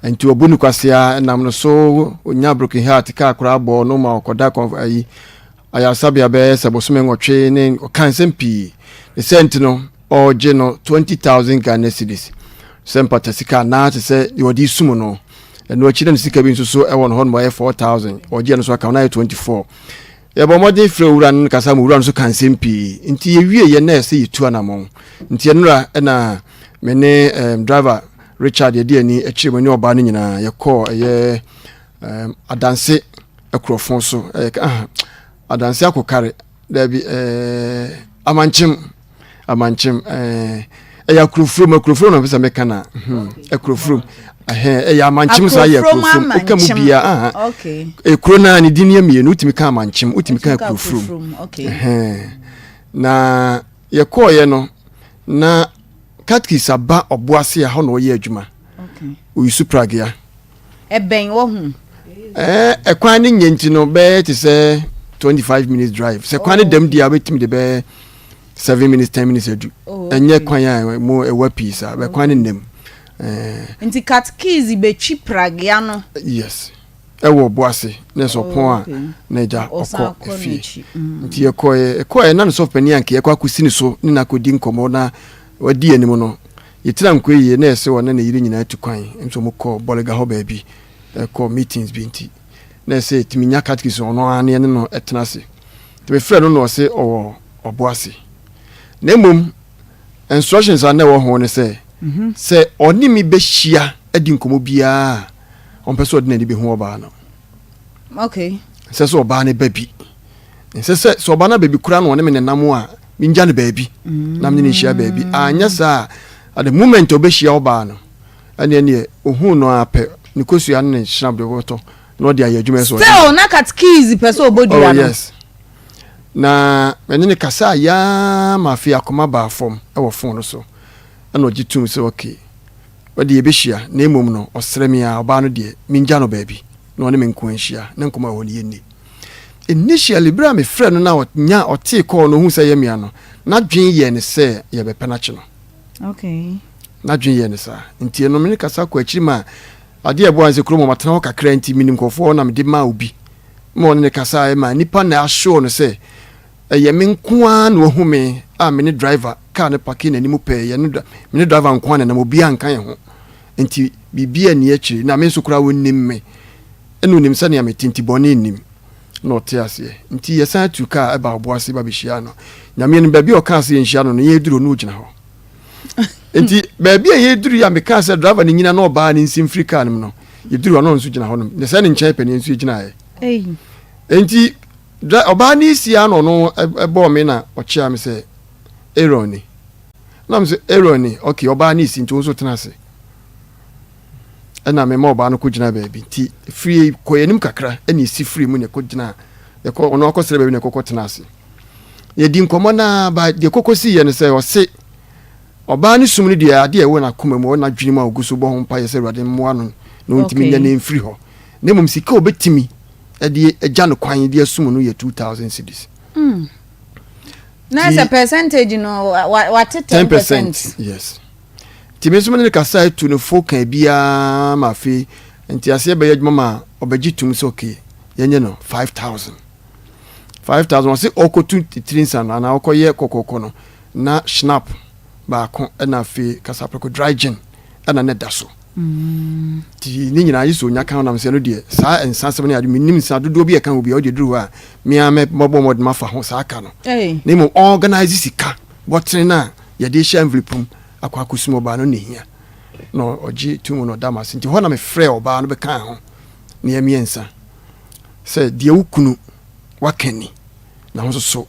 [SPEAKER 5] Enti ɔbu no kwasea, nam no so ɔnya broken heart, kaa koraa bɔɔ no ma ɔkɔda kɔn ayi ayaresabea bɛyɛ sɛ bosome nwɔtwe ne ɔka nsɛm pii. Ne sɛ nti no, ɔregye no 20,000 Ghana cedis sɛ mpata sika anaa te sɛ deɛ ɔde sum no. Ɛno akyi na ne sika bi nso so ɛwɔ no hɔ nom ayɛ 4,000 ɔgye ɛno so aka no ayɛ 24. Yɛbɔ mmɔden frɛ owura no kasa ma owura no nso ka nsɛm pii. Nti yɛwie yɛ na ɛsɛ yɛtu anamɔn. Nti ɛnora ɛna me ne um, driver Richard yɛde ani akyire mu ne ɔbaa no nyinaa yɛkɔɔ ɛyɛ um, adanse akurɔfo so ɛyɛ ah, adanse akokare daabi ɛɛ amankyem amankyem ɛɛ ɛyɛ akurofurom akurofurom na mpɛ sɛ meka na hmm akurofurom ɛhɛn ɛyɛ amankyem saa yɛ akurofurom woka mu bia aha ekuro naa ne din yɛ mmienu wotumi ka amankyem wotumi ka akurofurom ɛhɛn na yɛkɔɔyɛ no na katkis aba ɔboase a hɔ na ɔyɛ adwuma oyisu pragea.
[SPEAKER 2] Ɛbɛn wɔ ho.
[SPEAKER 5] Ɛɛ ɛkwan ne nyɛ nti no bɛyɛ te sɛ 25 minutes drive sɛ kwan ne dɛm di a wobɛtumi de bɛyɛ 7 minutes 10 minutes adu oh, ɛnyɛ kwan a mu ɛwa pii saa bɛ kwan ne nnam.
[SPEAKER 2] Nti katkis bɛtwi pragea no.
[SPEAKER 5] Yes ɛwɔ ɔbo ase na ɛsɛ ɔpɔn a na agya ɔkɔ efie mm. nti yɛkɔɛ ɛkɔɛ na ne sɔfo panin anka yɛkɔ akɔsi ne so ne na akɔdi nkɔmmɔ na wadi anim no Yɛtira nkɔ yie na ɛsɛ ɔne ne yere nyinaa tu kwan nso ɔmo kɔ Bolga hɔ baabi kɔ meetings bi nti na ɛsɛ yɛtumi nya catechist ɔno ara ne yɛne no tena ase. Nti me frɛ no na ɔse ɔwɔ Ɔboase. Na mmom instructions a na ɛwɔ ho ne sɛ sɛ ɔne me bɛhyia adi nkɔmmɔ biara a ɔmpɛ sɛ ɔde n'ani bɛhu ɔbaa no.
[SPEAKER 2] Okay.
[SPEAKER 5] Ɛnsɛ sɛ ɔbaa no ba bi. Ɛnsɛ sɛ sɛ ɔbaa no aba bi koraa na ɔne me nenam a. mengya no baabi na mene no nhyia baabi. Anyɛ saa a, at the moment a ɔbɛhyia ɔbaa no, ɛneɛ neɛ ohuu no ara pɛ, ne kosua ne ne hyena de bɛtɔ na ɔde ayɛ adwuma sɛ ɔde.
[SPEAKER 2] Still na catechies pɛ sɛ ɔbɔ dua
[SPEAKER 5] Oh
[SPEAKER 2] no.
[SPEAKER 5] yes. Na mene no kasaa yaa ma afei akoma baa fam wɔ phone no so. Ɛna ɔgye toom sɛ okay, ɔde yɛbɛhyia na mmom no ɔsrɛ me a ɔbaa no deɛ mengya no baabi na ɔne me nko nhyia na nkɔmmɔ a ɛwɔ hɔ no yɛnni. Initially bere a mefrɛɛ no na ɔnya ɔtee call no ohuu sɛ ɛyɛ me a no, n'adwene yɛɛ no sɛ yɛbɛpɛ no akye no.
[SPEAKER 2] Okay.
[SPEAKER 5] N'adwene yɛɛ no saa. Nti ɛno me ne kasa kɔ akyiri ma adeɛ a ɛboa ne sɛ kurom hɔ matena hɔ kakra nti menim nkurɔfoɔ na mede maa obi ma ɔne ne kasaeɛ ma nipa na assure no sɛ ɛyɛ me nko ara na wahu me a me ne driver car no pake n'anim pɛɛ yɛne me ne driver nko ara na nam obiara nka yɛn ho nti biribiara nni akyire na me nso koraa wɔnnim me Ɛna onim sɛnea mete nti bɔne nnim. Na ɔte aseɛ. Nti yɛsan tuu kaa ɛbaa Ɔboase ba bɛhyiaa no. Nyame anim baabi a ɔkaa sɛ yɛnhyia no no yɛduru hɔ na ɔgyina hɔ. Nti baabi a yɛduru yi a mekaa sɛ driver no nyina na ɔbaa no nsi mfiri kaa no mu no, yɛduru hɔ na ɔno nso gyina hɔ nom. Na sɛ ne nkyɛn pɛ ne yɛn nso yɛgyinaeɛ. Nti ɔbaa no si ara na ɔno ɛbɔɔ me na ɔkyea me sɛ Aaron ni. Na me sɛ Aaron ni, okay ɔbaa no si nti wo nso tena ase. Ɛna mema ɔbaa no kɔgyinaa baabi nti firi kɔ yɛn anim kakra ɛna ɛsi firi mu na ɛkɔgyina yɛkɔ ɔno akɔsrɛ baabi na ɛkɔkɔ tena ase yɛdi nkɔmmɔ naa ba deɛ kɔkɔ si yɛ no sɛ ɔse ɔbaa no sum no deɛ adeɛ ɛwɔ n'akoma mu ɔwɔ n'adwene mu a ɔgu so bɔ ho mpaeɛ sɛ awurade mmoa no na ɔntumi nyɛ ne mfiri hɔ na mmom sika a ɔbɛtumi ɛde agya no kwan de asum no yɛ 2000 cedis mm.
[SPEAKER 2] na sɛ percentage no wate 10 percent
[SPEAKER 5] yes Nti me nso me ne no kasae tu no fo kaa biara ma afei nteaseɛ bɛyɛ adwuma ma ɔbɛgye tum sɛ okay yɛnyɛ no 5000 5000 ɔse ɔkɔtu tiri nsa no anaa ɔkɔyɛ kɔkɔkɔ no na schnapp baako ɛna afei kasaprɛko dry gin ɛna ne da so nti ne nyinaa yi sɛ onya ka nam sɛ no deɛ saa nsa asɛm no ade menim nsa dodoɔ bi ɛka ho bi a ɔde duru hɔ a mea mɛbɔ mmɔden mafa ho saa ka no na mmom organize sika bɔtene no a yɛde rehyɛ envelope mu akɔ akɔsum ɔbaa no na ehia na ɔgye to mu na ɔda m'ase nti hɔ na mefrɛɛ ɔbaa no bɛkaa ho nea mmiɛnsa sɛ deɛ wo kunu waka ni na ho nso so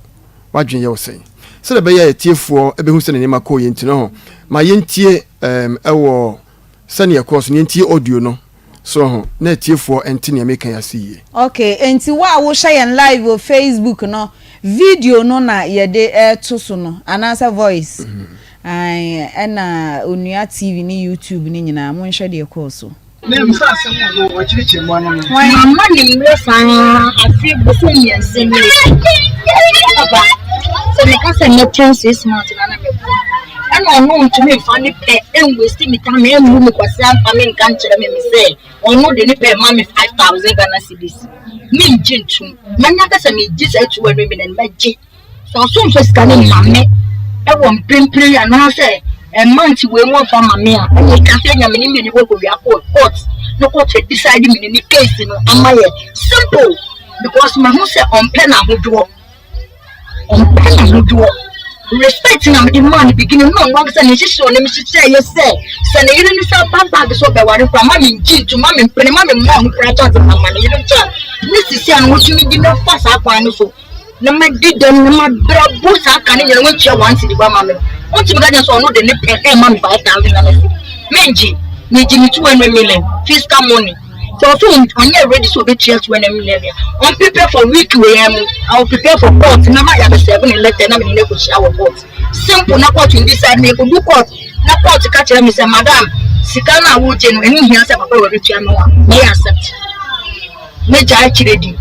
[SPEAKER 5] wadwene yɛ wo sɛn sɛdeɛ ɛbɛyɛ a atiefoɔ bɛhu sɛ ne nneɛma kɔɔ yɛ nti no ho ma yɛntie ɛwɔ sɛnea ɛkɔɔ so no yɛntie audio no So ho na atiefoɔ nte nea meka yi ase yie?
[SPEAKER 2] Ok, enti wo a wohwɛ yɛn live wɔ Facebook no, video no na yɛde reto so no anaasɛ voice? Ae, ɛna Onua TV ne YouTube no nyinaa, monhwɛ deɛ ɛkɔɔ so. Hwan?
[SPEAKER 9] Mamma ne mmerɛ saa afe bosom mmiɛnsa nie. Papa, sɛ meka sɛ mɛtwɛn 6 months na na meboa. Ɛna ɔno ntumi mfa ne pɛ ɛnwesti me time ɛmmu me kwasea mfa me nka nkyerɛ me me sɛ ɔno de ne pɛ ma me 5000 Ghana cedis. Mengye ntom. Manya kɛ sɛ megye saa 200 million mɛgye. Sɛ ɔso mfa sika no mma me ɛwɔ mprempren yi anaasɛ month wei mu ɔmfa ma me a, ɛne ka sɛ nya me ne mmienu kɔ kɔwia court court na court decide me ne ne case no ama yɛ simple because mahu sɛ ɔmpɛ n'ahodwoɔ. Ɔmpɛ n'ahodwoɔ. Respect na mede maa no beginning na ɔno ankasa ne nhyehyɛɛ ɔne me hyehyɛeɛ sɛ sɛ ne yere no san ba back sɛ ɔbɛware koraa ma mengye ntom ma mempene ma memma ɔno koraa chance mama ne yere chance ne sisi a no wotumi di mɛfa saa kwan no so na madi dɛm na mabrɛ bo saa ka ne nyina wantua one cedi ba ma me wontumi ka kyerɛ sɛ ɔno de ne pɛ ɛma me 5000 Ghana cedi mengye megye me 200 million fiscal money. Sɛ ɔsɛ ɔnyɛ ready sɛ ɔbɛtua 200 million a, ɔn prepare for week wei ara mu. I will prepare for court na ma yɛabɛ serve ne letter na mene no akɔhyia wɔ court. Simple na court no decide na yɛkɔdu court na court ka kyerɛ me sɛ madam sika no a wogye no ɛho hia sɛ papa wei bɛtua ma wo a, mɛyɛ accept. Mɛgyae akyerɛ di.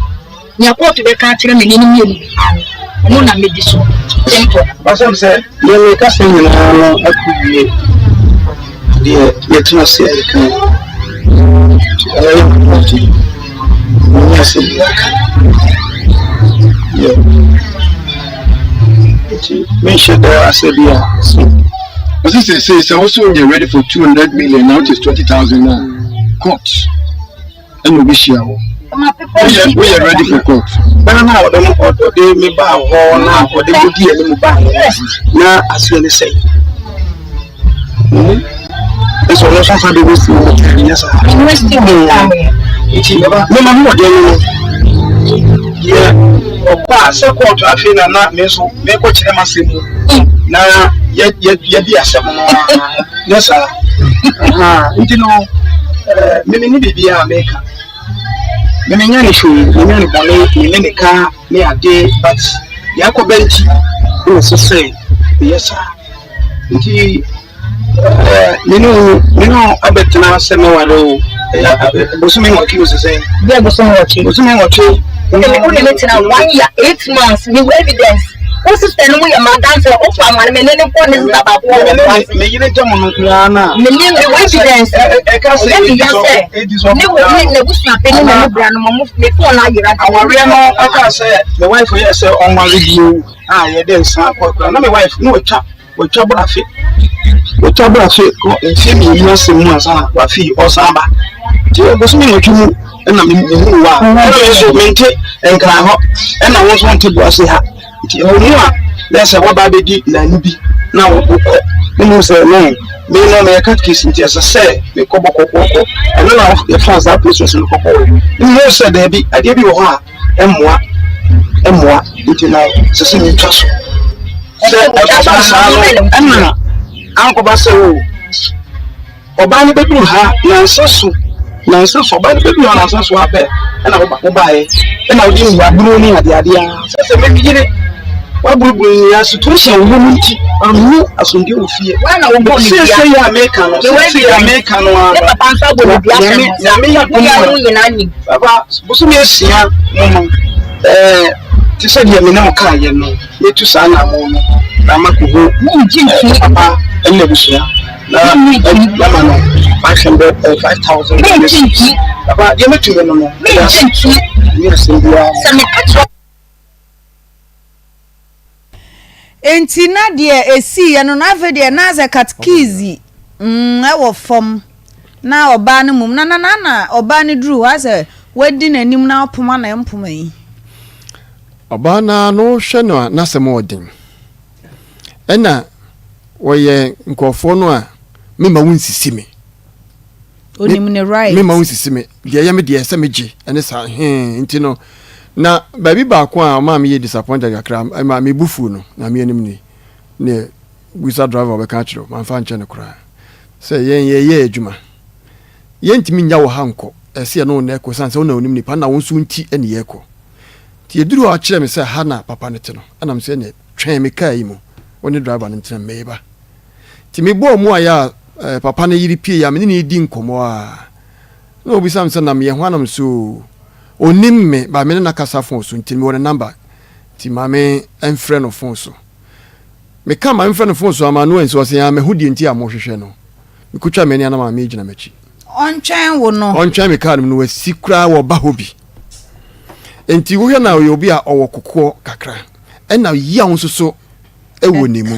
[SPEAKER 9] Nea court bɛka akyerɛ me ne no mmienu biara no, ɛno na mɛdi so. Simple.
[SPEAKER 10] Ɔsɛm sɛ, Deɛ merekasa nyinaa no akɔwie deɛ yɛtena ase a yɛka yi. Nti ɛyɛ yɛ papa nti menni asɛm biara ka. Yeah. Nti menhyɛ da asɛ bi a sɛ ɔsɛ sɛsei sɛ wo sɛ wonyɛ ready for 200 million na which is 20,000 a court ɛna obehyia wo. Woyɛ woyɛ ready for court. Bɛrɛ no a ɔde mo ɔde me baa hɔ na ɔde mo di anim baa hɔ na aseɛ ne sɛn. Ɛsɛ ɔno nso afa de wasi mo time nyɛ saa. Nti mema ho ɔden no deɛ.
[SPEAKER 11] Ɔkɔ a sɛ kɔɔto afei na na me nso mekɔkyerɛ m'asɛm mu na yɛdi asɛm no ara nyɛ saa. Nti no me menni biribiara a meka. Me menyɛ ne hwee, menyɛ ne bɔne, menne ne ka ne ade but deɛ akɔba nti na ɛsɛ sɛ meyɛ saa. Nti Me ne wo me ne wo abɛtena sɛ mɛware wo bosome nwɔtwe o sesɛn.
[SPEAKER 9] Bia bosome nwɔtwe.
[SPEAKER 11] Bosome nwɔtwe.
[SPEAKER 9] Wo ne wo ne me tena one year eight months me wɔ evidence. Wo sister no mu yɛ ma danse wo fa ma me ne ne kɔ ne sister baako wɔ wɔ ase.
[SPEAKER 11] Me yere gya mo no koraa na.
[SPEAKER 9] Me ne me wɔ evidence.
[SPEAKER 11] Ɛka sɛ
[SPEAKER 9] ɛyɛ me ya sɛ ne wo ne n'abusua panyin na ne bra no mo me phone ayera.
[SPEAKER 11] Awareɛ no ɛka sɛ me wife yɛ sɛ ɔnware bio a yɛde nsa kɔ koraa na me wife na ɔtwa. Watwa bɔ afe Watwa bɔ afe kɔ mfe mmienu asɛm mu ansa na wafi ɔsan ba. Nti bosome nwɔtwe mu na mehuu wo a, ɛna me nso mente Nkran hɔ, ɛna wo nso wonte Boase ha. Nti ɛwɔ mu a na sɛ woaba abɛdi nnanu bi na wokɔ. Na mehu sɛ no, me no meyɛ catechist nti ɛsɛ sɛ mekɔ bɔ kɔkɔɔkɔ. Ɛno na yɛfaa saa process no kɔkɔɔ. Mehu sɛ daabi, adeɛ bi wɔ hɔ a mmoa mmoa nti no sɛ sɛ metwa so sɛ ɛkɔba saa no ɛna ankɔba sɛ o ɔbaa no bɛduru ha nansa so nansa so ɔbaa no bɛduru ha nansa so abɛ ɛna wobaeɛ ɛna wode nnuaburo ne adeadeɛ a sɛ sɛ meyere waburuburu nyinaa situation wɔ mu nti ɔnni asomdwe wɔ fie seesei yɛ a meka no seesei yɛ a meka no ara nyame nyame yɛ adom a Papa, bosome asia mu no, ɛɛ, te sɛ deɛ me ne wo kaeɛ no, mɛtu saa anammɔn no na makɔhu ɛɛ, papa ne n'abusua na mama no 500, 5,000 Ghana cedis. Papa, deɛ mɛtumi no no, meda ase. Menni asɛm biara.
[SPEAKER 2] Enti na deɛ ɛsiiɛ no, na afei deɛ na sɛ katekizi mm, wɔ fam, na ɔbaa no mmom, na na na na ɔbaa no duru hɔ asɛ wadi n'anim na ɔpoma na ɛmpoma yi.
[SPEAKER 5] Ɔbaa no ara no wohwɛ no a n'asɛm ɔden. Ɛna wɔyɛ nkurɔfoɔ no a mema wo nsisi me.
[SPEAKER 2] Onim ne right.
[SPEAKER 5] Me ma wo nsisi me. Deɛ ɛyɛ me deɛ sɛ megye ɛne saa hee nti no na baabi baako a ɔmaa meyɛ disappointed kakra ɛma me bu fuu no na me anim ni ne busa driver ɔbɛka akyerɛ wo mamfa nkyɛ no koraa sɛ yɛn yɛyɛ adwuma yɛntumi nya wɔ ha nkɔ ɛsɛ yɛne wo na ɛkɔ sane sɛ wo na onim nipa na wo nso nti ɛne yɛkɔ nti yɛduru hɔ akyerɛ me sɛ ha na papa no te no ɛnam sɛ ne twɛn me kaa yi mu wo ne driver no ntena mmɛyɛ Nti mebɔɔ mmuaeɛ a eh, papa no yere pieeɛ a me ne no redi nkɔmmɔ a, na ɔbisa me sɛ na meyɛ hwan? Na me so ɔnim me, but me ne no akasa fon so nti mewɔ ne number nti ma me mfrɛ no fon so. Meka ma mfrɛ no fon so ama no ansi ɔsɛ ah mahu deɛ nti a mohwehwɛ no. Mekotwa m'ani a na maame gyina m'akyi.
[SPEAKER 2] Ɔntwɛn wo no.
[SPEAKER 5] Ɔntwɛn me kaa no mu no wasi koraa wɔba hɔ bi. Nti wohwɛ na ɔyɛ obi a ɔwɔ kokoɔ kakra ɛna yaw nso so wɔ ne mu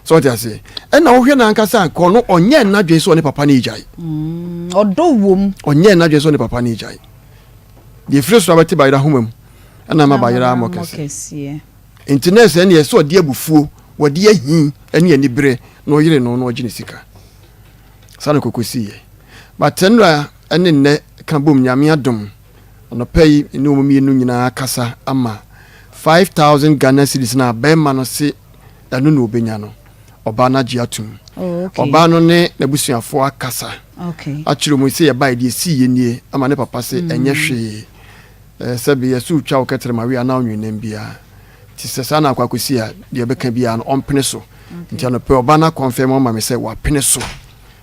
[SPEAKER 5] sɛ ɔte aseɛ ɛna wohwɛ no ankasa nka ɔno ɔnyɛ n'adwene sɛ ɔne papa no gyae
[SPEAKER 2] mm, ɔdɔ wom
[SPEAKER 5] ɔnyɛ n'adwene sɛ ɔne papa no gyae deɛ ɛfiri soro abɛte bayera homa mu ɛna ama bayera amɔ kɛseɛ nti na ɛsɛ ɛne ɛsɛ ɔde abufuo wɔde ahi ɛne aniberɛ na ɔyere no na ɔgye ne sika saa na kɔkɔ siiɛ but nnora ɛne nnɛ ka bom nyame adom Anɔpa yi me ne wɔn mmienu nyinaa akasa ama 5000 Ghana cedis no a bɛrima no se ɛno na ɔbɛnya no, ɔbaa no agye atom.
[SPEAKER 2] Oh, okay.
[SPEAKER 5] Ɔbaa no ne n'abusuafoɔ akasa
[SPEAKER 2] okay.
[SPEAKER 5] akyerɛ mu sɛ yɛbae deɛ ɛsii yɛ nie ama ne papa se mm. ɛnyɛ hwee eh, sɛ beyɛ so wotwa wo kɛtrɛma we anaa wonwenam biara nti sɛ saa na akɔ akɔsi a deɛ ɛbɛka biara no ɔmpene so nti anɔpɛ ɔbaa no akɔnfɛm ɔma me sɛ wapene so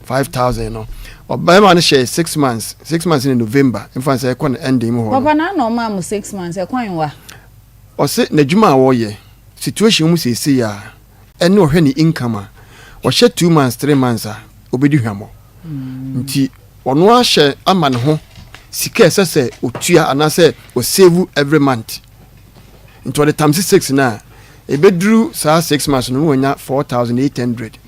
[SPEAKER 5] 5000 no ɔbarima no hyɛɛ six months six months ne November nfa sɛ ɛkɔ no ending mu hɔ no.
[SPEAKER 2] Papa na na ɔmaa mo six months ɛkwan wa.
[SPEAKER 5] Ɔse n'adwuma a ɔyɛ situation mu seesei a ɛne ɔhwɛ ne income a ɔhyɛ two months three months a ɔbɛdi hwammɔ nti ɔno ahyɛ ama ne ho sika ɛsɛ sɛ ɔtua anaasɛ ɔsave every month nti ɔde times six no a ɛbɛduru saa six months no na wanya 4800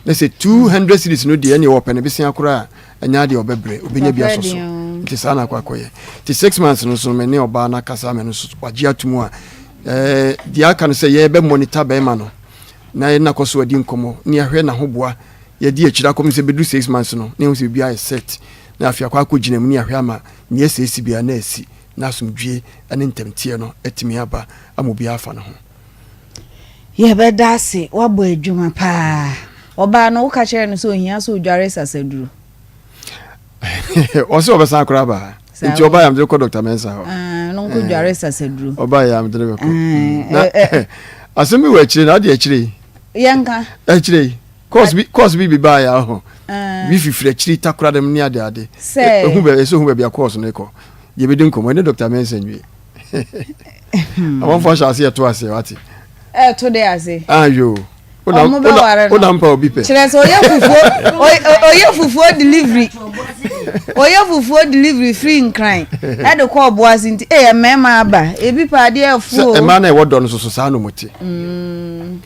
[SPEAKER 5] na sɛ 200 cedis no deɛ ɛneɛ wɔpɛ no bɛsia koraa a ɛnyɛ adeɛ ɔbɛbrɛ ɔbɛnya bi asɔ so nti saa na akɔ akɔyɛ nti six months no so me ne ɔbaa no akasa me no so wagye ato mu a ɛɛ deɛ aka no sɛ yɛbɛ monitor bɛrima no na yɛn nakɔ so adi nkɔmmɔ ne yɛahwɛ n'ahoboa yɛdi akyire akɔm sɛ bɛduru six months no ne yɛhu sɛ biribi ayɛ set na afei akɔ akɔgyina mu ne yɛahwɛ ama nea ɛsɛ si biara na asi. na asomdwie ne ntɛmteɛ no atumi aba ama obiara afa ne ho.
[SPEAKER 2] Yɛbɛda ase, woabɔ adwuma paa. Ɔbaa no, woka kyerɛɛ no sɛ ohia sɛ odware sasaduro.
[SPEAKER 5] Ɔsɛ ɔbɛsan akora aba ha. Nti ɔbaa yɛ amede kɔ Dr. Mensah hɔ.
[SPEAKER 2] Ah, no nkɔ dware sasaduro.
[SPEAKER 5] Ɔbaa yɛ amede bɛkɔ. Na asɛm bi wɔ akyire na ade akyire yi.
[SPEAKER 2] Yɛnka.
[SPEAKER 5] Akyire yi. Course bi course bi bi baa yɛ ahɔ. Bi fifiri akyiri takora dɛm ne ade ade.
[SPEAKER 2] Sɛ.
[SPEAKER 5] Ehu bɛ ɛsɛ ohu baabi a course no kɔ. Yɛbɛdi nkɔmmɔ ɛne Dr. Mensah nwie. Amanfoɔ ahyɛ ase ɛto aseɛ wate.
[SPEAKER 2] Ɛto de ase.
[SPEAKER 5] Ayo.
[SPEAKER 2] Ɔmo bɛware no.
[SPEAKER 5] Wona mpa obi pɛ.
[SPEAKER 2] Kyerɛ sɛ ɔyɛ fufuo ɔyɛ fufuo delivery ɔyɛ fufuo delivery firi nkran ɛde kɔ ɔboase nti ee mmarima aba ebi pɛ adeɛ ɛfo o.
[SPEAKER 5] Sɛ mmaa na ɛwɔ dɔ no soso saa na ɔmo te.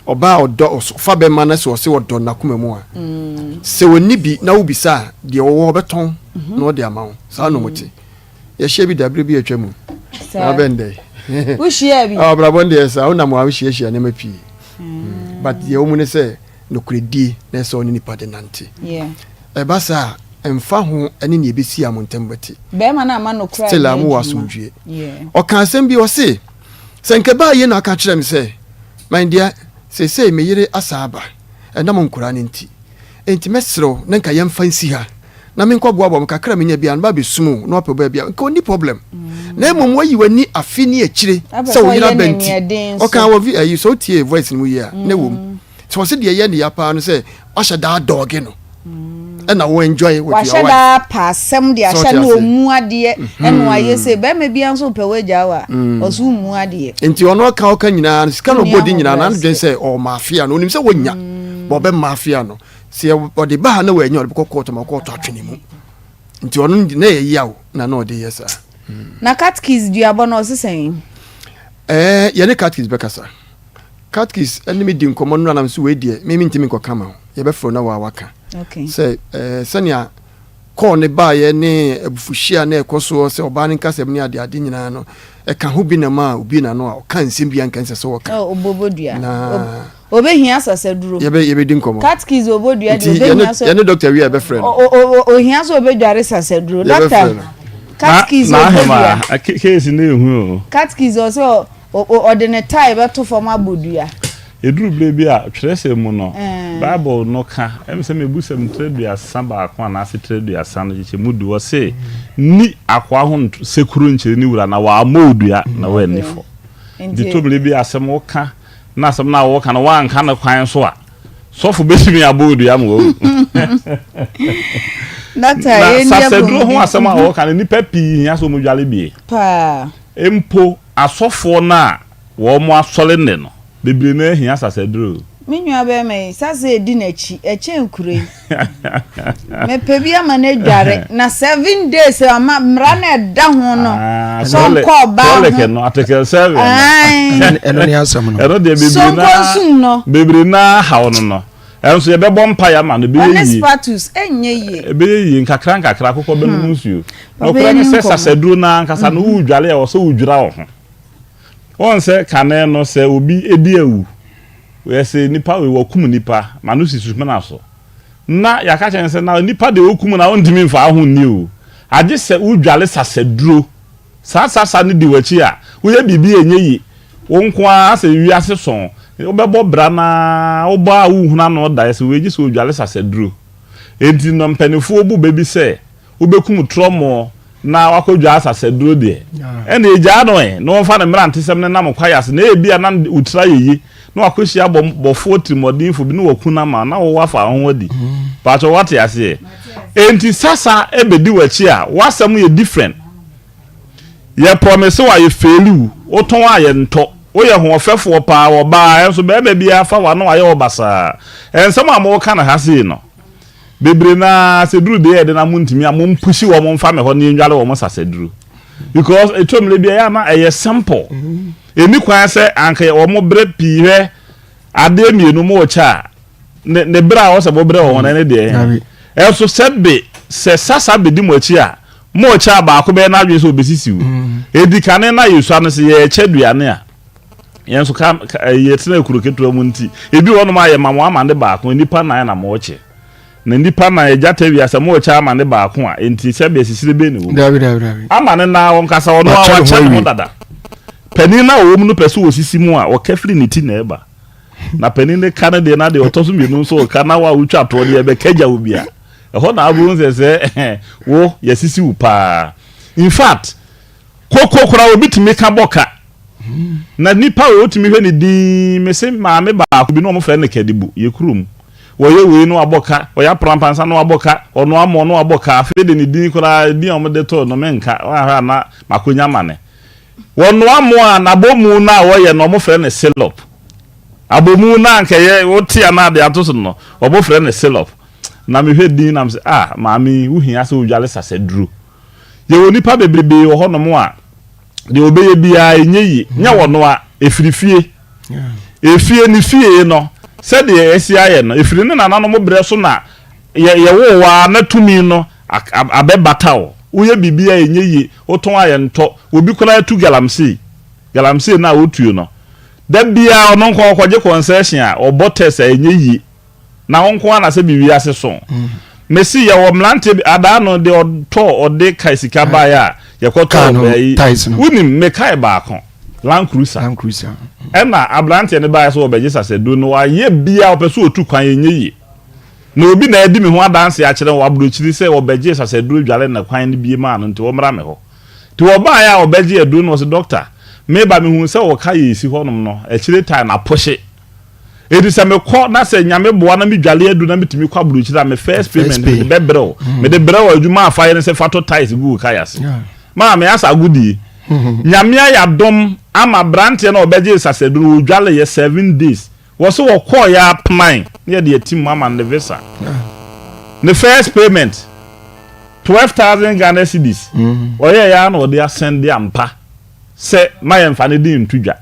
[SPEAKER 5] Ɔbaa ɔdɔ ɔfa bɛma no sɛ ɔsɛ ɔdɔ n'akoma mu a. Sɛ ɔnni bi na wobisa a deɛ ɔwɔ ɔbɛtɔn na ɔde ama wo saa na ɔmo te. Yɛhyia bi da bere bi atwa mu. Na abɛn dɛ.
[SPEAKER 2] Wohyia bi.
[SPEAKER 5] Abrabɔ no deɛ saa wonam a wohyiahyia nneɛma pii. Mm. But deɛ wɔn mu ne sɛ nokorɛdie na ɛsɛ ɔne nipa de nante. Ɛba saa a ɛmfa ho ne nea ebesi a mo ntam bɛte.
[SPEAKER 2] Bɛrima no ama nokorɛ
[SPEAKER 5] Still a mowɔ asomdwie. Ɔka asɛm bi ɔse sɛ nka ɛbaa yie na aka kyerɛ me sɛ my dear seesei me yere asa aba ɛnam nkoraa no nti enti mɛsrɛ wo na nka yɛmfa nsi ha na menkɔ boaboa mo kakra a menya biara no ba abɛsum wo na wapɛ ɔbaa bi a nka ɔnni problem na mmom wayi w'ani afe ne akyire sɛ wo yere aba nti ɔkaa wɔ vi ayi sɛ wotie voice no mu yie a na ɛwɔ mu sɛ ɔse deɛ ɛyɛ ne ya paa no sɛ wahyɛ daa dɔɔge no ɛna wo enjoy with your
[SPEAKER 2] wahyɛ
[SPEAKER 5] wife
[SPEAKER 2] daa pa asɛm de
[SPEAKER 5] sɛ
[SPEAKER 2] ahyɛ
[SPEAKER 5] ɔte
[SPEAKER 2] na
[SPEAKER 5] ase
[SPEAKER 2] ɔmu adeɛ ɛna wayɛ sɛ bɛrima biara nso pɛ wagyaa wo a ɔso mmu adeɛ
[SPEAKER 5] nti ɔno ɔka ɔka nyinaa no sika na
[SPEAKER 2] Wonni
[SPEAKER 5] ɔbɔ din nyinaa no anadwen
[SPEAKER 2] ahobrɛaseɛ.
[SPEAKER 5] sɛ ɔwɔ mafia no onim sɛ wɔnya bɔ ɔbɛ mafia no Sɛ ɔde ba ha na wanya ɔde bɛkɔ kɔɔto ma kɔɔto atwe ne mu nti ɔno na ɛyɛ yaw na na ɔde yɛ saa.
[SPEAKER 2] Na catkis duabɔ no ɔse sɛn?
[SPEAKER 5] Ɛɛ yɛne catkis bɛkasa. Catkis ɛne me di nkɔmmɔ no anam so wei deɛ me mentumi nkɔka ma wo yɛbɛfrɛ na waa waka sɛ ɛɛ sɛnea kɔɔ ne baayɛ ne abufuhyia na ɛkɔ soɔ sɛ ɔbaa no nkasɛm ne ade ade nyinaa no ɛka ho bi na ma obi na no a ɔka nsɛm bi anka nsɛ sɛ ɔka.
[SPEAKER 2] Ɔbɔbɔ dua.
[SPEAKER 5] Na
[SPEAKER 2] Obehia sasaduro.
[SPEAKER 5] Yɛbɛ yɛbɛdi nkɔmɔ.
[SPEAKER 2] Catkis obodua deɛ
[SPEAKER 5] Nti
[SPEAKER 2] obehia sɛ.
[SPEAKER 5] yɛne doctor wie a yɛbɛfrɛ no.
[SPEAKER 2] Ohia sɛ obedware sasaduro.
[SPEAKER 5] Yɛbɛfrɛ
[SPEAKER 2] Doctor,
[SPEAKER 5] no.
[SPEAKER 2] catkis
[SPEAKER 12] Na
[SPEAKER 2] obodua.
[SPEAKER 12] ahema case no ehu o.
[SPEAKER 2] Catkis ɔsɛ ɔde ne tie bɛto fam abɔ dua.
[SPEAKER 12] Eduru bere bi a, twerɛsɛm mu no, Bible no ka, ɛm sɛ Mebusɛm tire 31 anaase tire aduasa no kyekyɛ mu du, ɔse, Nni akoa ho nsekuro nkyerɛ ne wura, na wammɔ wo dua, na woanni fɔ. Nti tɔ bere bi a asɛm woka na asɛm no a wɔka no woanka no kwan so a, sɔfo bɛtumi abɔ wo dua ma wawu. Na sasaduro ho asɛm a wɔka no, nnipa pii hia sɛ wɔdwale bie. Mpo asɔfoɔ no a wɔn asɔre nnɛ no, bebree no ara hia sasaduro.
[SPEAKER 2] Me nua bɛrima yi, sasa edi n'akyi, ɛkyɛn kuro yi. Mepɛ bi ama no adware na 7 days ama mmara no ɛda ho no
[SPEAKER 12] ah,
[SPEAKER 2] sɛ ɔnkɔ ɔbaa ho.
[SPEAKER 12] No, article 7 no.
[SPEAKER 7] Ɛno ne asɛm no.
[SPEAKER 12] Ɛno deɛ bebree naa
[SPEAKER 2] no.
[SPEAKER 12] Bebree naa haw no no. Ɛnso yɛbɛbɔ mpa ya ma no ɛbɛyɛ
[SPEAKER 2] yie.
[SPEAKER 12] Ɔne
[SPEAKER 2] spatus ɛnyɛ yie.
[SPEAKER 12] Ɛbɛyɛ yie nkakra nkakra akokɔ bɛnom hmm. nsuo. Nokorɛ ne sɛ sasaduro no ankasa no mm-hmm. wodwale a wɔ sɛ wodwira wo ho. Wɔn sɛ kane no sɛ obi edi awu Yɛse nipa wei wakum nipa ma no si sumina so na yɛaka kyerɛ no sɛ na nipa deɛ wokum no a wontumi mfa wo ho nni o agye sɛ wodwale sasaduro saa sasa no di w'akyi a woyɛ biribi a ɛnyɛ yie wo nko ara sɛ wiase sɔn wobɛbɔ bra no ara wobɔ a wonhunu ano da yɛse wei gye sɛ odwale sasaduro enti no mpaninfoɔ bu bɛ bi sɛ Wobɛkum trɔmɔ na wakɔdwa asasaduro deɛ, ɛnna gyaa no ɛ, na ɔmfa ne mmerantesɛm no nam kwaeɛ ase, na ebia na wo tiri ayɛ yie, na wakɔhyia bɔ bɔfoɔ tirimuɔdenfoɔ bi na waku no ama wo, na wo wafa wo ho adi. Paatwɔ woate aseɛ? Enti sasa bɛdi w'akyi a, w'asɛm yɛ different. Yɛ promise wo a, yɛ faili wo, wotɔn a yɛntɔ. Woyɛ hoɔfɛfoɔ paa, ɔbaa, ɛnso barima biara fa wo a na wayɛ wo basaa. Nsɛm a moreka no ha sei no, Bebree no ara sɛ duru deɛ yɛde na montumi a mompushi wɔn mfa me hɔ na yɛndwale wɔn sasaduro because ɛtɔ mmerɛ bi ɛyɛ a na ɛyɛ simple ɛni kwan sɛ anka wɔn berɛ pii hwɛ adeɛ mmienu mo kyɛ a ne ne berɛ a wɔsɛ mo berɛ wɔn ɛne deɛ ɛnso sɛ be sɛ sasa bɛdi mo akyi a mo kyɛ a baako bɛyɛ n'adwene sɛ ɔbɛsisi wo ɛdi kane na yɛsua no sɛ yɛkyɛ aduane a Yɛn nso ka ka eh, yɛtena kuro ketewa mu nti, ebi wɔ hɔnom a yɛma mo amane baako, nnipa nan na mokyɛ. Na nnipa na agyata wiase mo rekyɛ ama ne baako a, enti sɛbe asisire bɛn na ɛwɔ mu?
[SPEAKER 5] Dabi, dabi, dabi.
[SPEAKER 12] Ama ne na ɔnkasa, ɔno ara
[SPEAKER 5] Wakyɛ ne ho
[SPEAKER 12] wakyɛ ne ho
[SPEAKER 5] awie.
[SPEAKER 12] dada. Panin no a ɔwɔ mu no pɛ sɛ ɔsisi mu a, ɔka firi ne ti na ɛba. Na panin no ka no deɛ na deɛ ɔtɔ so mmienu nso reka na wo a wotwa toɔ deɛ ɛbɛka gya wo bi a, ɛhɔ na wobɛhu sɛ sɛ wo yɛasisi wo paa. In fact, koko koraa obi tumi ka bɔ ka. Na nipa wei wotumi hwɛ ne din mese maame baako bi na wɔn frɛ no Kadibu yɛ kurom wɔyɛ wei na wabɔ ka ɔyɛ aprampansa na wabɔ ka ɔno amɔ na wabɔ ka afei de ne din koraa din a wɔn de too no menka wɔahwɛ a na makonya ma ne wɔnoa mo a n'abɔmu no a wɔyɛ no wɔn frɛ no silop abɔmu no a nkɛyɛ wote a na ade ato so no wɔn frɛ no silop na mehwɛ din na mese ah maame yi wohia sɛ wodwale sasaduro yɛwɔ nipa bebrebe wɔ hɔnom a Deɛ ɔbɛyɛ biara ɛnyɛ yie. Nyɛ ɔno a, ɛfiri fie. Efie ne fie no, sɛdeɛ asi ayɛ no, ɛfiri ne nananom berɛ so na yɛ yɛwoo wo ara na tumi no abɛbata wo. Woyɛ biribi a ɛnyɛ yie, wotɔn a yɛntɔ. Obi koraa tu galamsey. Galamsey no a ɔtuo no, da biara ɔno nko ara ɔkɔgye concession a, ɔbɔ test a ɛnyɛ yie. Na wo nko ara na sɛ bi wiase so. Mesi yɛwɔ mmeranteɛ bi adaa no deɛ ɔtɔ ɔde ka sika baeɛ a yɛkɔtɔ baayi. Wonim mekae baako Land Cruiser.
[SPEAKER 5] Land Cruiser.
[SPEAKER 12] Ɛna aberanteɛ no baeɛ sɛ ɔbɛgye sasɛduro no wayɛ bia ɔpɛ sɛ ɔtu kwan ɛnyɛ yie. Na obi na adi me ho adanse akyerɛ wɔ aburokyiri sɛ ɔbɛgye sasɛduro dware na kwan no bie maa no nti ɔmmra me hɔ. Nti ɔbaeɛ a ɔbɛgye aduro no ɔse dɔkta meba mehuu sɛ ɔka yɛ ɛsi hɔnom no akyire tae na apohye. Enti sɛ mekɔ na sɛ Nyame boa na me dwale adu na metumi kɔ aburokyire a, me first payment mede bɛbrɛ wo. Mm. Mede brɛ wo adwuma a fa yɛ ne sɛ fa to tiles gu wo kaa ase. Maame asa agodie. Nyame ayɛ adom ama abranteɛ no a ɔbɛgye nsasaduro ɔdwale yɛ 7 days. Wɔ se wɔkɔɔ yɛ apeman na yɛde atim mu ama no ne visa. Ne first payment 12,000 Ghana cedis. Mm. Ɔyɛ yɛ a na ɔde asɛnde ampa sɛ ma yɛmfa ne din nto dwa.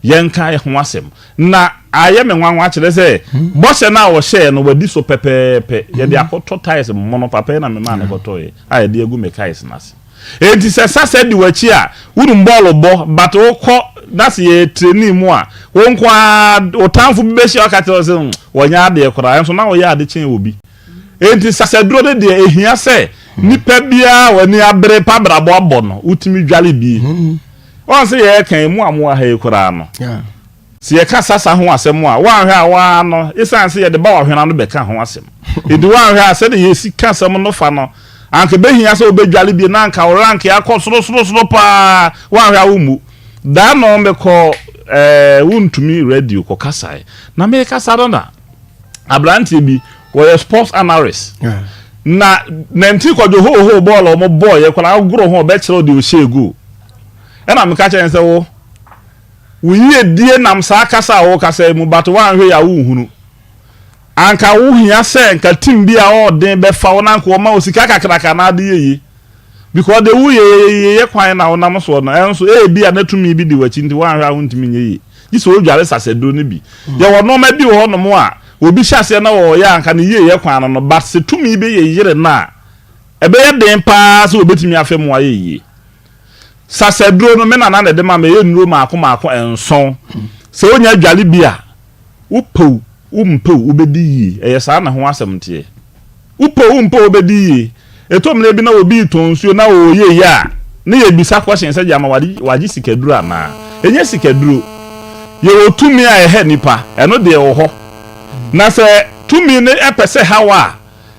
[SPEAKER 12] Yɛnka ho asɛm. Na ayɛ me nwanwa, kyerɛ sɛ, bɔhyɛ no a ɔhyɛɛ no, wadi so pɛpɛɛpɛ. Yɛde akɔtɔ tiles mono, papa yi na memaa no kɔtɔeɛ, a yɛde agu me cars no ase. Enti sɛ sasa di w'akyi a, wonim bɔɔlo bɔ, but wokɔ na sɛ yɛ training mu a, wo nko ara, wo tamfo bi bɛhyia wo aka kyerɛ wo sɛ, hmm, wɔnyɛ adeɛ koraa, nso na woyɛ ade kyɛn obi. Enti sasaduro no deɛ, ɛhia sɛ nipa biara a w'ani abere pa abrabɔ abɔ no, wotumi dwale bie. Woahu sɛ yɛreka yi, mo a mowɔ ha yi koraa no, sɛ yɛka sasa ho asɛm a, woanhwɛ a woara no, esiane sɛ yɛde ba w'ahwene ano bɛka ho asɛm. Enti woanhwɛ a, sɛdeɛ yɛsi ka asɛm no fa no, anka ɛbɛhia sɛ wobɛdwale bio na anka wo rank akɔ sorosorosoro paa. Woanhwɛ a wommu. Da no mekɔ eh, wontumi radio kɔkasae. Na merekasa no na aberanteɛ bi, wɔyɛ sports analyst. Na nanti kɔdwo hoohoo bɔɔl a wɔbɔɔyɛ koraa agorɔ ho ɔbɛkyerɛ wo deɛ ɔhyɛɛ goal. Ɛna meka kyerɛ no sɛ wo wo yiedie nam saa kasa a wokasa yi mu but woanhwɛ yie a wonhunu. Anka wo hia sɛ nka team bi a ɔɔden bɛfa wo na anka wɔma wo sika kakraka na ade yɛ yie. Because deɛ woyɛ yɛ yieyɛ kwan na wonam soɔ no ɛnso ebi a na tumi bi di w'akyi nti woanhwɛ a wontumi nyɛ yie. Gye sɛ wodware sasaduro no bi. Yɛwɔ nnoɔma bi wɔ hɔnom a obi hyɛ aseɛ na ɔɔyɛ a anka ne yieyɛ kwan no no but sɛ tumi bi yeyere no a ɛbɛyɛ den paa sɛ obɛtumi afa mu ayɛ yie. Sasaduro no, me nana na ɛde ma me, ɛyɛ nnuro mmaako mmaako nson. Sɛ wonya dwale bi a, wopɛ o, wompɛ o, wobɛdi yie. Ɛyɛ saa na ho asɛm teɛ. Wopɛ o, wompɛ o, wobɛdi yie. Ɛtɔ mmerɛ bi na obi retɔn nsuo na ɔreyɛ yie a, na yɛbisa question sɛ gyama wagye sikaduro anaa? Ɛnyɛ sikaduro. Yɛwɔ tumi a ɛha nnipa, ɛno deɛ ɛwɔ hɔ. Na sɛ tumi no pɛ sɛ ɛha wo a,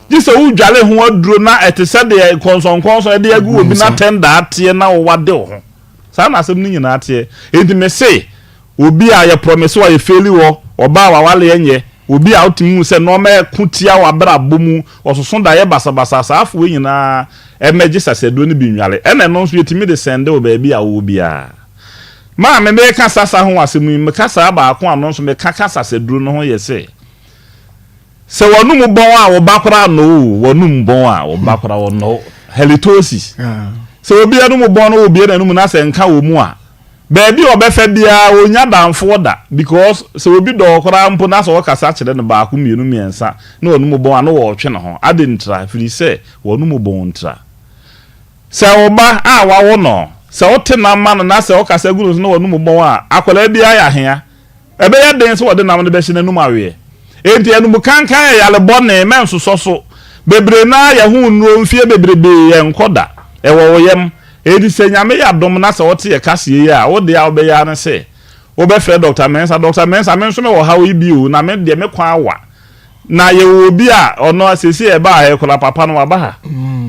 [SPEAKER 12] Gye sɛ wodware ho aduro na ɛte sɛ deɛ nkɔnsɔnkɔnsɔn de agu obi na tɛndaa teɛ na wowade wo ho. Saa na asɛm no nyinaa teɛ. Enti mese obi a yɛ promise wo a yɛ faili wɔ, ɔbaa a wawale ɛnyɛ, obi a wotumi hu sɛ nnoɔma ɛko tia w'abrabɔ mu, ɔsoso daeɛ basabasa, saa afoɔ yi nyinaa ɛmmɛgye sasaduro no bi nnware. Ɛna ɛno nso yɛtumi de sɛnde wo baabi a wowɔ biara. Maame meka sasa ho asɛm yi, meka saa baako a no nso meka ka sasaduro no ho yɛ sɛ, Sɛ w'anum bɔn a wo ba koraa nnɔ wo o, w'anum bɔn a wo ba koraa ɔnnɔ wo. Halitosis. Sɛ obi anum bɔn na obue n'anum na sɛ nka wɔ mu a, baabi a ɔbɛfa biara ɔnnya damfoɔ da because sɛ obi dɔ wo koraa mpo na sɛ ɔkasa kyerɛ no baako mmienu mmiɛnsa na w'anum bɔn a na ɔretwe ne ho. Adɛn ntira? Ɛfiri sɛ w'anum bɔn ntira. Sɛ wo ba a wawo no, sɛ wote nam ma no na sɛ ɔkasa gu no so na w'anum bɔn a, akwadaa biara yɛ ahea. Ɛbɛyɛ den sɛ wɔde nam no bɛhyɛ n'anom aweɛ. Enti anumukankan yɛ yare bɔne, mɛnsosɔ so. Bebree no ara yɛ ho nnuro mfeɛ bebrebee yɛnkɔ da. Ɛwɔ wo yam. Enti sɛ Nyame yɛ adom na sɛ wote yɛ kaseɛ yi a, wo deɛ a wobɛyɛ ara ne sɛ wobɛfrɛ Dɔkta Mensah, Dɔkta Mensah, me nso mewɔ haw yi bi o, na me deɛ me kwan awa. Na yɛwɔ obi a ɔno seesei a ɛbaa ha yi koraa, papa no waba ha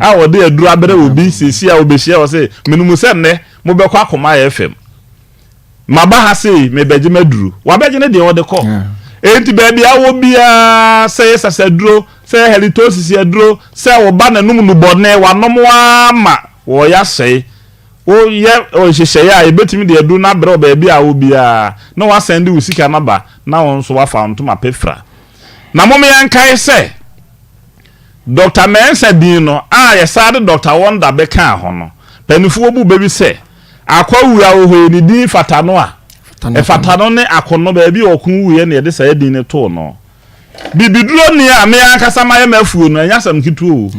[SPEAKER 12] a ɔde aduro abrɛ obi seesei a ɔbɛhyia ɔse, menim sɛ nnɛ mobɛkɔ Akoma FM. Maba ha sei, mebɛgye m'aduro. Wabɛgye ne deɛ ɔde kɔ. Enti baabi a wɔ biara, sɛ yɛ sasaduro, sɛ yɛ halitosis aduro, sɛ wo ba n'anum nnubɔne, wanom ara ma wɔyɛ asɛe. Woyɛ nhyehyɛeɛ a, yɛbɛtumi de aduro no abrɛ wo baabi a wɔ biara, na woasan de wo sika no aba, na wo nso woafa wo ntoma pɛ fira. Na mom yɛnkae sɛ, Dɔkta Mensah din no a yɛsan de Dɔkta Wonder bɛkaa ho no, mpaninfoɔ bu bɛ bi sɛ, Akwawu a ɔwɔ hɔ yi, ne din fata no a, ɛfata no ne Akono, baabi a ɔko wuiɛ na yɛde saa din no too no. Bibiduro ni a me ankasa mayɛ m'afuo no, ɛnyɛ asɛm ketewa o.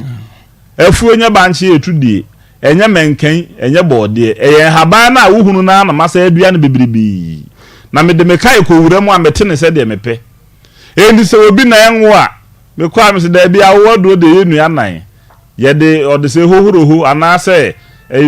[SPEAKER 12] Afuo nyɛ bankye a ɛtu die, ɛnyɛ mɛnkɛn, ɛnyɛ bɔɔdeɛ. Ɛyɛ nhaban no a wohunu no ara na masan adua no bebrebe. Na mede me kae kɔ wura mu a mete no sɛdeɛ mepɛ. Enti sɛ obi na ɛnwo a, mekɔ a mese daabi, awoɔ aduro deɛ ɛyɛ nnua nnan. Yɛde ɔde sɛ hohoroho anaasɛ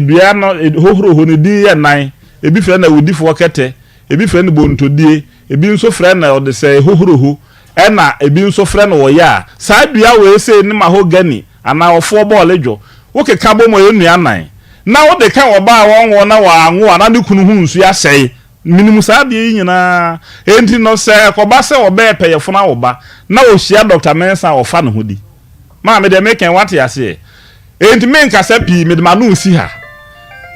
[SPEAKER 12] dua no hohoroho no din yɛ nan. Ebi frɛ no awudifoɔ kɛtɛ, ebi frɛ no bontodie, ebi nso frɛ no ɔde sɛ hohoroho, ɛna ebi nso frɛ no ɔyaa. Saa dua wei sei ne mahogany anaa ɔfoɔ bɔɔle dwo. Wokeka bom a ɛyɛ nnua nan. Na wode ka ɔbaa a wɔnwo na wanwo a na ne kunu ho nsuo asɛe. Menim saa adeɛ yi nyinaa. Enti no sɛ ɛkɔba sɛ ɔbɛɛpɛ yɛfono awo ba na ɔhyia Dɔkta Mensah a ɔfa ne ho di. Maame, deɛ meka yi, woate aseɛ? Enti menkasa pii, mede m'ano resi ha.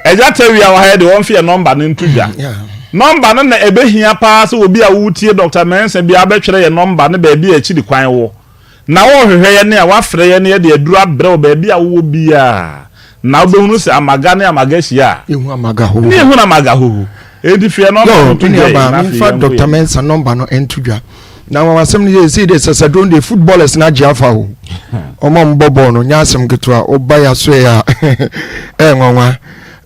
[SPEAKER 12] Agya Tawia wɔ ha yi deɛ, ɔmfa yɛn nɔmba no nto dwa. Nɔmba no na ɛbɛhia paa sɛ obi a woretie Dɔkta Mensah biara bɛtwerɛ yɛn nɔmba ne baabi a akyiri kwan wɔ. Na worehwehwɛ yɛn a, woafrɛ yɛn na yɛde aduro abrɛ wo baabi a wowɔ biara. Na wobɛhunu sɛ Amaga ne Amaga hyia a,
[SPEAKER 5] Yɛhu Amaga hoho.
[SPEAKER 12] ne yɛhunu Amaga hoho. Enti fa yɛn nɔmba no
[SPEAKER 5] Yo,
[SPEAKER 12] to
[SPEAKER 5] me
[SPEAKER 12] dwa yi,
[SPEAKER 5] nuabaa,
[SPEAKER 12] na afei
[SPEAKER 5] memfa
[SPEAKER 12] yɛnkɔ yɛn
[SPEAKER 5] Dɔkta
[SPEAKER 12] anim.
[SPEAKER 5] Mensah nɔmba no nto dwa. Na nwanwasɛm no yɛ sei deɛ sasaduro no deɛ footballers no agye afa o. Wɔn a wɔbɔ bɔɔl no nyɛ asɛm ketewa woba yɛ aso yɛ a ɛyɛ nwanwa.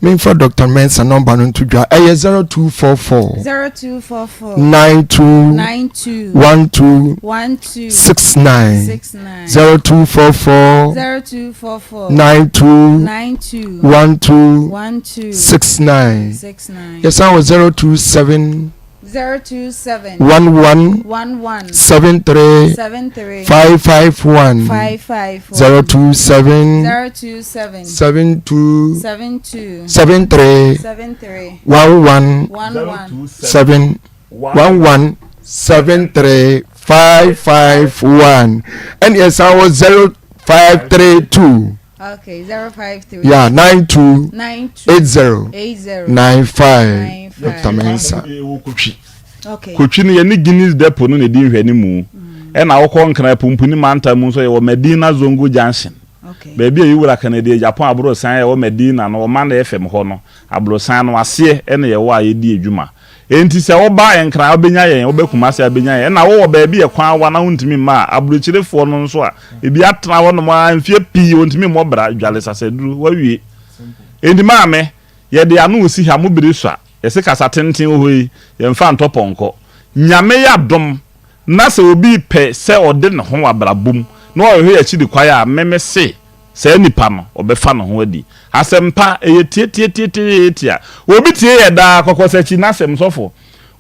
[SPEAKER 5] Memfa Dr. Mensah nɔmba no nto dwa ɛyɛ 0244
[SPEAKER 2] 0244
[SPEAKER 5] 92
[SPEAKER 2] 92
[SPEAKER 5] 12
[SPEAKER 2] 12
[SPEAKER 5] 69
[SPEAKER 2] 69
[SPEAKER 5] 0244
[SPEAKER 2] 0244
[SPEAKER 5] 92
[SPEAKER 2] 92
[SPEAKER 5] 12
[SPEAKER 2] 12
[SPEAKER 5] 69
[SPEAKER 2] 69
[SPEAKER 5] yɛsan wɔ 027
[SPEAKER 2] 027
[SPEAKER 5] 11
[SPEAKER 2] 11
[SPEAKER 5] 73
[SPEAKER 2] 73
[SPEAKER 5] 551
[SPEAKER 2] 551
[SPEAKER 5] 027
[SPEAKER 2] 027
[SPEAKER 5] 72
[SPEAKER 2] 72
[SPEAKER 5] 73
[SPEAKER 2] 73
[SPEAKER 5] 11
[SPEAKER 2] 11
[SPEAKER 5] 7 11 73 551 ɛne ɛsan wɔ 0532
[SPEAKER 2] Okay, 053
[SPEAKER 5] yeah 92
[SPEAKER 2] 92
[SPEAKER 5] 80
[SPEAKER 2] 80
[SPEAKER 5] 95
[SPEAKER 2] 95.
[SPEAKER 5] Dr. Mensah.
[SPEAKER 12] Kotwi.
[SPEAKER 2] Okay.
[SPEAKER 12] Kotwi no yɛne Guinness Depot no na ɛdi nhwɛanimu. Ɛna wokɔ Nkran Pumpuni mantam mu nso yɛwɔ Medina Zongo Junction.
[SPEAKER 2] Okay.
[SPEAKER 12] Baabi a Yewura Kennedy Agyapong aborosan a ɛwɔ Medina no, Ɔman FM hɔ no, aborosan no aseɛ na yɛwɔ a yɛdi adwuma. Enti sɛ woba Nkran a wobɛnya yɛn, woba Kumasi a wobɛnya yɛn. Ɛna wowɔ baabi a ɛkwan awa na wontumi mma a, aburokyirefoɔ no nso a ebi atena hɔnom ara mfeɛ pii wɔntumi mmɔ bra, dwale sasaduro, woawie. Enti maame, yɛde ano resi ha, mo bere sua. Yɛse kasa tenten wɔ hɔ yi, yɛmfa ntɔ pɔnkɔ. Nyame yɛ adom na sɛ obi repɛ sɛ ɔde ne ho wɔ abrabɔ mu na ɔhwehwɛ yɛn akyiri kwan a, me mese saa nipa no, ɔbɛfa ne ho adi. Asɛmpa, ɛyɛ tiatiatiatiatia. Obi tie yɛ daa, Kɔkɔsakyi n'asɛm, sɔfo.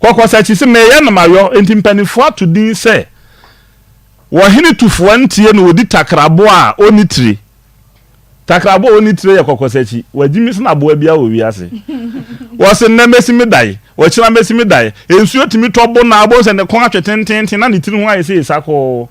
[SPEAKER 12] Kɔkɔsakyi se, meyɛ no mayɔ, enti mpaninfoɔ ato din sɛ, Ɔhene tufoɔ ntie na ɔdi takraboa a ɔnni tire. Takrabo a ɔnni tire yɛ kɔkɔsakyi. Wagyimi sene aboa biara wɔ wiase. Wɔse nnɛ mɛsi me dae, ɔkyena mɛsi me dae. Nsuo tumi tɔ bo na wobɛhu sɛ ne kɔn atwe tenteenten na ne tiri ho ayɛ sɛ esakoo.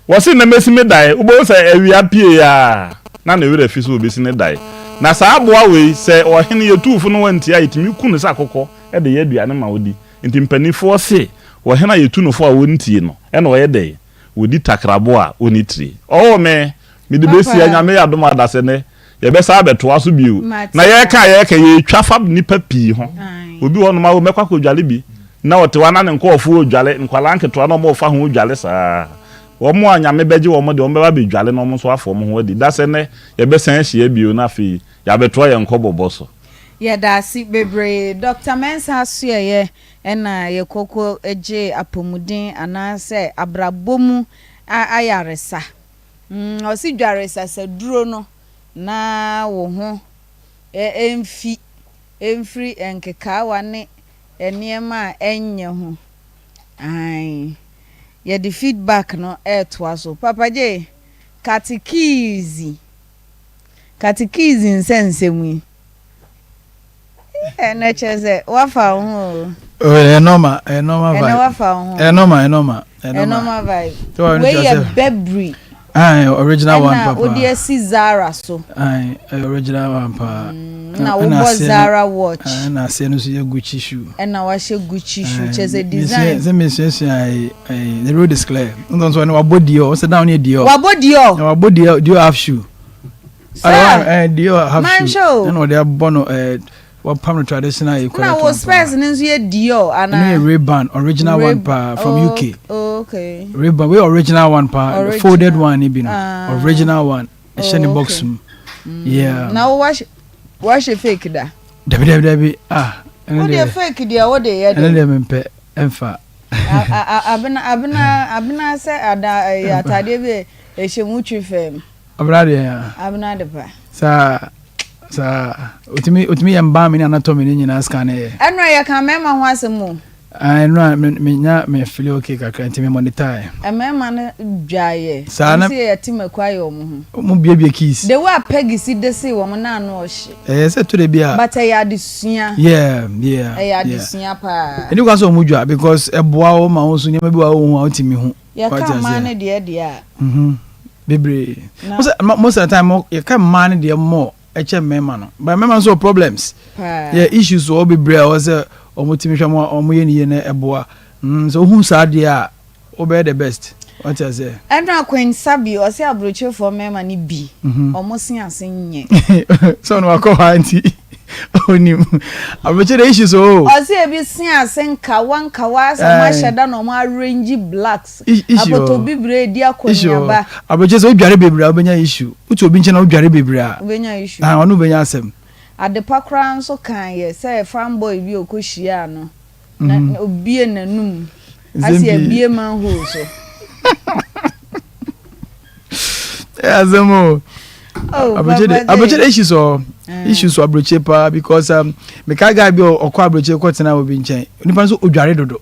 [SPEAKER 12] Wɔse nnɛ mɛsi me dae, wobɛhu sɛ awia pue a na ne werɛ afi sɛ ɔbɛsi ne dae. Na saa aboa wei, sɛ ɔhene yɛ tuufo na wantie a, yɛtumi ku no sɛ akokɔ de yɛ aduane ma ɔdi. Nti mpaninfoɔ se, ɔhene a yɛtu no fo a ɔntie no, ɛna ɔyɛ dɛn? Ɔdi takrabo a ɔnni tire. Ɔwoo me! Mede bɛsi a Nyame yɛ adom a dasɛ nɛ yɛbɛsan abɛtoa so bio. Na yɛreka a yɛreka yɛretwa fa nnipa pii ho. Obi wɔ hɔnom a o mɛkɔ akɔdwale bi na ɔte hɔ a na ne nkurɔfoɔ redwale, nkwadaa nketewa na wɔrefa ho redwale saa. Wɔn a Nyame bɛgye wɔn deɛ wɔbɛba abɛdwale na wɔn nso afa wɔn ho adi. Dasɛ nɛ yɛbɛsan ahyia bio na afei yɛabɛtoa yɛn nkɔbɔbɔ so.
[SPEAKER 2] Yɛdaase bebree Doctor Mensah Asoɛeɛ na yɛkɔkɔ gyee apɔmuden anaasɛ abrabɔ mu ayaresa. Ɔse dware sasaduro no na wo ho mfi mfiri nkekaawa ne nneɛma a ɛnyɛ ho. Aane, yɛde feedback no retoa so. Papa Jay, katekiizi, katekiizi nsɛnsɛm yi, ɛnɛ kyerɛ sɛ woafa wo ho o.
[SPEAKER 13] Oh, ɛyɛ normal, ɛyɛ normal vibe.
[SPEAKER 2] Ɛnɛ wafa wo ho.
[SPEAKER 13] Ɛyɛ normal, ɛyɛ normal, ɛyɛ
[SPEAKER 2] normal vibe. Wei yɛ Burberry.
[SPEAKER 13] Aye, original one papa.
[SPEAKER 2] Ɛna wode asi Zara so.
[SPEAKER 13] Aye, original one paa.
[SPEAKER 2] Na wobɔ Zara watch.
[SPEAKER 13] Ɛna aseɛ no nso yɛ Gucci shoe.
[SPEAKER 2] Ɛna wahyɛ Gucci shoe kyɛ sɛ design.
[SPEAKER 13] Sɛ mesuasua ayi, the road is clear. Nso nso ɛna wabɔ Dior, ɔsɛ down yɛ Dior.
[SPEAKER 2] Wabɔ Dior.
[SPEAKER 13] Na wabɔ Dior, Dior half shoe.
[SPEAKER 2] Sir,
[SPEAKER 13] Dior half shoe.
[SPEAKER 2] Manhwɛ o.
[SPEAKER 13] Ɛna ɔde abɔ no ɛɛ. Wɔpam no traditional yi
[SPEAKER 2] correct one paa. Na wo specs no nso yɛ Dior anaa?
[SPEAKER 13] Ɛno yɛ Ray Ban original one paa from UK.
[SPEAKER 2] Oh, okay.
[SPEAKER 13] Ray Ban wey original one paa folded one ni bi no ah. Original one ɛhyɛ ne box mu. Mm. Yeah.
[SPEAKER 2] Na wo wahyɛ wahyɛ fake da?
[SPEAKER 13] Dabi dabi dabi ah.
[SPEAKER 2] Wo deɛ fake deɛ wo de yɛ de.
[SPEAKER 13] Ɛno deɛ mempɛ ɛnfa.
[SPEAKER 2] Abena abena abena sɛ ada ɛyɛ ataadeɛ bi ɛhyɛ mu twi fam.
[SPEAKER 13] Abena deɛ ya.
[SPEAKER 2] Abena de pa.
[SPEAKER 13] Saa saa otumi otumi yɛ mbaa mi ne anatomy ne nyinaa scan yɛ.
[SPEAKER 2] Ɛno a yɛka mmarima ho asɛm o.
[SPEAKER 13] Ɛno a me me nya me feel okay kakra nti me monitor.
[SPEAKER 2] Mmarima no dwa yɛ.
[SPEAKER 13] Saa na.
[SPEAKER 2] Wɔn si yɛ te mako ayɛ wɔn ho.
[SPEAKER 13] Wɔn biebie keys.
[SPEAKER 2] The way a Peggy si de see wɔn na ano ɔhye.
[SPEAKER 13] Ɛyɛ sɛ to de bi a.
[SPEAKER 2] But ɛyɛ adesua.
[SPEAKER 13] Yeah yeah.
[SPEAKER 2] Ɛyɛ adesua paa.
[SPEAKER 13] Ɛni kwan sɛ wɔn dwa because ɛboa wo ma wo nso nneɛma bi wɔ a wɔn ho a wɔntumi ho.
[SPEAKER 2] Yɛka mmaa no deɛ deɛ a.
[SPEAKER 13] Mhm. Bebree. Most of the time yɛka mmaa no deɛ more ɛkyɛ mmarima no. But mmarima nso wɔ problems. Yɛ issues wɔ bebree a wɔ sɛ wɔn tumi hwɛ wɔn wɔn yɛ ne yie na ɛboa. Mm, sɛ wohu saa deɛ a wobɛyɛ the best. Wate aseɛ?
[SPEAKER 2] Ɛna Queen Sabi ɔse aburokyerefoɔ mmarima no bi wɔn se ase nyɛ.
[SPEAKER 13] Sɛ ɔno wakɔ hɔ a nti onim. Aburokyire de issues o.
[SPEAKER 2] Ɔse ebi se ase nkawa nkawa asɛ ɔmo ahyɛ da na ɔmo arrange blacks.
[SPEAKER 13] Issue o.
[SPEAKER 2] Apɔtɔ bibire edi akɔneaba.
[SPEAKER 13] Aburokyire sɛ wodware bebree a wobɛnya issue. Wote obi nkyɛn na wodware bebree a.
[SPEAKER 2] Wobɛnya issue.
[SPEAKER 13] Ah ɔno wobɛnya asɛm.
[SPEAKER 2] Adepa koraa nso kaa yɛ sɛ farm boy bi a ɔkɔ hyiaa no na obie n'anum ase abie manhole so.
[SPEAKER 13] Ɛyɛ asɛm o. Oh, aburokyire de issues ɔ eh. issues wɔ aburokyire paa because um, meka guy bi ɔkɔ aburokyire kɔ tena obi nkyɛn nipa nso odware dodo.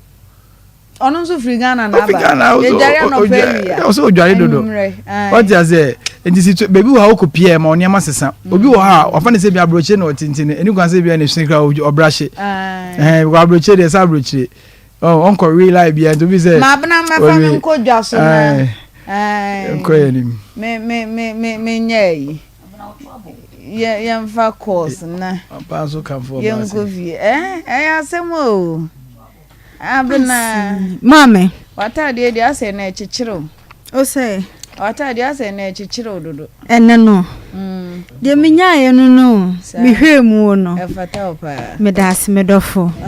[SPEAKER 2] Ɔno nso firi Ghana na aba. Yɛdware anɔpa awia.
[SPEAKER 13] Ɔsɛ odware dodo. Ɔte aseɛ nti si baabi wɔ ha wokɔ pie ma ɔnneɛma sesa. Mm. Obi wɔ ha a wafa ne sɛ bi aburokyire na ɔte nti no ɛni kwan sɛ bi a ne sini kura ɔbrahye. Ɛhɛn because aburokyire deɛ sɛ aburokyire. Ɔnkɔ wi lai bia nti obi sɛ.
[SPEAKER 2] Maabena mɛfa me nkɔ dwa so na.
[SPEAKER 13] Nkɔ yɛ nim.
[SPEAKER 2] Me me me me me nyɛ yi. Yɛ yɛnfa course na. Yɛnkɔ fie. Ɛɛ ɛyɛ asɛm o. Abena.
[SPEAKER 14] Maame.
[SPEAKER 2] W'ataadeɛ deɛ asɛ na ɛkyekyere o.
[SPEAKER 14] O sɛ.
[SPEAKER 2] W'ataadeɛ asɛ na ɛkyekyere o dodo.
[SPEAKER 14] Ɛnɛ no. Mm. Deɛ menyaeɛ no no. Mehwɛɛ mu no.
[SPEAKER 2] Ɛfata wo paa.
[SPEAKER 14] Meda ase me dɔfo.
[SPEAKER 2] Ah.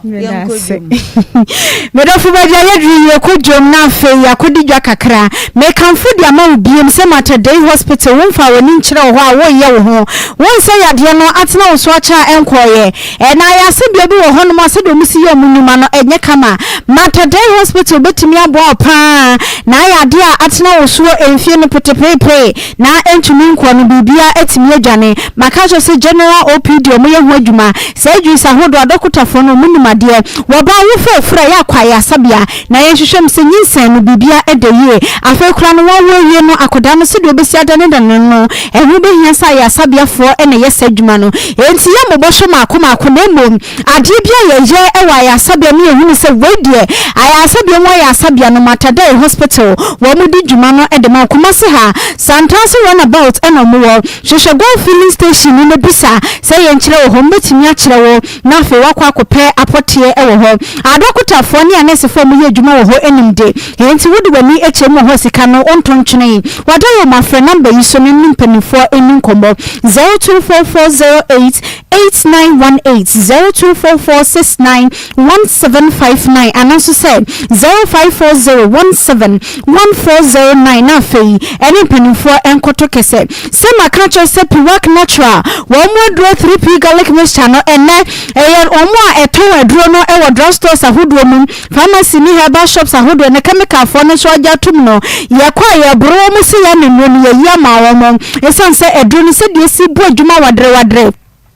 [SPEAKER 14] Meda ase. Me dɔfo baabi a yɛduru yi yɛkɔ dwom na afei yɛakɔdi dwa kakra. Mekamfo de ama wo biom sɛ Mater Dei Hospital womfaa w'ani nkyerɛ wo hɔ a woreyɛ wo ho. Wonsɛ yadeɛ no atena wo so akyɛ a ɛnkɔeɛ. Na ayaresabea bi wɔ hɔnom a sɛdeɛ wɔsi yɛ wɔn nnwuma no, ɛnyɛ kama. Mater Dei Hospital bɛtumi aboa wo pa ara na ayɛ adeɛ a atena wo soɔ mfie no petepeepee na ɛntumi nkɔ no, biribiara atumi adwane. Maka akyerɛ wo sɛ General OPD wɔyɛ ho adwuma. Surgeries ahodoɔ, adɔkotafoɔ no wɔnim adeɛ. Wɔba a wofa afuru a ɛyɛ akɔ ayaresabea na yɛnhwehwɛ mu sɛ nyinsɛn no biribiara da yie. Afei koraa no wɔawo awie no akwadaa no sɛdeɛ wɔbɛsi adanedane no no, ɛho bɛhia sɛ ayaresabeafoɔ na ɛyɛ saa adwuma no. Enti yɛmmobɔ so mmaako mmaako na mmom adeɛ bi a yɛyɛ wɔ ayaresabea no yɛhunu sɛ wei deɛ ayaresabea mu ayaresabea no Matadei Hospital wɔn di dwuma no de ma wo. Kumasi ha, Santase Runabout na wɔwɔ. Hwehwɛ Gold Filling Station no na bisa sɛ yɛnkyerɛ wo hɔ, wɔbɛtumi akyerɛ wo. na afei woakɔ akɔpɛ apɔteɛ wɔ hɔ. Adɔkotafoɔ ne anɛɛsefoɔ a wɔyɛ adwuma wɔ hɔ nim de, enti wode w'ani kyerɛ mu wɔ hɔ a sika no wontɔ ntwene. W'adaworoma frɛ nɔmba yi so na ne mpanimfoɔ nni nkɔmmɔ, 024408. 8918, 0244 69 1759 anaa nso sɛ 0540 17 1409 na afei ɛne mpanimfoɔ nkɔto kɛsɛ. Sɛ maka akyerɛ sɛ Piwak Natural wɔn mu aduro 3P garlic mixture no ɛnnɛ ɛyɛ wɔn a ɛtɔn aduro no wɔ drug stores ahodoɔ mu, pharmacy ne herbal shops ahodoɔ ne kɛmikalfoɔ no nso agye atom no, yɛkɔ a yɛboro wɔn sɛ yɛn nnuro no yɛyi ama wɔn ɛsiane sɛ aduro no sɛdeɛ ɛsi bɔ adwuma wadere wadere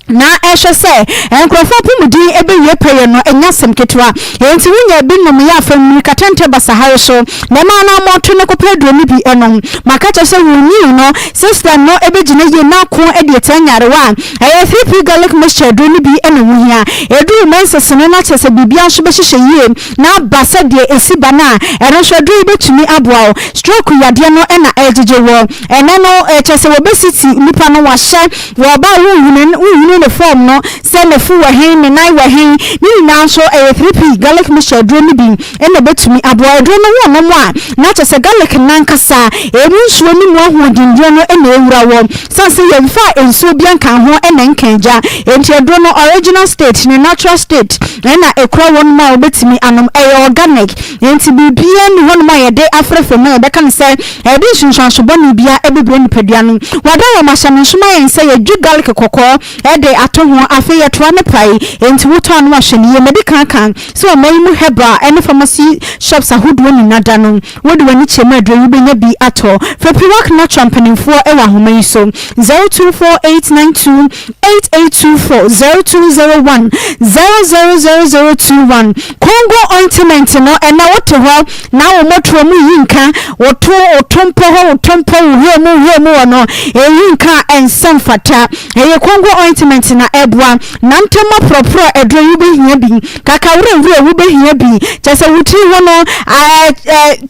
[SPEAKER 14] na ɛhwɛ sɛ nkurɔfoɔ apɔmuden bɛwie pɛyɛ no nyɛ asɛm ketewa. Enti wonya bi nom yɛ a, fa mmirikatɛntɛ ba sahare so na ɛma anammɔn to no kɔpɛ aduro no bi nom. Maka kyerɛ sɛ wo nyin no, system no bɛgyina yie na ako de atia nyarewa a ɛyɛ 3P garlic mixture aduro no bi na wohia. Ɛduru menses no na kyerɛ sɛ biribiara nso bɛhyehyɛ yie na aba sɛdeɛ ɛsi ba no a, ɛno nso aduro yi bɛtumi aboa wo. Stroke yadeɛ no na ɛregyegye woɔ ɛnnɛ no, kyerɛ sɛ wɔbɛsisi nipa no, wahyɛ Wɔ ɔbaa a wonhunu wonhunu ne fɔɔm no sɛ n'afu wɔ he, ne nan wɔ he, ne nyinaa nso ɛyɛ 3P garlic mixture aduro no bi na ɛbɛtumi aboa. Aduro no wonom a na kyerɛ sɛ garlic no ankasa ɛmu nsuo ne mu ahoɔdennuro no na ɛwura wɔ. Sane sɛ yɛmfaa nsuo bia nkaa ho na ɛnka gya nti aduro no original state, ne natural state na ɛkura wɔnom a wobɛtumi anom. Ɛyɛ organic nti biribiara nni hɔnom a yɛde afrɛfrɛ mu a yɛbɛka no sɛ Ɛde nsunsuanso bɔne biara bɛbrɛ nipadua no. Wɔada wɔn ahyɛ no nso ma yɛn sɛ yɛdwi garlic kɔkɔɔ de ato ho, afei yɛtoa no pae. Enti wotɔ a na wahwɛ no yie. Madi kan aka sɛ ɔman yi mu herbal ne pharmacy shops ahodoɔ nyina da no, wode w'ani kyerɛ mu aduro yi wobɛnya bi atɔ. Frɛ Piwak Natural mpanimfoɔ wɔ ahoma yi so, 024892 8824 0201 000021. Congo ointment no, ɛnɛ wote hɔ na wo mmɔtoɔ mu yi nka, woto wo tompɔ hɔ, wo tompɔ, wo hwɛ mu, hwɛ mu wɔ no, ɛyi nka a ɛnsɛ mfata. Ɛyɛ Congo ointment na ɛboa. Nantam aporɔporɔ aduro yi wobɛhia bi, kakawerɛwerɛ wobɛhia bi, kyɛ sɛ wo tiri ho no,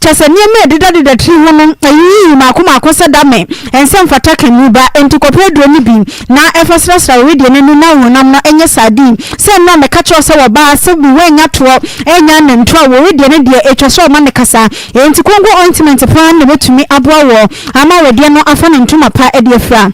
[SPEAKER 14] kyɛ sɛ nneɛma a ɛdedadeda tiri ho no, ɛyiyiyi mako mako sɛ dame, ɛnsɛ mfata kani ba, enti kɔpɛ aduro no bi. Na ɛfa srasra wo wedeɛ no ani na wo honam no nyɛ sardine. Sɛ nnora meka kyerɛ wo sɛ wɔbaa sɛ bi woannya toɔ annya anantu a, wo wedeɛ no deɛ ɛtwa sɛ ɔma no kasa. Enti Congo ointment paa na ɛbɛtumi aboa woɔ ama wedeɛ no afa ne ntoma pa de afira.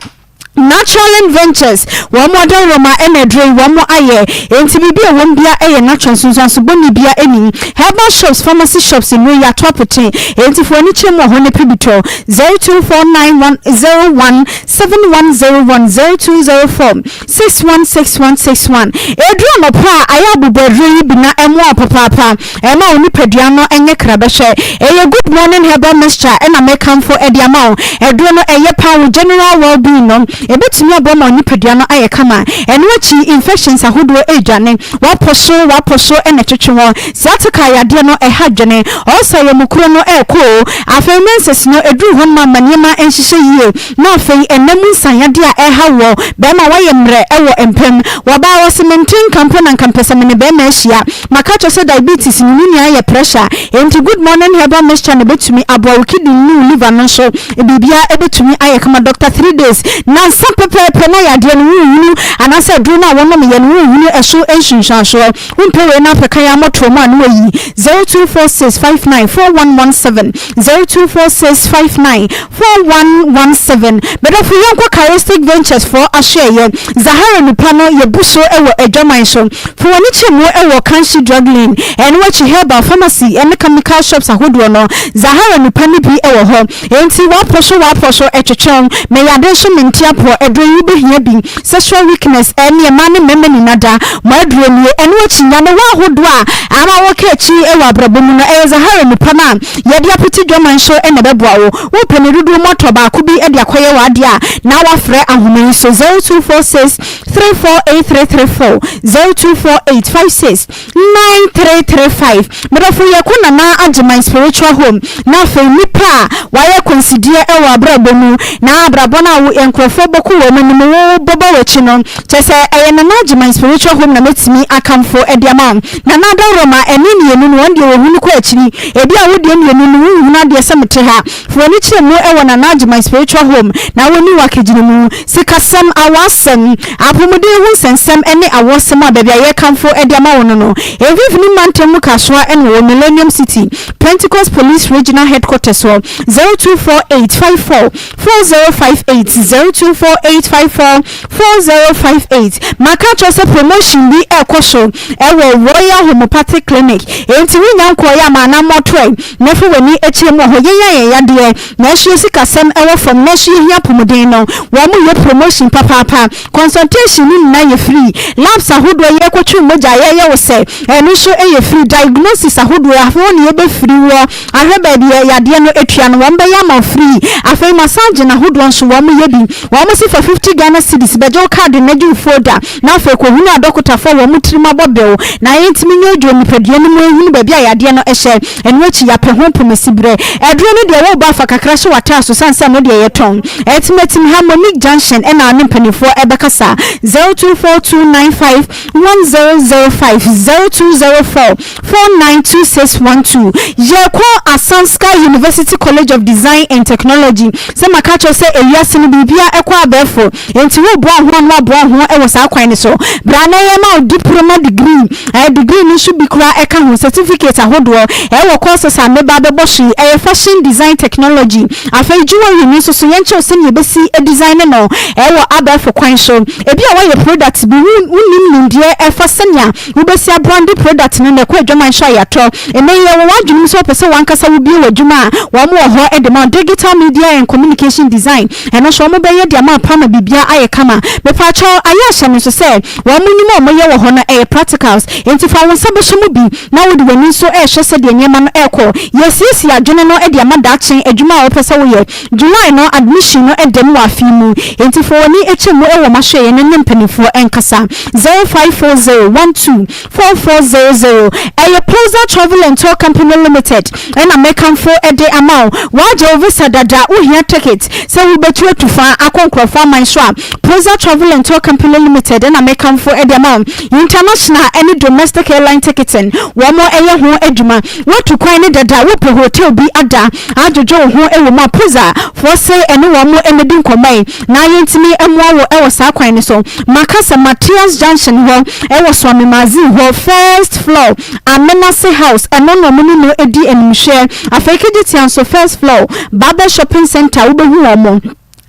[SPEAKER 14] Naturalin Ventures, wɔn adaworoma na aduro yi wɔn ayɛ, enti biribi a ɛwɔ mu biara yɛ natural, nsunsuanso bɔne biara nnim. Herbal shops, pharmacy shops nnuro yi ato apete, enti fa w'ani kyerɛ mu wɔ hɔ na pɛ bi tɔ. 0249 101 7101 0204 616161 Ɛduru anɔpa a, ayɛ abobɔaduro yi bi na ɛmmoa wo papaapa. Ɛmma wo nipadua no nyɛ krabɛhwɛ. Ɛyɛ Good Morning Herbal Mixture na mekamfo de ama wo. Aduro no, ɛyɛ paa wo general well-being no. Ɛbɛtumi aboa ma wo nipadua no ayɛ kama. Ɛno akyi, infections ahodoɔ redwane. W'apɔ so, w'apɔ so na ɛtwetwe wɔ. Sciatica yadeɛ no, ɛha dwene. Ulcer yamukuro no ɛrekɔ o. Afei menses no, ɛduru hɔ nom a, ma nneɛma nhyehyɛ yie. Na afei nna mu nsanyadeɛ a ɛreha woɔ, bɛrima woayɛ mmerɛ wɔ mpa mu, wɔbaa wɔse mente nka mpo na nka mpɛ sɛ mene bɛrima ahyia, maka akyerɛ sɛ diabetes no ne nyinaa yɛ pressure, enti good morning herbal mixture no bɛtumi aboa wo kidney ne wo liver no nso biribiara bɛtumi ayɛ kama Doctor 3 days nansa pɛpɛɛpɛ na yadeɛ no wonhunu anaasɛ aduro no a wonomyɛ no wonhunu ɛso nsunsuansoɔ, wompɛ wei na apɛ kan ara mmɔtoɔ mu a na wayi 0246 59 4117 0246 59 4117 Medɔfo yɛnkɔ Charistic Ventures foɔ asoɛeɛ Zahara nipa no yɛbu so wɔ adwaman so Fa w'ani kyerɛ mu wɔ Kanshi Drug Lane ɛno akyi Herbal Pharmacy ne Chemical Shops ahodoɔ no Zahara nipa no bi wɔ hɔ Enti w'apɔ so w'apɔ so ɛtwetwe wo Me yade nso mente apoɔ Aduro yi wobɛhia bi Sexual weakness ɛne mmaa ne mmarima nyina da Mo aduro nie Ɛno akyi nyamewa ahodoɔ a ama woka akyi wɔ abrabɔ mu no ɛyɛ Zahara nipa no a Yɛde apete dwaman so na ɛbɛboa wo. Wopɛ ne dodoɔ mu atɔ baako bi de akɔyɛ w'adeɛ a, na woafrɛ ahoma yi so, 0246 348334, 0248 56 9335. Medɔfo yɛkɔ Nana Agyeman Spiritual Home na afei nnipa a wɔayɛ akwansideɛ wɔ abrabɔ mu na abrabɔ no a wo nkurɔfoɔ bɔko wɔn anim wo bɔbɔ w'akyi no, kyerɛ sɛ ɛyɛ Nana Agyeman Spiritual Home na mɛtumi akamfo de ama wo. Nana Adaworoma, ɛne mmienu no wɔn deɛ wɔhunu kɔ akyiri. Ebia wo deɛ mmienu no wonhunu adeɛ sɛ mete ha. Fa w'ani kyerɛ mu wɔ Nana Agyeman Spiritual Home na wonni w'akagyina mu. Sikasɛm, awɔasɛm, apɔmuden ho nsɛnsɛm ne awɔsɛm a baabi a yɛrekamfo de ama wo no no. Mfimfini Mantam mu Kasoa na wɔwɔ Millennium City, Pentecost Police Regional Headquarters hɔ, 0248 54 4058, 02. 024 854 4058. Maka akyerɛ sɛ promotion bi ɛrekɔ so ɛwɔ Royal Homeopathic Clinic, enti wonya nkɔɔeɛ a ma anammɔn toɛ na fa w'ani kyerɛ mu wɔ hɔ. Yɛn a yɛn yadeɛ nanso yɛn sikasɛm ɛwɔ fam nanso yɛhia apomuden no, wɔn yɛ promotion papaapa. Consultation no nyinaa yɛ free. Labs ahodoɔ yɛrekɔtwe mogya a yɛyɛ wo sɛ ɛno nso yɛ free. Diagnosis ahodoɔ afei wo ne yɛbɛfiri woɔ ahwɛ baabi a yadeɛ no atua no wɔn bɛyɛ ama wo free. Afei massaging ahodoɔ nso wɔn yɛ bi. Wɔn se fa 50 Ghana cedis bɛgye wo card no gye wo folder na afei kɔhunu adɔkotafoɔ a wɔn tirim abɔ bew na yɛntumi nyoodwoo nipadua no mu nhunu baabi a yadeɛ no hyɛ. Ɛno akyi yɛapɛ ho pomasiberɛ. Aduro no deɛ woreba afa kakra hyɛ w'ataaso sane sɛ ɛno deɛ yɛtɔn. Atimatim ha Monique Junction ɛna ɔne mpaninfoɔ ɛbɛkasa 0242951005 0204 492612 Yɛkɔ Asanska University College of Design and Technology sɛ maka akyerɛ wo sɛ ewiase no biribiara ɛkɔ abɛɛfo enti woreboa wo ho a na woaboa wo ho wɔ saa kwan no so bra na yɛma wo diproma degree Ɛɛ degree no nso bi koraa ɛka ho, certificate ahodoɔ ɛwɔ courses a meba abɛbɔ so yi, ɛyɛ fashion design technology, afei jewelry no nso so yɛnkyerɛ wo sɛnea yɛbɛsi adesign no ɛwɔ abɛɛfo kwan so. Ebi a woayɛ product bi, wo wonnim nimdeɛ ɛfa sɛnea wobɛsi abrande product no na ɛkɔ adwaman so a yɛatɔ. Ɛnnɛ yi ɛwɔ w'adwenem sɛ wopɛ sɛ w'ankasa wobue w'adwuma a, wɔn wɔ hɔ de ma wo. Digital media and communication design, ɛno nso wɔbɛyɛ de ama wo paa ma biribiara ayɛ kama. Mepaakyɛw ayɛ ahyɛ me nso sɛ Wɔn nnwuma a wɔyɛ wɔ hɔ no, ɛyɛ practicals, enti fa wo nsa bɛhyɛ mu bi na wode w'ani nso rehwɛ sɛdeɛ nneɛma no rekɔ. Yɛresiesie adwene no de ama daakye adwuma a wopɛ sɛ woyɛ. July no, admission no da mu wɔ afe yi mu, enti fa w'ani kyɛ mu wɔ m'ahwɛeɛ no ne mpanimfoɔ nkasa. 0540 12 4400 Ɛyɛ Poza Travel and Tour Company Limited na mɛkamfo de ama wo. Woagye wo visa dada, wohia ticket sɛ wobɛtu atu fa akɔ nkurɔfoɔ aman so a, Poza Travel and Tour Company Limited na mɛkamfo de ama wo. International ne domestic airline ticketing, wɔn yɛ ho adwuma. Woatu kwan no dada, wopɛ hotel bi ada adwodwo wo ho wɔ mu a, Poza foɔ se ɛne wɔn mmɛdi nkɔmmɔ yi na yɛntumi mmoa wo wɔ saa kwan no so. Maka sɛ Mathias Junction hɔ wɔ Swami Magazine hɔ first floor Amenase House ɛno na wɔne no di animhwɛ. Afei Kejetia nso first floor Barber Shopping Centre wobɛhu wɔn.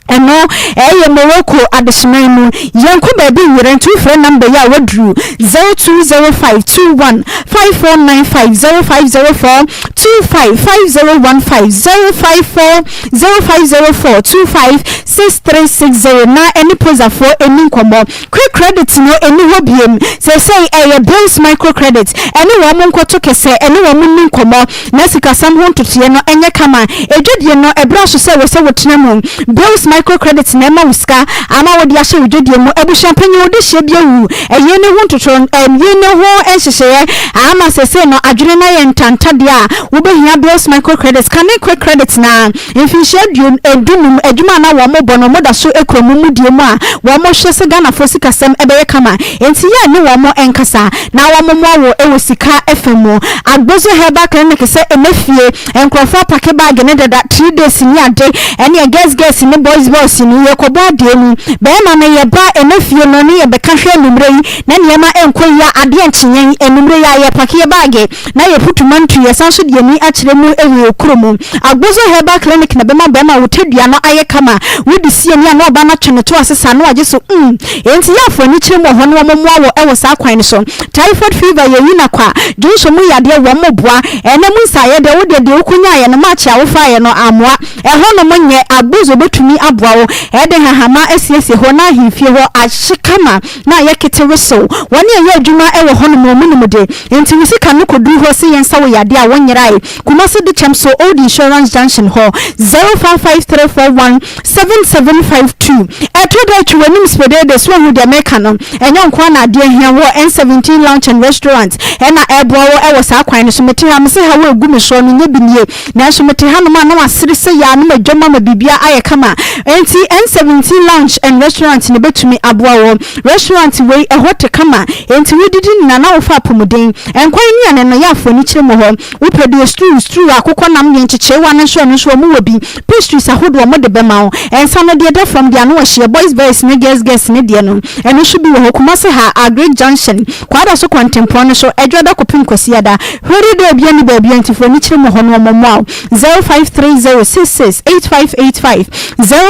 [SPEAKER 14] Ɛno ɛyɛ Morocco adehyeman mu. Yɛnkɔ baabi nyera nti wofrɛ number yi a waduru 020521 5495 0504 25 5015 054 0504 25 6360 na ɛne Pozafoɔ ɛni nkɔmmɔ. Quick credit no ɛni hɔ biem. Seesei ɛyɛ Bills Micro Credit. Ɛne wɔn nkɔto kɛsɛ, ɛne wɔn nni nkɔmmɔ na sikasɛm ho ntotoeɛ no nyɛ kama. Edwadie no, ɛberɛ aso sɛ ɛwɔ sɛ wotena mu. Bills Micro Credit na ɛma wo sika ama wode ahyɛ wo dwadie mu. Abusua panyin, wo dehyeɛ bi awu. Yei ne ho ntotoɔ, yei ne ho nhyehyɛeɛ ama seesei no adwene no ayɛ ntanta deɛ a wobɛhia Bills Micro Credit. Kane Quick Credit no ara. Mfinhyia aduonu dunum adwuma a na wɔn bɔ no wɔn da so kura wɔn mudie mu a wɔn hwɛ sɛ Ghanafoɔ sikasɛm bɛyɛ kama enti yɛ ne wɔn nkasa na wɔn mmoa wo wɔ sika fa mu. Agbozo Herbal Clinic sɛ ɛnɛ fie nkorɔfoɔ apake bag no dada 3 days ni ade ɛneɛ girls girls ne boys boys ni yɛkɔbɔ adeɛ mu bɛɛma no yɛba ɛnɛ fie no ne yɛbɛka hwɛ anummerɛ yi na nneɛma nkɔ yie a adeɛ nkye yɛn anummerɛ yi a yɛpake yɛ bag na yɛputu mantu, yɛsan nso de yɛn ani akyerɛ mu wɔ yɛn kuro mu. Agbozo Herbal Clinic na ɛbɛma barima wo tadua no ayɛ kama. Wode si ani a na ɔbaa no atwe ne to ase saa na wagye so mm. Enti yɛ afo ani kyerɛ mu wɔ hɔ na wɔmmoa wo wɔ saa kwan no so. Typhoid fever yɛyi no kwa, dwonsɔ mu yadeɛ wɔmmoa, ɛna mu nsaeɛ deɛ wo deɛ deɛ wokɔnyaeɛ no match a wofaeɛ no ammoa. Ɛhɔnom nyɛ, Agbozo bɛtumi aboa wo de nhahama asiesie hɔ na ahemfie hɔ ahye kama. na ayɛ kete wesew. Wɔn a ɛyɛ adwuma wɔ hɔnom no, wɔnim de. Enti wo sika no kɔduru hɔ se yɛnsa wo yadeɛ a, wonyerae. Kumasi Dekyɛm so, Old Insurance Junction hɔ, 0553417752. Ɛtɔ da a twi w'anim spedeede so ahu deɛ meka no. Ɛnyɛ wo nko ara na adeɛ hia wo. N17 Lounge and Restaurant na ɛreboa wo wɔ saa kwan no so. Mete ha, mese haw a ɛgu me soɔ no, nyɛ bi nie. Nanso mete hanom a na wasere sɛ yaa na madwam ama biribiara ayɛ kama. Enti N17 Lounge and Restaurant na ɛbɛtumi aboa wo. Restaurant wei, ɛhɔ te kama, enti wodidi nyinaa na wofa apɔmuden. Nkwan nnuane no, yɛ afɔnikyerɛ mu hɔ. Wopɛ deɛ stew, stew, akokɔ nam deɛ nkyekyeewa no nso ɛno nso wɔn wɔ bi. Pastries ahodoɔ wɔde bɛma wo. Nsa no deɛ ɛda fam deɛ ano ɔhyeɛ, boys boys ne girls girls ne deɛ no, ɛno nso bi wɔ hɔ. Kumasi ha, Agric Junction, Kwadaso kwantempɔn no so, Ɛdwoada kɔpem Kwasiada. Hwere dɛ obia nni baabi a nti fa w'ani kyerɛ mu hɔ na wɔmmoa wo. 0530668585,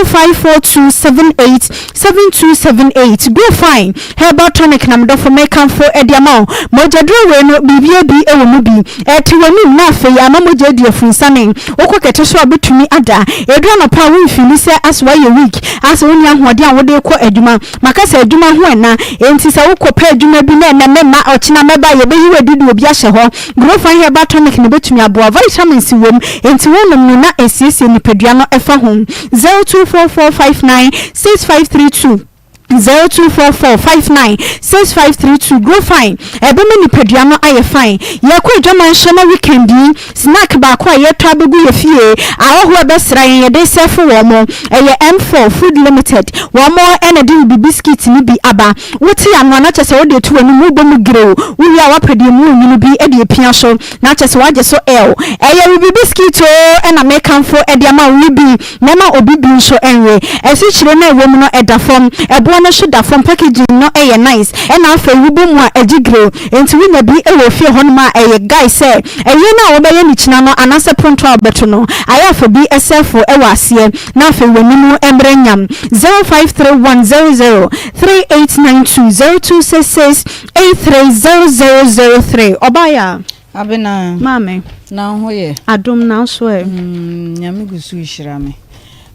[SPEAKER 14] 0542 78 7278. Go Fine Herbal Tonic na medɔfo mekamfo de ama wo. Mogyaduro wei no biribia bi wɔ mu bi. Ɛte w'anum na afei ama mogya adi afunsane. Wokɔ kɛtɛ so a wobɛtumi ada. Ɛduru anɔpa a wonfili sɛ asɛ woayɛ weak, asɛ wonni ahoɔden a wode rekɔ adwuma. Maka sɛ adwuma ho ɛna, enti sɛ wokɔ pɛ adwuma bi na ɛnɛ memma, ɔkyena mɛba a, yɛbɛyi wo adi de obi ahyɛ hɔ. Growfine Herbal Tonic no bɛtumi aboa. Vitamins wom, enti wonom no na ɛsiesie nipadua no fa ho. 0244596532 0244596532 Growfine, ɛbɛma nipadua no ayɛ fine. Yɛkɔ adwamanhyɛ na weekend yi, Snack baako a yɛtɔ abɛgu yɛ fie, ahɔhoɔ a ɛbɛsra yɛn yɛde sɛɛfo wɔn. Ɛyɛ M4 Food Limited, wɔn na ɛde ruby biscuit no bi aba. Wote ano a na kyerɛ sɛ wode ato w'anim, wobɔ mu gerew, wowie a woapɛ deɛ emu nwunu bi de apia so na kyerɛ sɛ woagye so L. Ɛyɛ ruby biscuit oo na mekamfo de ama wo, ruby na ɛma obi bi nso nwe. Asikyire no a ɛwɔ mu no ɛda fam, ɛboɔ no nso da fam, packaging no yɛ nice ɛna afei wobɔ mu a ɛgye gerew. Enti wonya bi wɔ fie hɔnom a ɛyɛ guy sɛ Ɛyɛ no a wobɛyɛ no kyina no anaasɛ ponto a wobɛto no ayɛ afa bi sɛfo wɔ aseɛ na afei w'anim mmerɛ nyam 0531 003892 0266 830003 Ɔbaeɛ a.
[SPEAKER 2] Abena.
[SPEAKER 14] Maame.
[SPEAKER 2] Na wo ho yɛ?
[SPEAKER 14] Adom, na wo nso ɛ?
[SPEAKER 2] Mm, Nyame gu so rehyira me.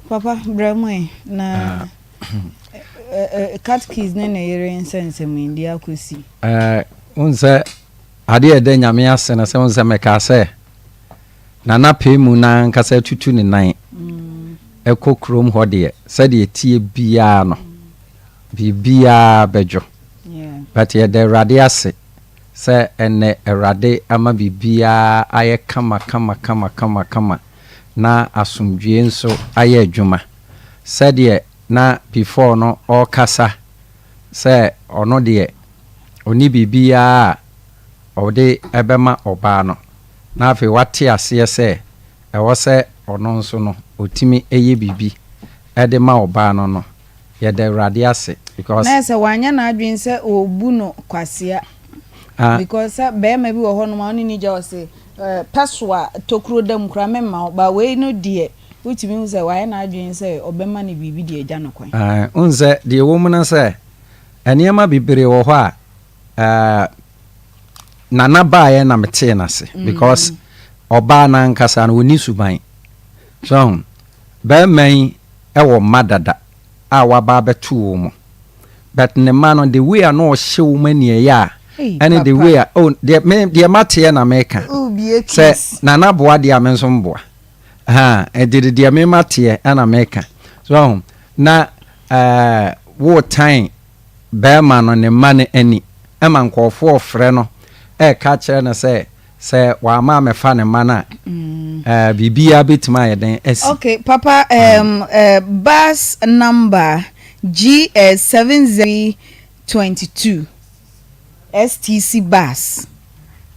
[SPEAKER 2] Papa, bra mu ɛ, na Catkis ne ne yere nsɛnsɛm yi, deɛ akɔsi.
[SPEAKER 3] Ɛɛ, wohu sɛ Adeɛ a ɛda Nyame ase no sɛ wohu sɛ mekaa sɛ Nana Pemu no ankasa atutu ne nan kɔ kurom hɔ deɛ sɛdeɛ ɛteɛ biara no biribiara bɛdwo but yɛda Awurade ase sɛ ɛnnɛ Awurade ama biribiara ayɛ kama kama kama kama kama na asomdwoeɛ nso ayɛ adwuma sɛdeɛ na before no ɔrekasa sɛ ɔno deɛ ɔnni biribiara a ɔde bɛma ɔbaa no, na afei wate aseɛ sɛ ɛwɔ sɛ ɔno nso no ɔtumi yɛ biribi de ma ɔbaa no no, yɛda Awurade ase because.
[SPEAKER 2] Na sɛ wanyɛ n'adwene sɛ ɔrebu no kwasea
[SPEAKER 3] Ah.
[SPEAKER 2] because sɛ barima bi wɔ hɔnom a wo ne no gya ɔse pɛso a tokuro da mu koraa memma wo but wei no deɛ wotumi hu sɛ wayɛ n'adwene sɛ ɔbɛma no biribi de agya no kwan.
[SPEAKER 3] Ah, wohu sɛ deɛ ɛwɔ mu no sɛ Nneɛma bebree wɔ hɔ a Nana baeɛ na metee no ase because ɔbaa no ankasa no ɔnni suban. So ahu? Barima yi wɔ mma dada a waba abɛto wɔn mu. But ne mma no, the way a na ɔhyɛ wɔn aniɛyɛ a, ɛne the way a, oh, deɛ, me, deɛ mateɛ na meka. Sɛ Nana boa deɛ a, me nso mboa. Ha, ɛnti deɛ me mateɛ ɛna meka. So ahu? Na Ɛɛ, woretan barima no ne mma no ani ma nkurɔfoɔ refrɛ no reka kyerɛ no sɛ, sɛ wamma ammɛfa ne mma no a, ɛɛ, biribiara bɛtumi ayɛ dɛn asi.
[SPEAKER 2] Okay, papa, um, uh, bus number GS 7022 STC bus,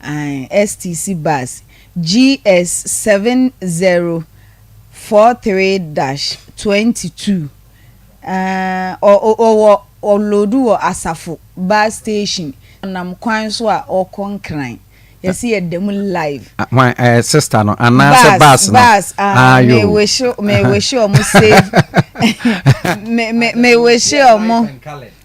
[SPEAKER 2] uh, STC bus GS 7043 dash 22. Ɛɛ ɔ ɔwɔ ɔloodu wɔ Asafo bus station. Ɔnam kwan so a ɔrekɔ Nkran. Yɛse yɛda mu live.
[SPEAKER 3] Hwan ɛɛ sister no anaasɛ bus no?
[SPEAKER 2] Bus ah
[SPEAKER 3] Ah
[SPEAKER 2] me
[SPEAKER 3] yoo.
[SPEAKER 2] wish me wish ɔmo safe me me me wish ɔmo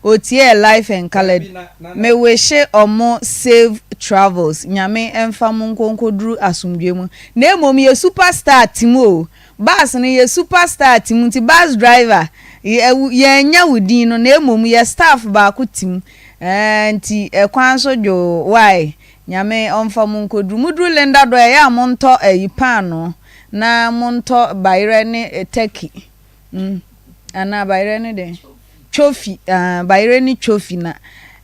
[SPEAKER 2] otie life and coloured me wish ɔmo safe travels Nyame ɛnfa mo nkɔ nkɔduru asomdwoe mu na mmom yɛ super star te mu o Bus no yɛ super star te mu nti bus driver yɛnnya wo din no na mmom yɛ staff baako te mu ɛɛ nti ɛkwan so dwoo why Nyame ɔmfa mo nkɔduru moduru Linda Dor ɛyɛ a montɔ ayi paanoo na montɔ bayerɛ ne turkey mm anaa bayerɛ ne dɛn twofi ah bayerɛ ne twofi na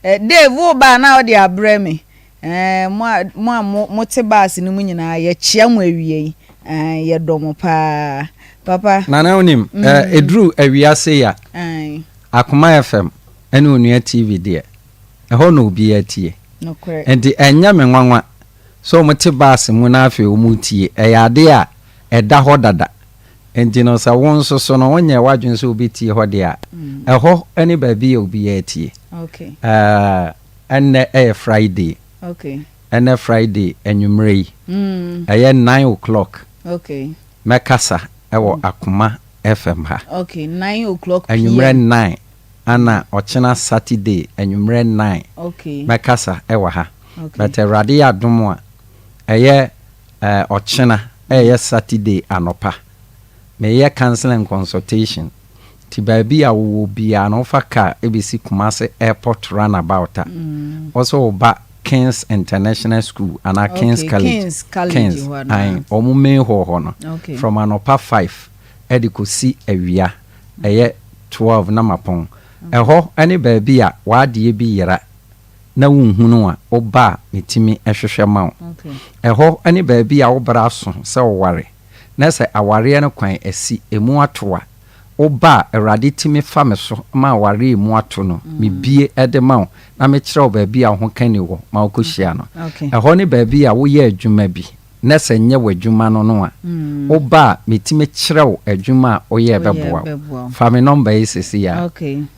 [SPEAKER 2] Dave wo ba a na wode abrɛ me Ɛɛ, mo a, mo a mo, mote bus no mu nyinaa, yɛkyea mo awia yi. Ɛɛ, yɛdɔ mo paa. Papa.
[SPEAKER 3] Nana wonim, mm. eh, ɛduru awia sei a, Akoma FM ne Onua TV deɛ, ɛhɔ na obiara tie.
[SPEAKER 2] Nokorɛ.
[SPEAKER 3] Nti ɛnyɛ me nwanwa sɛ wɔte bus mu na afei wɔretie. Ɛyɛ adeɛ a ɛda hɔ dada. Nti no sɛ wo nso so no wonyɛɛ w'adwene sɛ wobɛtie hɔ deɛ a, mm. ɛhɔ ne baabi a obiara tie.
[SPEAKER 2] Okay.
[SPEAKER 3] Eh, Ɛnnɛ yɛ Friday.
[SPEAKER 2] Okay.
[SPEAKER 3] Ɛnnɛ Friday anwummerɛ yi.
[SPEAKER 2] Mm.
[SPEAKER 3] Ɛyɛ 9 o'clock.
[SPEAKER 2] Okay.
[SPEAKER 3] Mɛkasa wɔ Akoma. FM ha.
[SPEAKER 2] Okay, 9 o'clock PM.
[SPEAKER 3] Anwummerɛ 9 ana ɔkyena Saturday anwummerɛ 9
[SPEAKER 2] Okay.
[SPEAKER 3] mɛkasa wɔ ha.
[SPEAKER 2] Okay.
[SPEAKER 3] But Awurade yɛ adom a, ɛyɛ eh, ɔkyena ɛyɛ Saturday anɔpa. Meyɛ counseling and consultation. Nti baabi a wowɔ biara no wofa car bɛsi Kumasi airport runabout a, wo sɛ woba Kings International School anaa Kings
[SPEAKER 2] Okay,
[SPEAKER 3] College,
[SPEAKER 2] Kings College
[SPEAKER 3] Kings,
[SPEAKER 2] hɔ anaa?
[SPEAKER 3] ae, wɔn main hall hɔ no,
[SPEAKER 2] Okay.
[SPEAKER 3] from anɔpa 5 de kɔsi awia ɛyɛ 12 na mapɔn. Ɛhɔ ne baabi a w'adeɛ bi yera na wonhunu a, woba a metumi hwehwɛ ma wo.
[SPEAKER 2] Okay.
[SPEAKER 3] Ɛhɔ ne baabi a wo berɛ aso sɛ woware na sɛ awareɛ no kwan asi, ɛmu ato a, woba a, Awurade tumi fa me so ma awareɛ a ɛmu ato no, mebue de ma wo na mekyerɛ wo baabi a wo ho kani wɔ ma wokɔhyia no. Ɛhɔ ne baabi a woyɛ adwuma bi na sɛ nyɛ w'adwuma no no a, woba a, metumi kyerɛ wo adwuma a woyɛ a ɛbɛboa wo. Fa me nɔmba yi seesei ara,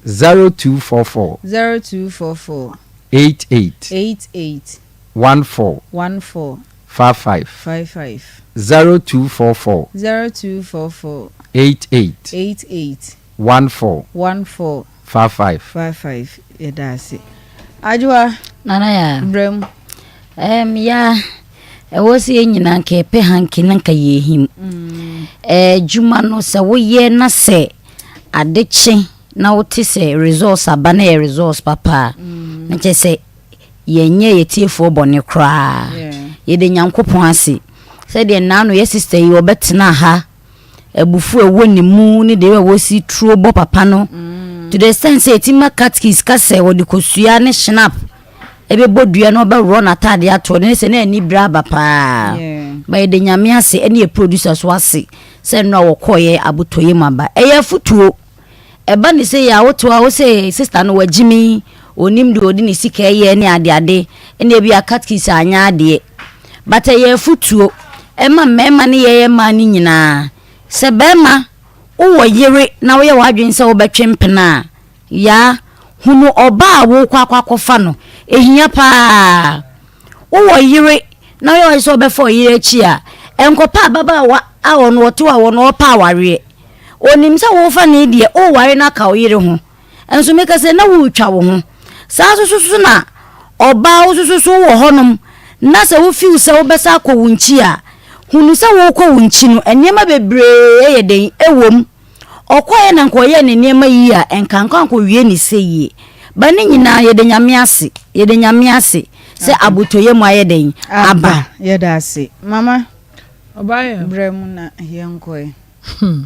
[SPEAKER 3] 0244
[SPEAKER 2] 0244
[SPEAKER 3] 88
[SPEAKER 2] 88
[SPEAKER 3] 14
[SPEAKER 2] 14
[SPEAKER 3] 55.
[SPEAKER 2] 55.
[SPEAKER 3] 0244.
[SPEAKER 2] 0244.
[SPEAKER 3] 88.
[SPEAKER 2] 88.
[SPEAKER 3] 14.
[SPEAKER 2] 14.
[SPEAKER 3] 55.
[SPEAKER 2] 55 yɛda ase. Adwoa.
[SPEAKER 4] Nana ya.
[SPEAKER 2] Brɛ mu.
[SPEAKER 4] Um, ya ɛwɔ sɛ yɛn nyinaa nka yɛpɛ hanke na nka yɛhim mm. adwuma no sɛ woyɛ na sɛ ade kye na wote sɛ results aba na yɛ results papa a mm. na kyerɛ sɛ Yɛnyɛɛ yɛ tiefoɔ bɔne koraa. Yɛda Nyankopɔn ase sɛdeɛ nnaano yɛ sister yi ɔbɛtenaa ha, abufuo a ɛwɔ ne mu ne deɛ wɔsi turo bɔ papa no to the extent sɛ ɛtumi ma catkis ka sɛ wɔde kosua ne shinap ɛbɛbɔ dua na ɔbɛworɔ n'ataadeɛ ato ɔde ne sɛ na ani berɛ aba paa. Ba yɛda Nyame ase ɛne yɛ producer so ase sɛ nnora wɔkɔɔyɛ abotɔyɛ mu aba. Ɛyɛ afutuo. Ɛba no sei a, wote hɔ a wose sister no wagyimi, onim deɛ ɔde ne sika yɛ ne adeade, ɛna ebi a catkis anyɛ adeɛ. But ɛyɛ afutuo ɛma mmarima ne yɛyɛ mmaa no nyinaa. Sɛ barima wowɔ yere na woyɛ w'adwene sɛ wobɛtwe mpena a, yaa, hunu ɔbaa a wokɔ akɔ akɔfa no. Ɛhia paa. Wowɔ yere na woyɛ w'adwene sɛ wobɛfa ɔyere akyi a, nkɔpɛ ababaawa a ɔno ɔte hɔ a ɔno ɔpɛ awareɛ. Onim sɛ worefa no yi deɛ, woreware no aka wo yere ho. Nso meka sɛ na woretwa wo ho. Saa nso so na ɔbaa wo nso so wɔ hɔnom na sɛ wo feel sɛ wobɛsa akɔ wo nkyi a, hunu sɛ worekɔ wo nkyi no, nneɛma bebree yɛ dɛn ɛwɔ mu. Ɔkɔeɛ na nka ɔyɛɛ ne nneɛma yie a, nka nka ankɔwie ne sɛ yie. Ba ne nyinaa yɛda Nyame ase, yɛda Nyame ase sɛ abotɔyam ayɛ dɛn aba.
[SPEAKER 2] Yɛda ase. Mama,
[SPEAKER 8] Ɔbaeɛ.
[SPEAKER 2] brɛ mu na yɛnkɔe.
[SPEAKER 8] Hmm.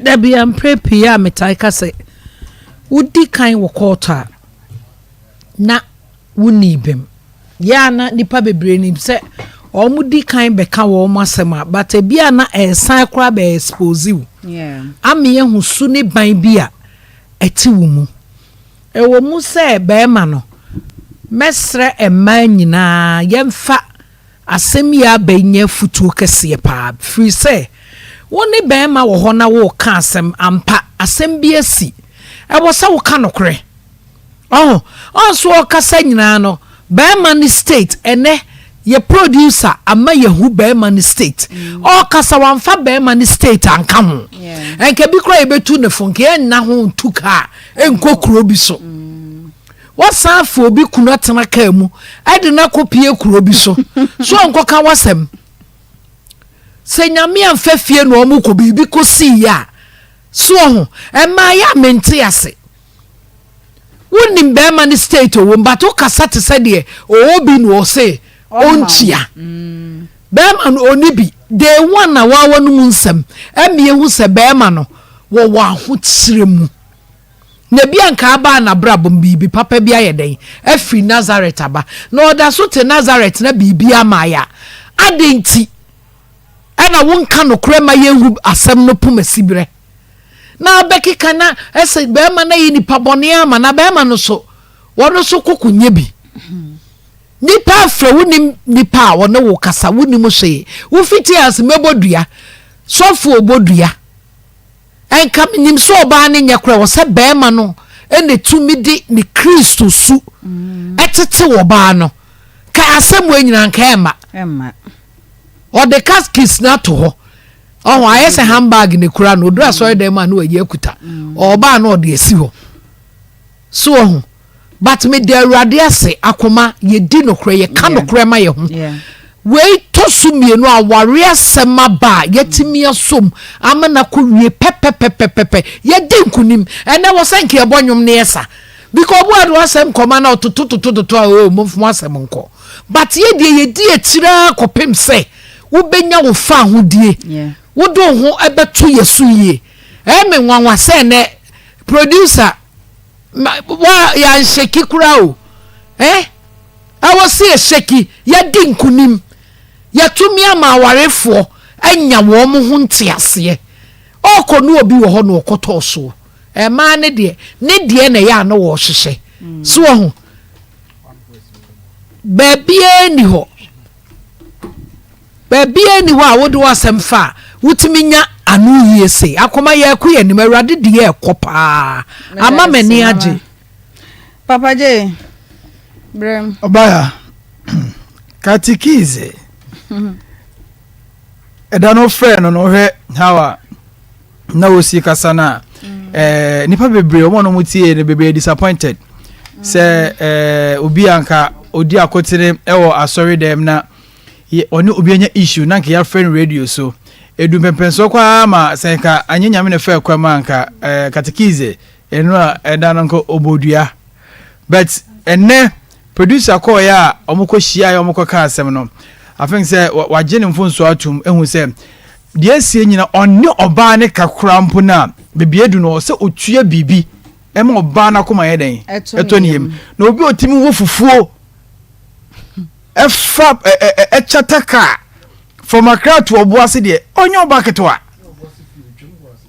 [SPEAKER 8] Da bi a mprɛ pii a metae ka sɛ, wodi kan wɔ kɔɔto a, na wonni bem. Yɛ a na nnipa bebree nim sɛ wɔn di kan bɛka wɔn asɛm a, but ebi a na ɛresan koraa bɛ expose wo. Ama yɛahu su ne ban bi a ɛte wo mu. Ɛwɔ mu sɛ bɛrima no, mɛsrɛ mmaa nyinaa yɛmfa Asɛm yi aba yi nyɛ afutuo kɛseɛ paa firi sɛ wo ne barima wɔ hɔ na woreka asɛm ampa asɛm bi asi ɛwɔ sɛ woka nokorɛ ɔho ɔnso ɔkasa nyinaa no barima no state ɛnɛ yɛ producer ama yɛhu barima no state ɔkasa wamfa barima no state anka ho ɛnka bi koraa yɛbɛtu ne fo nka yɛnna ho ntu kaa ɛnkɔ kuro bi so. Woasan afa obi kunu atena kaa mu de no akɔpie kuro bi so so ɔnkɔka w'asɛm. Sɛ Nyame amfa fie na ɔmo kɔ biribi kɔsii yɛ a, so ɔho? Ɛmaa yɛ a mente ase. Wonim bɛrima no state ɔwɔ mu but wokasa te sɛ deɛ ɔwɔ bi na ɔse ɔntua. Bɛrima no ɔni bi. Day one na wawa no mu nsɛm ɛma yɛhu sɛ bɛrima no wɔwɔ ahokyerɛ mu. Na ebia anka aba a n'abrabɔ mu biribi papa bi ayɛ dɛn afiri Nasaret aba. Na ɔda so te Nasaret na biribi amae a, adɛn nti na wonka nokorɛ ma yɛnhu asɛm no poma siberɛ? Na abɛkeka na ɛsɛ bɛrima no ayɛ nipa bɔne ama na bɛrima no so wɔno so koko nyɛ bi. Nipa afrɛ wonim nipa a ɔne wo kasa wonim hwee. Wofiti ase mɛbɔ dua, sɔfo ɔbɔ dua. Nka menim sɛ ɔbaa no nyɛ koraa, ɛwɔ sɛ barima no na tumi de ne Kristo su tete ɔbaa no. Ka asɛm wei nyinaa nka ɛmma. Ɔde kaskis no ato hɔ. Ɔho ayɛ sɛ handbag na ekura no, oduru asɔre dan mu a na wayi akuta. Ɔɔba a na ɔde asi hɔ. So wahu? But meda Awurade ase, akoma, yɛdi nokorɛ, yɛka nokorɛ ma yɛ ho. Wei tɔ so mmienu, aware asɛm aba a yɛatumi asom ama no akɔwie pɛpɛpɛpɛpɛ. Yɛadi nkonim. Ɛnnɛ wɔ sɛ nka yɛbɔ nnwom na yɛsa. Because obi a ɔde w'asɛm kɔma na ɔtototototo a, oh, momfa mo asɛm nkɔ. But yɛ deɛ yɛdi akyire ara kɔpem sɛ wobɛnya wo fahodie. Wode wo ho bɛto yɛ so yie. Ɛyɛ me nwanwa sɛ ɛnnɛ producer, ma, wa, yɛanhyɛki koraa o. Eh? Ɛwɔ sɛ yɛhyɛki, yɛdi nkonim. Yɛatumi ama awarefoɔ anya wɔn ho nteaseɛ. Ɔɔkɔ ne obi wɔ hɔ na ɔkɔtɔɔ soɔ. Mmaa no deɛ, ne deɛ na ɛyɛ a na wɔrehyehyɛ. So wahu? Baabiara nni hɔ. Baabiara nni hɔ a wode w'asɛm fa a wotumi nya ano yie sei. Akoma yɛreko yɛn anim. Awurade de yɛ ɛkɔ paa. Ama m'ani agye.
[SPEAKER 2] Papa J, brɛ m.
[SPEAKER 13] Ɔbaa katikise ɛda no frɛ no no hwɛ how a na wɔsi kasa no a mm. eh, nipa bebree wɔn a wɔn tie no bebree disappointed mm. sɛ eh, obi anka odi akotene wɔ asɔre dɛm na ɔne obi anya issue na nka yɛafrɛ no radio so edu mpɛmpɛnsoɔ koraa ma sɛ nka anyɛ nyame na fɛ kwa mu a nka eh, katekize ɛno a ɛda no nka ɔbɔdua but ɛnɛ Producer kɔɔeɛ a wɔn kɔ hyiaeɛ a wɔn kɔ kaa asɛm no, I think sɛ wagye ne mfonsoɔ atum ehu sɛ deɛ asie nyina ɔne ɔbaa ne ka koraa mpo no a baabi adu no ɔsɛ otua biribi ɛma ɔbaa no akoma yɛ dɛn ɛtɔ ne yam na obi ɔtumi wɔ fufuo ɛfa ɛkyata kaa From Accra to Obuasi deɛ ɔnyɛ ɔba ketewa.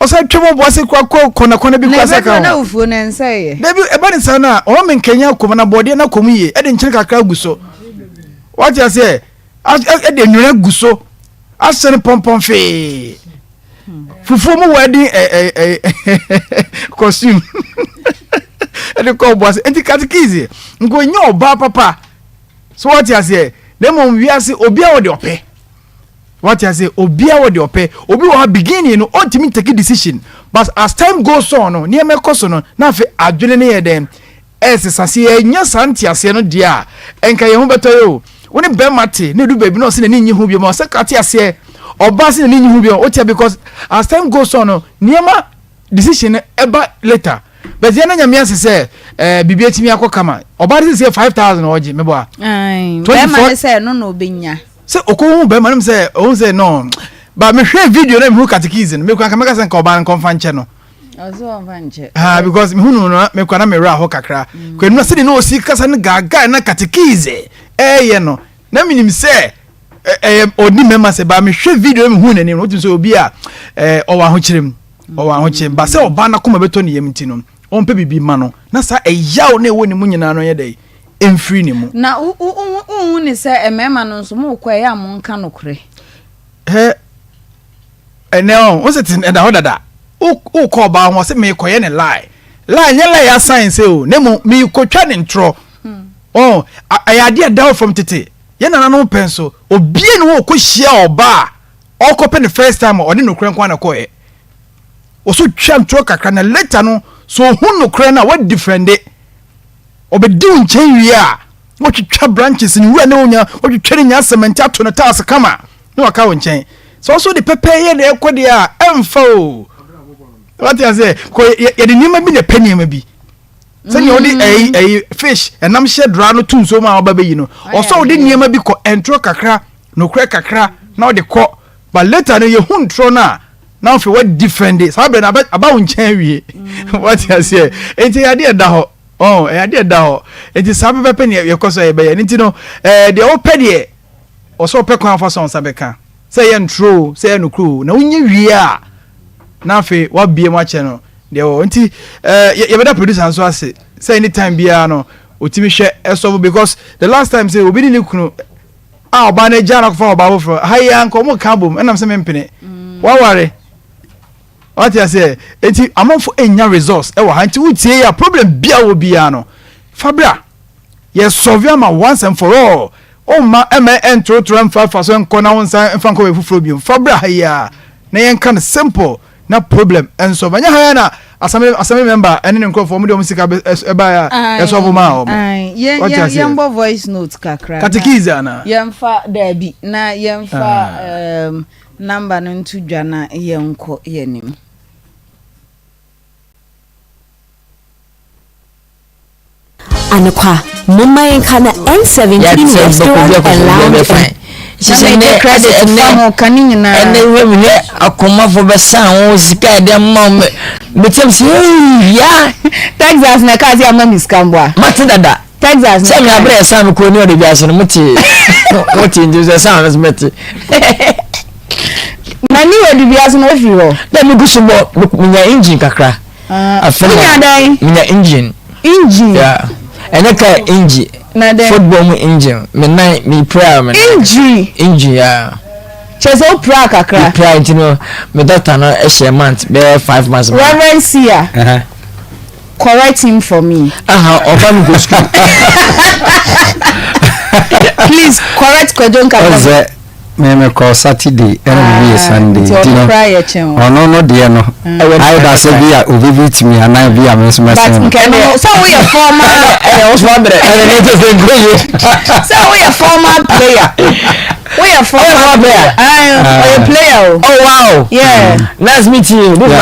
[SPEAKER 13] Ɔsan twam Obuasi kora kɔ kɔnakɔna bi kora sɛ ka ho. Dabi ɛba ne saa no a ɔma me nkanya kɔm na bɔɔdeɛ na kɔm yie ɛde nkyene kakra gu so. Wate aseɛ ɛde nwera gu so ahyɛ no pɔmpɔn fee. Fufuo mu wedding ɛ ɛ ɛ costume ɛde kɔ Obuasi nti katekisi nko nyɛ ɔbaa papa. So wate aseɛ? Na mmom wiase obiara wɔ deɛ ɔpɛ. Wate aseɛ? Obiara wɔ deɛ ɔpɛ. Obi wɔ ha beginning no ɔntumi take decision but as time goes on no nneɛma ɛkɔ so no na afei adwene no yɛ dɛn? Ɛsesa. Sɛ yɛnya saa nteaseɛ no deɛ a ɛnka yɛn ho bɛtɔ yɛ o. Wo ne bɛrima te na ɛdu baabi na ɔse n'ani nnye ho bio ma ɔsɛ ka te aseɛ. Ɔbaa se n'ani nnye ho bio wote because as time goes on no nneɛma decision no ɛba later but yɛn na nyame ase sɛ ɛɛ eh, biribi atumi akɔ kama ɔbaa de sɛ 5000 ɔgye mebɔ a.
[SPEAKER 2] Bɛrima ne sɛ ɛno na ɔbɛnya.
[SPEAKER 13] Sɛ ɔkɔ hu bɛrima no sɛ ɔhu sɛ no ba mehwɛ video na mehu catechism no mekura nka mɛka sɛ nka ɔbaa no nkɔmfa nkyɛ no. Ah, because mehu no no mekura na mewerɛ ahɔ kakra. Mm. Kwanu na sɛdeɛ na ɔsi kasa no gaagaa na catechism ɛɛyɛ no na menim sɛ ɛyɛ ɔni mɛma sɛ ba mehwɛ video na mehu n'anim no wotumi sɛ obi a ɔwɔ ahokyerɛ mu ɔwɔ ahokyerɛ mu ba sɛ ɔbaa n'akoma bɛtɔ ne yam nti no ɔmpɛ biribi ma no na saa ɛyaw na ɛwɔ ne mu nyinaa no yɛ dɛ ɛmfiri ne mu.
[SPEAKER 2] Na wohu ne sɛ mmarima no nso mokɔ ɛyɛ a monka nokorɛ.
[SPEAKER 13] Hɛ ɛnɛ ɔ wo sɛ te ɛda hɔ dada wokɔ ɔbaa ho ɔsɛ meekɔyɛ ne lie lie nyɛ lie asan sɛ o na mmom meekɔtwa ne ntorɔ ɔ ɛyɛ adeɛ ɛda hɔ fam tete Yɛn nananom pɛ nso, obia ni hɔ ɔkɔ hyia ɔbaa a ɔkɔ pɛ ne first time a ɔde nokorɛ nko ara na ɛkɔɛ. Ɔso twa ntorɔ kakra na later no sɛ ɔhu nokorɛ no a wa defende. Ɔbɛdi wo nkyɛn wie a na watwitwa branches ne wura ne wo nya watwitwa ne nya cement ato ne tiles kama na waka wo nkyɛn. Sɛ ɔso de pɛpɛɛyɛ na ɛkɔ deɛ a ɛmfa o. Wate aseɛ? Kɔ yɛde nneɛma bi na ɛpɛ nneɛma bi. sɛnea wɔde mm. ɛyi ɛyi fish ɛnam hyɛ dra no to nsuo mu a ɔba bɛyi no ɔsɛ ɔde nneɛma bi kɔ ntorɔ kakra nokorɛ kakra na ɔde kɔ but later no yɛhu ntorɔ no a na afei wa defend saa bɛrɛ no aba wo nkyɛn awie mm. wate aseɛ nti ɛyɛ adeɛ ɛda hɔ ɔn ɛyɛ adeɛ ɛda hɔ nti saa pɛpɛpɛ ne yɛkɔ so yɛbɛyɛ ne nti no ɛɛ deɛ ɔpɛ deɛ ɔsɛ ɔpɛ kwan afa so nsa bɛka sɛ ɛyɛ ntorɔ o sɛ ɛyɛ nokorɛ o na wonyɛ wie a na afei wabie mu akyɛ no deɛ wɔ nti ɛɛ eh, yɛbɛda producer nso ase sɛ anytime biara no otumi hwɛ ɛsɔfo because the last time sɛ obi ne ne kunu a ɔbaa no agya no akɔfa ɔbaa foforɔ ha yi anka ɔmo ka bom ɛnam sɛ mempene mm. waware wate aseɛ nti amanfo enya results ɛwɔ ha nti wotie yi a problem bia wɔ biara no fabra yɛ sɔve ama once and for all ɔmma ɛmɛ ɛntorotoro ɛmfa fa so nkɔ na wo nsa mfa nkɔ baabi foforɔ bio fa bra ha yi a. na yɛnka no simple na problem ɛnsɔlve. Ɛnyɛ ha yɛ na assembly assembly member ɛne ne nkurɔfoɔ wɔn de wɔn sika bɛ ɛs ɛbaeɛ a yɛsɔlve maa wɔn.
[SPEAKER 2] Ae, yɛn
[SPEAKER 13] Wate
[SPEAKER 2] yɛn
[SPEAKER 13] aseɛ?
[SPEAKER 2] yɛnbɔ voice note kakra na
[SPEAKER 13] Catechies anaa?
[SPEAKER 2] yɛnfa daabi na yɛnfa
[SPEAKER 13] Ah.
[SPEAKER 2] um, number no nto dwa na yɛnkɔ yɛn anim.
[SPEAKER 15] Anokwa, momma yɛnka na N17 Restaurant and Lounge and.
[SPEAKER 6] Sisi nɛ
[SPEAKER 2] credit fa ho ka ne nyinaa.
[SPEAKER 6] Ɛnɛ hwɛ mi hwɛ akɔmafo bɛ san ho sika ɛde ama wɔn mɛ kyɛm sɛ ee ya.
[SPEAKER 2] Texas na ɛka ase ama mi sika mboa.
[SPEAKER 6] Mate dada.
[SPEAKER 2] Texas
[SPEAKER 6] na ɛka. Sɛ mi abirɛ ɛsan mi kuro ni ɔde bi ase no mo te mo te nti sɛ san mi te.
[SPEAKER 2] Na ni wɔ de bi ase na ofiri hɔ.
[SPEAKER 6] Na mi gu so bɔ mi nya engine kakra.
[SPEAKER 2] Afei na dɛn?
[SPEAKER 6] Menya engine.
[SPEAKER 2] Engine.
[SPEAKER 6] Yeah. Ɛnyɛ car engine.
[SPEAKER 2] Na dɛn?
[SPEAKER 6] Football mu engine. Me nan me pira me nan.
[SPEAKER 2] Injury.
[SPEAKER 6] Engine yeah.
[SPEAKER 2] Kyerɛ sɛ wo pira kakra.
[SPEAKER 6] Me pira nti no me doctor no ɛhyɛ month bɛyɛ 5 months.
[SPEAKER 2] Reverend Sia. Uh -huh. Correct him for me.
[SPEAKER 6] Aha, ɔba mi go school.
[SPEAKER 2] Please correct Kwadwo Nkapo.
[SPEAKER 3] Me me kɔ Saturday ɛna me wie Sunday nti no ɔno no deɛ no either sɛ bi a obi bi tumi anaa bi a me nso mɛsɛn no.
[SPEAKER 2] But nkɛ no sɛ woyɛ former
[SPEAKER 6] ɛyɛ woso abrɛ
[SPEAKER 3] ɛna ne kyɛ sɛ nkɔ yie
[SPEAKER 2] sɛ woyɛ former player woyɛ former player ɔyɛ player o.
[SPEAKER 6] Oh wow
[SPEAKER 2] yeah
[SPEAKER 6] nice meeting you this is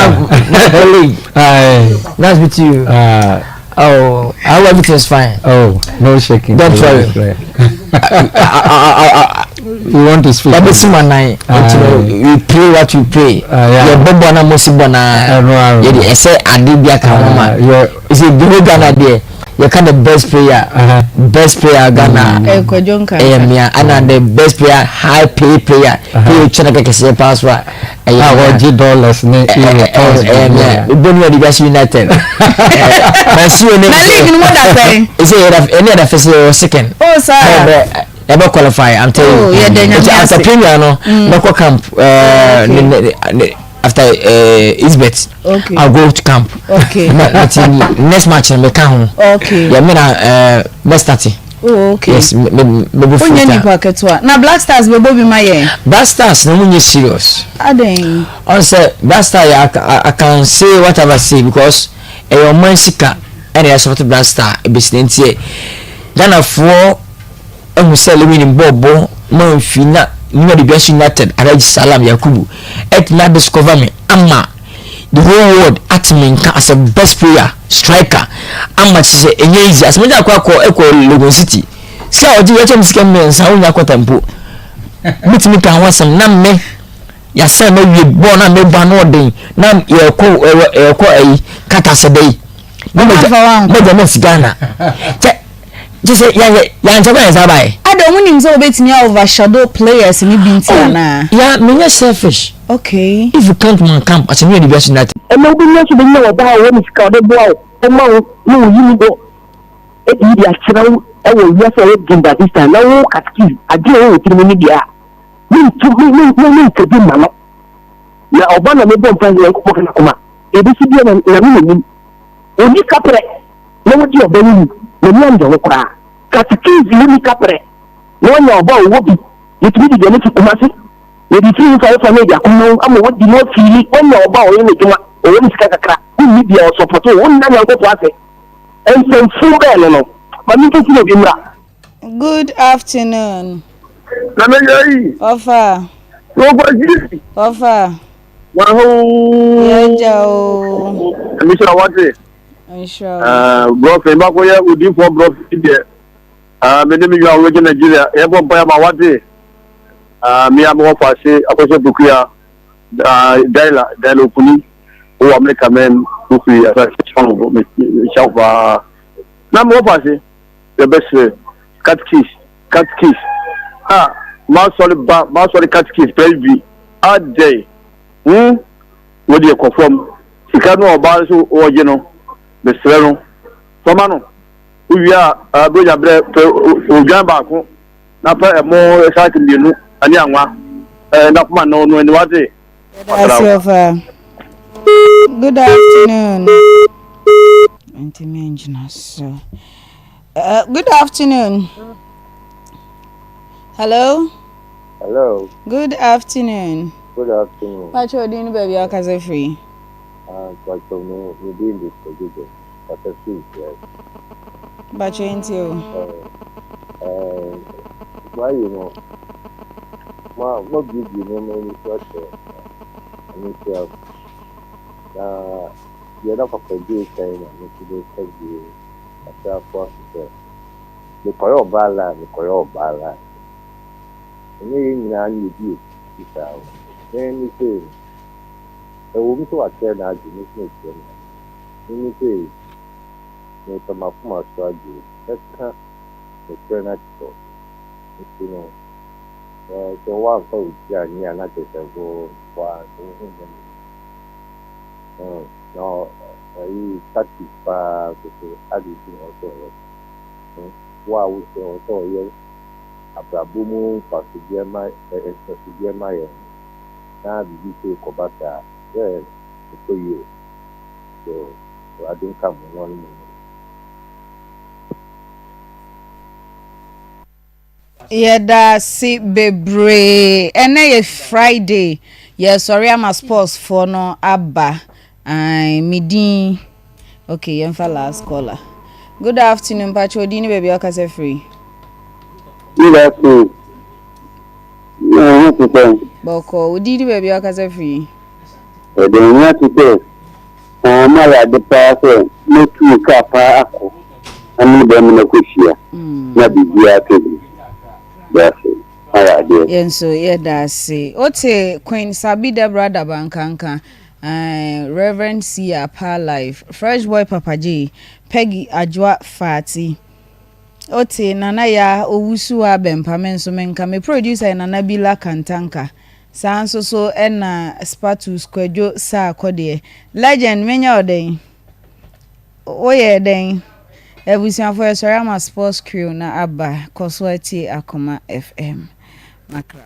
[SPEAKER 6] my colleague nice meeting you. Oh, I hope everything is fine.
[SPEAKER 3] Oh, no shaking.
[SPEAKER 6] Don't worry.
[SPEAKER 3] You want to speak?
[SPEAKER 6] Yabesi ma nan. We pray what we pray. Yɛ bɔ bɔ na mo si bɔ na. Yɛ de ɛsɛ ade bi aka ho ma. Ɛsɛ bi ho Ghana deɛ. Yɛ ka the best player. Best player Ghana. Ɛyɛ mia. Ɛna the best player high pay player. Player twɛ na kɛkɛ sɛ pass wa.
[SPEAKER 3] Ɛyɛ a wɔgye dollars ne euro pounds
[SPEAKER 6] ɛyɛ mɛ ebɔ ni ɔde wiase united na si o ne
[SPEAKER 2] na league no mo da sɛn
[SPEAKER 6] ɛsɛ yɛ da ɛne yɛ da fɛ sɛ yɛ wɔ second
[SPEAKER 2] oh saa
[SPEAKER 6] ɛbɛ ɛbɛ qualify i'm telling you
[SPEAKER 2] oh yɛ dɛ nyame
[SPEAKER 6] after premier no mɛkɔ camp ɛɛ ne ne ne after ɛɛ isbet
[SPEAKER 2] okay
[SPEAKER 6] i'll go to camp
[SPEAKER 2] okay
[SPEAKER 6] na na ti next match no mɛka ho
[SPEAKER 2] okay
[SPEAKER 6] yɛ mɛ na ɛɛ mɛ start.
[SPEAKER 2] Oh, okay.
[SPEAKER 6] Yes, me me me be
[SPEAKER 2] full time. nipa ketewa. Na Black Stars bɛbɔ bi ma yɛn.
[SPEAKER 6] Black Stars na mo nye serious.
[SPEAKER 2] Adan.
[SPEAKER 6] Ɔn sɛ Black Star yɛ I, I can say whatever say because ɛyɛ ɔman sika ɛna yɛ support Black Star ebesi ne ntiɛ. Ghanafoɔ ehu sɛ Lewin bɔɔbɔ ma nfi na Nima de Biaso United Alhaji Salam Yakubu ɛtumi adiscover me ama the whole world ate me nka as a best player striker ama kyerɛ sɛ ɛnyɛ easy asɛm agya akɔ akɔ ɛkɔ Legon City sika a ɔgye yɛkyɛ me sika mmiɛnsa wonya kɔta mpo metumi ka ho asɛm na me yɛasɛn ma wie bɔɔl na mebɔ ano ɔden na yɛkɔ yɛkɔ ayi kata sɛ dɛ yi na mɛgya mɛsi Ghana kyɛ Kyɛ sɛ yɛayɛ yɛankyɛ kora yɛn san baeɛ.
[SPEAKER 2] Ada ɔmo nim sɛ wobɛtumi a overshadow players no bi nti
[SPEAKER 6] Oh,
[SPEAKER 2] anaa?
[SPEAKER 6] yeah, menyɛ selfish.
[SPEAKER 2] Okay.
[SPEAKER 6] If you can't man camp, asɛ meyɛ biribi ase na.
[SPEAKER 16] Ɛnna wobɛnya nso bɛnya ɔbaa a ɔwɔ ne sika a ɔde boa wo, ɔma wo na ɔyi ne dɔ adi de akyerɛ wo wɔ wiase a ɛyɛ den by this time na wo katekis adwene a ɛwɔ wo tirim no deɛ a mentu me me me menka bi mma no na ɔba na mebɔ mpae sɛ Nyankopɔn ka n'akoma ɛbɛsi bia na Nyame na nim ɔni kaprɛ na wodi ɔba no ni, n'ani annye ho koraa. Katekese wonni kaprɛ na wanya ɔba a ɔwɔ bi, yɛtumi de aduane fi Kumasi, yɛde firi hefa hefa na yɛde akɔma wo ama wadi na wafiili, wanya ɔba a ɔyɛ n'adwuma, ɔwɔ ne sika kakra, wonni bi a ɔsɔpɔto wo, wonna Nyankopɔn ase. Nsɛmfuu bɛn ne no? Ma menkɛsi na obi mmra.
[SPEAKER 2] Good afternoon.
[SPEAKER 17] Nana Yayi.
[SPEAKER 2] Ɔfa.
[SPEAKER 17] Ɔfa Gyi.
[SPEAKER 2] Ɔfa.
[SPEAKER 17] Waho.
[SPEAKER 2] Yɛgya o.
[SPEAKER 17] Ɛmi sɛ wate. Brɔfin baako yɛ odiifoɔ brɔfin deɛ me ne me nua wɔgye Nigeria yɛbɔ mpaeɛ ma wate me a mewɔ faase akɔhyɛ pokua Daila Daila Okuni wɔ Amerika mɛm wofiri asase kyɛn mehyɛ wo paa na mewɔ faase yɛbɛsrɛ catkis catkis a masɔre ba masɔre catkis presby adɛn hmm Wo deɛ kɔ fam. Sika no a ɔbaa no so ɔregye no, mesrɛ no, fa ma no. Wowie a, Buronya berɛ, pɛ odwan baako na pɛ ɛmo saake mmienu ne anwa na fa ma no, ɔno aniwa de,
[SPEAKER 2] Yɛda ase ɔfa. Good afternoon. Ntumi ngyina so. Good afternoon. Hello.
[SPEAKER 18] Hello.
[SPEAKER 2] Good afternoon.
[SPEAKER 18] Good afternoon.
[SPEAKER 2] Pakyɛ odin ne baabi a wokasa firi.
[SPEAKER 18] Ah, pakyɛ me me din de Kwadwo Gyasi, kasa firi Nsuae.
[SPEAKER 2] Pakyɛ yɛntie o.
[SPEAKER 18] Eh, moayi no, mo moabuebue nneɛma ani so akyerɛ na ɛno nhyira mo. Na deɛ na Papa Joe kan na me nso meka bio kakra atoa so sɛ, mekɔyɛ ɔbaa line, mekɔyɛ ɔbaa line. Ɛnyɛ yɛn nyinaa na yɛdi akyi saa o. Me me sei no, ɛwom sɛ wakyerɛ n'adwene, me nso mekyerɛ m'adwene. Me me sei, mepɛ m'akoma so adeɛ, mɛka nokorɛ no akyerɛ wo. Nti no, sɛ woamfa wo tiri annye a na kyerɛ sɛ wo wo ara nso wo ho nyɛ me dɛ. Na ayi tactics paa nso so ade nti na ɔwɔ sɛ ɔyɛ saa. Wo a wosɛ ɔwɔ sɛ ɔyɛ abrabɔ mu mfasodeɛ ma nhwɛsodeɛ ma yɛn no, na biribi sei kɔba saa a, sɛ ɛkɔ yie o. So Awurade nka mo na ɔne mo nyɛ.
[SPEAKER 2] Yɛdaase bebree. Ɛnɛ yɛ Friday. Yɛsɔre ama sports foɔ no aba. Ae, me din. Okay, yɛmfa last caller. Good afternoon, mpakyɛ odin ne baabi a ɔkasa firi.
[SPEAKER 19] Good afternoon. Na ho te sɛ.
[SPEAKER 2] Bɔkɔ, odin ne baabi a ɔkasa firi.
[SPEAKER 19] Ɛde ho ate sɛ wɔn ayɛ ade paa sɛ mɛtu kaa paa akɔ na me ne bɛrima no akɔhyia na biribiara tɔ bi. Dase. Ayɛ adeɛ.
[SPEAKER 2] Yɛn nso yɛda ase. Wote Queen Sabi Deborah Dabankanka Ae Rev Sia Paa Life, Fresh Boy Papa Jay, Peggy Adwoa Fati, Ote, Nana Yaa Owusu Abɛmpa me nso menka, me producer yɛ Nana Bila Kantanka, saa nso so na Spatus Kwadwo Saa Kɔdeɛ. Legend menyɛ wo dɛn? Woyɛɛ dɛn? Abusuafoɔ yɛsɔre ama sports crew no aba, kɔ so atie Akoma FM. Makra.